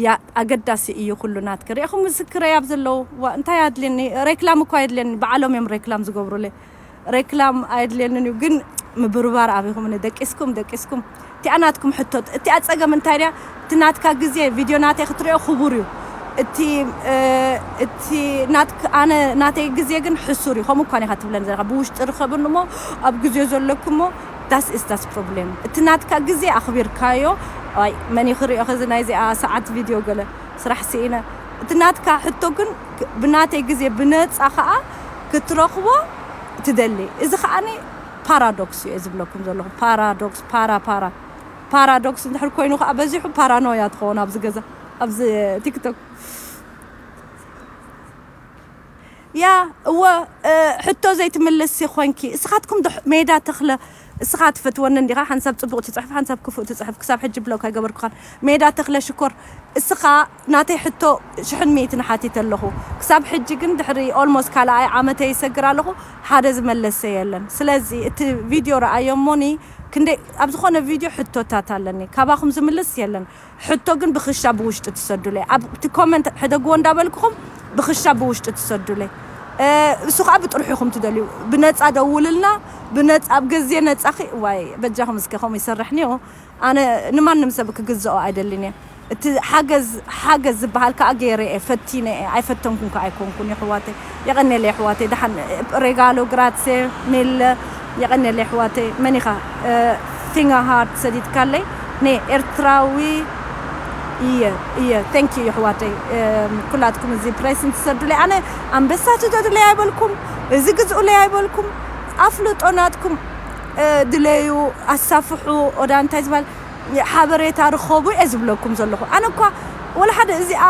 ያ ኣገዳሲ እዩ ኩሉ ናትክ ሪኢኹም ምስክረይ ኣብ ዘለዉ ዋ እንታይ ኣድልየኒ ሬክላም እኳ የድልየኒ በዓሎም እዮም ሬክላም ዝገብሩለይ ሬክላም ኣየድልየንን እዩ ግን ምብርባር ኣቢኹምኒ ደቂስኩም ደቂስኩም እቲኣ ናትኩም ሕቶት እቲኣ ፀገም እንታይ ድያ እቲ ናትካ ግዜ ቪድዮ ናተይ ክትሪኦ ክቡር እዩ እቲ እቲ ናትክ ኣነ ናተይ ግዜ ግን ሕሱር እዩ ከምኡ እኳ ኢኻ ትብለኒ ዘለካ ብውሽጢ ርከብን እሞ ኣብ ግዜ ዘለኩ እሞ ዳስ ኢስ ዳስ ፕሮብሌም እቲ ናትካ ግዜ ኣኽቢርካዮ ኣይ መን ክሪኦ ከዚ ናይዚኣ ሰዓት ቪድዮ ገለ ስራሕ ስኢነ እቲ ናትካ ሕቶ ግን ብናተይ ግዜ ብነፃ ከዓ ክትረኽቦ ትደሊ እዚ ከዓኒ ፓራዶክስ እዩ ዝብለኩም ዘለኹ ፓራዶክስ ፓራ ፓራ ፓራዶክስ እንድሕር ኮይኑ ከዓ በዚሑ ፓራኖያ ትኸውን ኣብዚ ገዛ ኣብዚ ቲክቶክ ያ እወ ሕቶ ዘይትምልሲ ኮንኪ እስኻትኩም ሜዳ ተኽለ እስኻ ትፈትወኒ እንዲኻ ሓንሳብ ፅቡቕ ትፅሕፍ ሓንሳብ ክፉእ ትፅሕፍ ክሳብ ሕጂ ብሎክ ኣይገበርኩኻን ሜዳ ተኽለ ሽኮር እስኻ ናተይ ሕቶ ሽሕን ሚእትን ሓቲተ ኣለኹ ክሳብ ሕጂ ግን ድሕሪ ኦልሞስት ካልኣይ ዓመተ ይሰግር ኣለኹ ሓደ ዝመለሰ የለን ስለዚ እቲ ቪድዮ ረኣዮ እሞኒ ክንደይ ኣብ ዝኾነ ቪድዮ ሕቶታት ኣለኒ ካባኹም ዝምልስ የለን ሕቶ ግን ብኽሻ ብውሽጢ ትሰዱለይ ኣብቲ ኮመንት ሕደግዎ እንዳበልኩኹም ብኽሻ ብውሽጢ ትሰዱለይ እሱ ከዓ ብጥርሑ ኢኹም ትደልዩ ብነፃ ደውልልና ብነፃ ኣብ ገዜ ነፃኺ ዋይ በጃኹም እስከ ከምኡ ይሰርሕኒ ኣነ ንማንም ሰብ ክግዝኦ ኣይደልን እየ እቲ ሓገዝ ሓገዝ ዝበሃል ከዓ ገይረ እየ ፈቲነ እየ ኣይፈተንኩን ከዓ ኣይኮንኩን ይሕዋተይ የቐኔለ ይሕዋተይ ደሓን ሬጋሎ ግራትሴ ሚለ የቐኔለ ይሕዋተይ መን ኢኻ ፊንጋ ሃርት ሰዲድካለይ ነ ኤርትራዊ እየ እየ thank you ይሕዋተይ ኩላትኩም እዚ ፕሬስ እንትሰዱለይ ኣነ ኣንበሳ ትደዱለይ ኣይበልኩም እዚ ግዝኡለይ ኣይበልኩም ኣፍልጦ ናትኩም ድለዩ ኣሳፍሑ ኦዳ እንታይ ዝበሃል ሓበሬታ ርኸቡ እየ ዝብለኩም ዘለኹ ኣነ እኳ ወላ ሓደ እዚኣ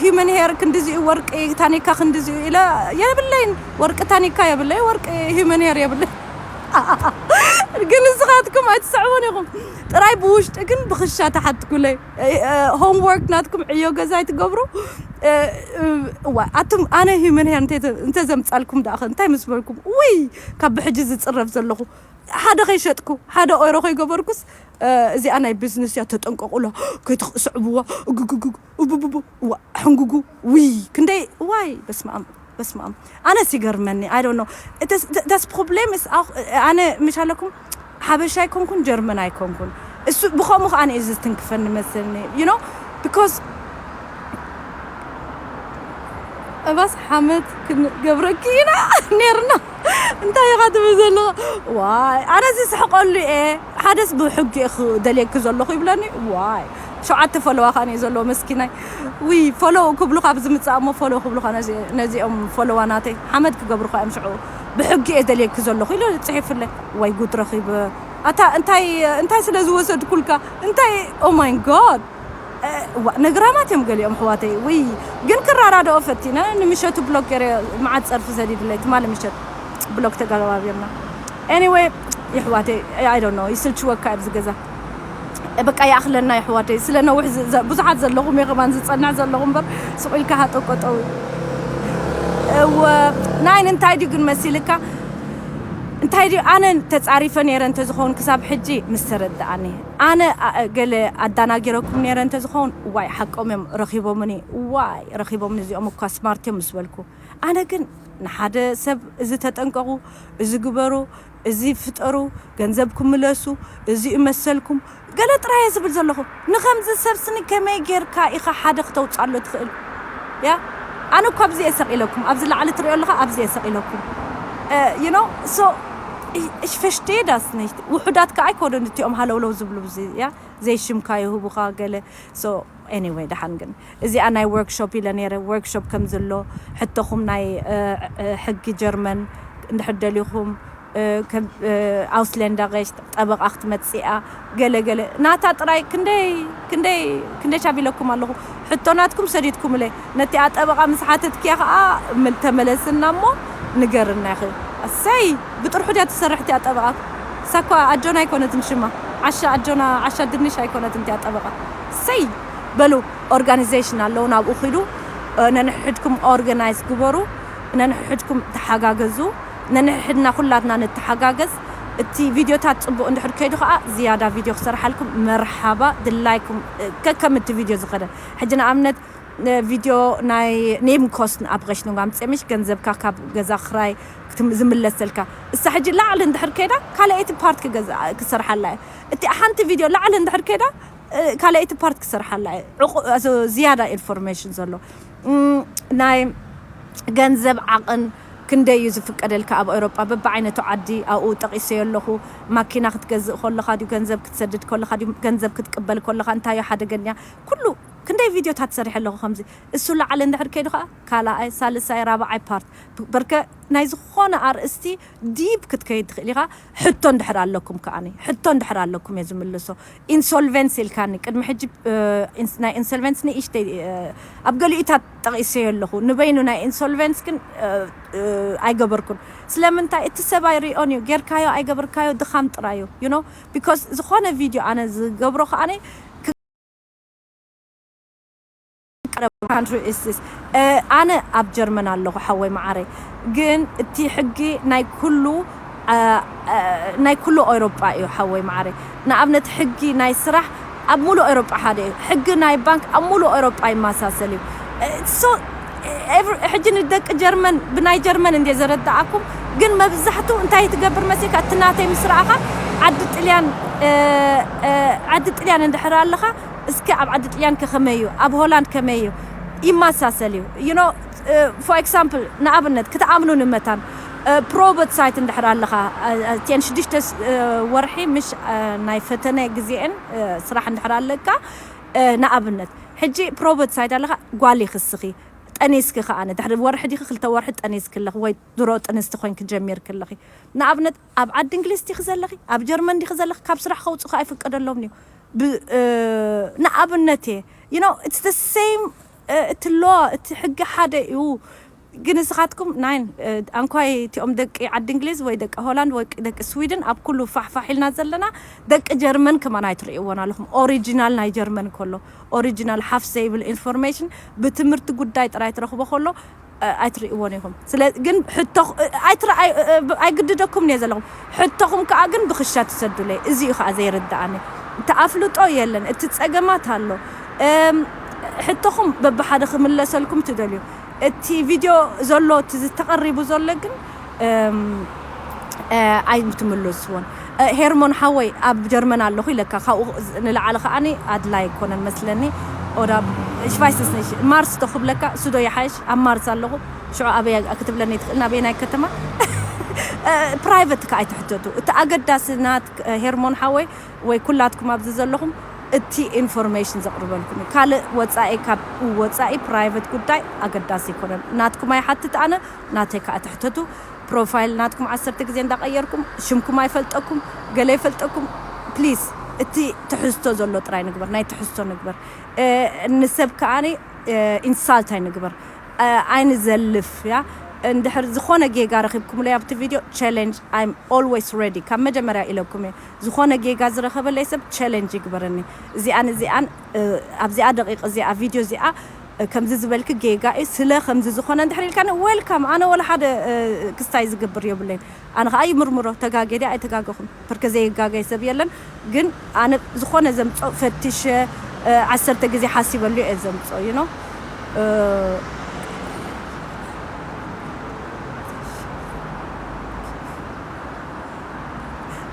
human hair ክንዲዚኡ ወርቂ ታኒካ ክንዲዚኡ ኢለ የብለይን ወርቂ ታኒካ የብለይ ወርቂ human hair የብለይ ግን ንስኻ ናትኩም ኣይትስዕቡን ኢኹም። ጥራይ ብውሽጢ ግን ብኽሻ ተሓትኩለይ። ሆምወርክ ናትኩም ዕዮ ገዛ ኣይትገብሩ። እዋ ኣቱም ኣነ ሂመን እንተዘምፃልኩም ደኣ እንታይ ምስ በልኩም? ውይ ካብ ብሕጂ ዝፅረፍ ዘለኹ ሓደ ከይሸጥኩ ሓደ ኦይሮ ከይገበርኩስ እዚኣ ናይ ቢዝነስ እያ ተጠንቀቑላ። ከይትስዕብዋ። እዋ ሕንጉጉ ውይ ክንደይ ዋይ በስማም በስማም ኣነስ ይገርመኒ። I don't know። Das Problem ist auch ኣነ ምሽ ኣለኩም ሓበሻ ኣይኮንኩን ጀርመን ኣይኮንኩን። እሱ ብኸምኡ ከኣ እዩ ዝትንክፈኒ መስልኒ። You know because እባስ ሓመት ክንገብረኪ ኢና ነርና። እንታይ ኢኻ ትብል ዘለኻ? ዋይ ኣነ ዝስሕቀሉ እየ። ሓደስ ብሕጊ እየ ክደልየኪ ዘለኹ ይብለኒ። ዋይ ሸውዓተ ፈለዋ ከኣ እየ ዘለዎ መስኪናይ። ውይ ፈሎ ክብሉኻ ኣብዚ ምጻእ እሞ ፈሎ ክብሉኻ ነዚ- ነዚኦም ፈለዋ ናተይ ሓመድ ክገብሩኻ እዮም ሽዑ። ብሕጊ እየ ደልየኪ ዘለኹ ኢሉ ጽሒፍለይ። ወይ ጉድ ረኺበ። ኣታ እንታይ እንታይ ስለ ዝወሰድኩልካ እንታይ? Oh my God። ነግራማት እዮም ገሊኦም ኣሕዋተይ። ውይ ግን ክራዳድኦ ፈቲነ ንምሸቱ ብሎክ ገይረ መዓት ጸርፊ ሰዲድለይ ትማሊ ምሸት ብሎክ ተገባቢርና። Anyway የሕዋተይ I don't know ይስልችወካ ኣብዚ ገዛ በቃ ይኣኽለና የሕዋተይ ስለ ነውሕ ብዙሓት ዘለኹም እየ ከማን ዝጸንዕ ዘለኹ እምበር ስቕ ኢልካ ሃጠው ቀጠው እወ ናይን እንታይ ድዩ ግን መሲልካ እንታይ ድዩ ኣነ ተጻሪፈ ነይረ እንተዝኸውን ክሳብ ሕጂ ምስ ተረድኣኒ ኣነ ገለ ኣዳናጊረኩም ነይረ እንተዝኸውን ዋይ ሓቆም እዮም ረኺቦምኒ ዋይ ረኺቦምኒ እዚኦም እኳ ስማርት እዮም ምስ በልኩ ኣነ ግን ንሓደ ሰብ እዚ ተጠንቀቑ እዚ ግበሩ እዚ ፍጠሩ ገንዘብኩም ምለሱ እዚ እመሰልኩም ገለ ጥራየ ዝብል ዘለኹ ንኸምዚ ሰብስኒ ከመይ ጌርካ ኢኻ ሓደ ክተውፃሎ ትኽእል ያ ኣነ እኮ ኣብዚ እየ ሰቕ ኢለኩም ኣብዚ ላዕሊ ትሪኦ ኣለኻ ኣብዚ እየ ሰቕ ኢለኩም you know so ich verstehe das nicht ውሑዳት ከኣ ኣይኮኑን እቲኦም ሃለውለው ዝብሉ ብዚ ያ ዘይሽምካ ይህቡኻ ገለ so anyway ደሓን ግን እዚኣ ናይ workshop ኢለ ነይረ workshop ከም ዘሎ ሕቶኹም ናይ ሕጊ ጀርመን እንድሕር ደሊኹም Ausländer ጠበቓ ክትመፅእ እያ ገለ ገለ ናታ ጥራይ ክንደይ ክንደይ ክንደይ ቻቢለኩም ኣለኹ ሕቶ ናትኩም ሰዲድኩምለይ ነቲኣ ጠበቓ ምስ ሓተትክያ ከዓ ተመለስና እሞ ንገርና ኢኺ ኣሰይ ብጥርሑ ድያ ትሰርሕ እቲኣ ጠበቓ ሳኳ ኣጆና ኣይኮነትን ሽማ ዓሻ ኣጆና ዓሻ ድንሽ ኣይኮነትን እቲኣ ጠበቓ ሰይ በሉ organization ኣለዉ ናብኡ ኪዱ ነንሕድኩም organize ግበሩ ነንሕድኩም ተሓጋገዙ ነንሕድና ኩላትና ንተሓጋገዝ እቲ ቪድዮታት ፅቡቅ እንድሕር ከይዱ ከዓ ዝያዳ ቪድዮ ክሰርሓልኩም መርሓባ ድላይኩም ከከም እቲ ቪድዮ ዝኸደ ሕጂ ንኣብነት ቪድዮ ናይ ኔም ኮስት ኣብ ቐሽኑጋ ምፅምሽ ገንዘብካ ካብ ገዛ ክራይ ዝምለሰልካ እሳ ሕጂ ላዕሊ እንድሕር ከይዳ ካልኣይቲ ፓርት ክሰርሓላ እያ እቲ ሓንቲ ቪድዮ ላዕሊ እንድሕር ከይዳ ካልኣይቲ ፓርት ክሰርሓላ እየ ዝያዳ ኢንፎርሜሽን ዘሎ ናይ ገንዘብ ዓቕን ክንደይ እዩ ዝፍቀደልካ ኣብ ኤሮጳ በብዓይነቱ ዓዲ ኣብኡ ጠቒሰዮ ኣለኹ ማኪና ክትገዝእ ከለኻ ድዩ ገንዘብ ክትሰድድ ከለኻ ድዩ ገንዘብ ክትቅበል ከለኻ እንታዮ ሓደገኛ ኩሉ ክንደይ ቪድዮታት ሰሪሐ ኣለኹ ከምዚ እሱ ላዕሊ እንድሕር ከይዱ ከዓ ካልኣይ ሳልሳይ ራብዓይ ፓርት በርከ ናይ ዝኾነ ኣርእስቲ ዲብ ክትከይድ ትኽእል ኢኻ ሕቶ እንድሕር ኣለኩም ከዓኒ ሕቶ እንድሕር ኣለኩም እየ ዝምልሶ ኢንሶልቨንስ ኢልካኒ ቅድሚ ሕጂ ናይ ኢንሶልቨንስ ንእሽተይ ኣብ ገሊኡታት ጠቒሰዮ ኣለኹ ንበይኑ ናይ ኢንሶልቨንስ ግን ኣይገበርኩን ስለምንታይ እቲ ሰብ ኣይሪኦን እዩ ጌርካዮ ኣይገበርካዮ ድኻም ጥራዩ you know because ዝኾነ ቪድዮ ኣነ ዝገብሮ ከዓኒ country is this ኣነ ኣብ ጀርመን ኣለኹ ሓወይ መዓረይ ግን እቲ ሕጊ ናይ ኩሉ ናይ ኩሉ ኤውሮጳ እዩ ሓወይ መዓረይ ንኣብነት ሕጊ ናይ ስራሕ ኣብ ሙሉእ ኤውሮጳ ሓደ እዩ ሕጊ ናይ ባንክ ኣብ ሙሉእ ኤውሮጳ ይመሳሰል እዩ so ሕጂ ንደቂ ጀርመን ብናይ ጀርመን እንደ ዘረዳኣኩም ግን መብዛሕቱ እንታይ ትገብር መሲልካ እቲ ናተይ ምስ ረኣኻ ዓዲ ጥልያን ዓዲ ጥልያን እንድሕር ኣለኻ እስከ ኣብ ዓዲ ጥልያን ከ ከመይ እዩ ኣብ ሆላንድ ከመይ እዩ ይመሳሰል እዩ you know for example ንኣብነት ክትኣምኑኒ መታን ፕሮበት ሳይት እንድሕር ኣለኻ እቲአን ሽዱሽተ ወርሒ ምሽ ናይ ፈተነ ግዜአን ስራሕ እንድሕር ኣለካ ንኣብነት ሕጂ ፕሮበት ሳይት ኣለኻ ጓል ይኽስኺ ጠኒስኪ ከኣ ድሕሪ ወርሒ ዲኺ ክልተ ወርሒ ጠኒስኪ ኣለኺ ወይ ድሮ ጥንስቲ ኮይንኪ ጀሚርኪ ኣለኺ ንኣብነት ኣብ ዓዲ እንግሊዝ ዲኺ ዘለኺ ኣብ ጀርመን ዲኺ ዘለኺ ካብ ስራሕ ከውፅኡ ኣይፍቀደሎም እዩ ንኣብነት እየ you know it's the same እቲ ሎ እቲ ሕጊ ሓደ እዩ ግን ንስኻትኩም ናይ ኣንኳይ እቲኦም ደቂ ዓዲ እንግሊዝ ወይ ደቂ ሆላንድ ወይ ደቂ ስዊድን ኣብ ኩሉ ፋሕፋሕ ኢልና ዘለና፣ ደቂ ጀርመን ከማን ኣይትርእይዎን ኣለኹም። ኦሪጂናል ናይ ጀርመን ከሎ፣ ኦሪጂናል ሓፍ ዘይብል ኢንፎርሜሽን ብትምህርቲ ጉዳይ ጥራይ ትረኽቦ ከሎ ኣይትርእይዎን ኢኹም። ስለ ግን ሕቶ ኣይግድደኩም እየ ዘለኹም። ሕቶኹም ከዓ ግን ብክሻ ትሰዱለይ። እዚ እዩ ከዓ ዘይርድኣኒ። እቲ ኣፍልጦ የለን፣ እቲ ፀገማት ኣሎ። ሕቶኹም በብሓደ ክምለሰልኩም ትደልዩ። እቲ ቪድዮ ዘሎ፣ እቲ ዝተቐሪቡ ዘሎ ግን ኣይትምልስዎን። ሄርሞን ሓወይ ኣብ ጀርመን ኣለኹ ኢለካ፣ ካብኡ ንላዕሊ ከዓኒ ኣድላይ ኣይኮነን መስለኒ። ኦዳ ሽቫይስስ ነሽ ማርስ ተኹብለካ ሱዶ ይሓይሽ ኣብ ማርስ ኣለኹ። ሽዑ ኣበይ ክትብለኒ ትኽእል ናበይ ናይ ከተማ ፕራይቨት ከ ኣይትሕተቱ። እቲ ኣገዳሲ ናት ሄርሞን ሓወይ ወይ ኩላትኩም ኣብዚ ዘለኹም እቲ ኢንፎርሜሽን ዘቕርበልኩም እዩ። ካልእ ወፃኢ ካብ ወፃኢ ፕራይቨት ጉዳይ ኣገዳሲ ኣይኮነን። ናትኩም ኣይሓትት ኣነ ናተይ ከዓ ትሕተቱ። ፕሮፋይል ናትኩም ዓሰርተ ግዜ እንዳቀየርኩም ሽምኩም ኣይፈልጠኩም ገለ ይፈልጠኩም። ፕሊዝ እቲ ትሕዝቶ ዘሎ ጥራይ ንግበር፣ ናይ ትሕዝቶ ንግበር። ንሰብ ከዓኒ ኢንሳልት ኣይንግበር፣ ኣይንዘልፍ። ያ እንድሕር ዝኾነ ጌጋ ረኺብኩምለይ ኣብቲ ቪድዮ ቻሌንጅ፣ I'm always ready። ካብ መጀመርያ ኢለኩም እየ፣ ዝኾነ ጌጋ ዝረኸበለይ ሰብ ቻሌንጅ ይግበረኒ። እዚኣን እዚኣን ኣብዚኣ ደቂቕ እዚኣ ቪድዮ እዚኣ ከምዚ ዝበልክ ጌጋ እዩ፣ ስለ ከምዚ ዝኾነ እንድሕር ኢልካኒ፣ ዌልካም። ኣነ ወላ ሓደ ክስታይ ዝገብር የብለይን። ኣነ ከዓ ይምርምሮ፣ ተጋጌ ድየ ኣይተጋገኹን። ፐርከ ዘይጋገይ ሰብ የለን። ግን ኣነ ዝኾነ ዘምጾ ፈትሸ ዓሰርተ ግዜ ሓሲበሉ እየ ዘምጾ። You know?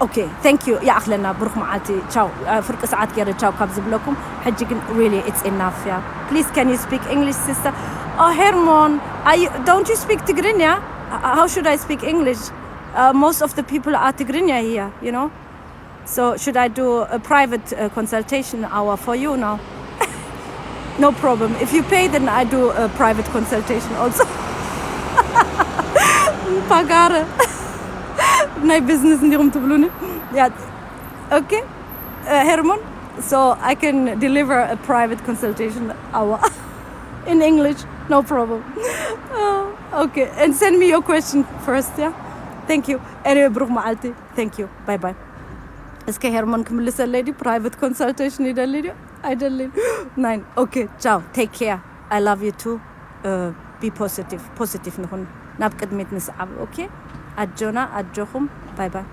Okay, thank you። ይኣኽለና፣ ብሩኽ መዓልቲ። ቻው። ፍርቂ ሰዓት ገይረ ቻው ካብ ዝብለኩም ሕጂ ግን really it's enough። Yeah, please, can you speak English, sister? Oh, Hermon, are you, don't you speak Tigrinya? How should I speak English? Uh, most of the people are Tigrinya here, you know. So should I do a private uh, consultation hour for you now? No problem. If you pay, then I do a private consultation also. Pagare. ናይ ቢዝነስ እንዲኹም ትብሉኒ። Yeah. Okay. Uh, Hermon, so I can deliver a private consultation hour in English. No problem. Uh, okay. And send me your question first, yeah? Thank you. Anyway, ብሩኽ መዓልቲ። Thank you. Bye bye. እስከ ሄርሞን ክምልሰለይ ድዩ? ፕራይቨት ኮንሳልቴሽን ይደሊ ድዩ? ኣይደልን። ናይን። Okay, ciao. Take care. I love you too. Uh, be positive. ፖዚቲቭ ንኹን። ናብ ቅድሚት ንስዓብ። Okay? ኣጆና ኣጆኹም። Bye bye.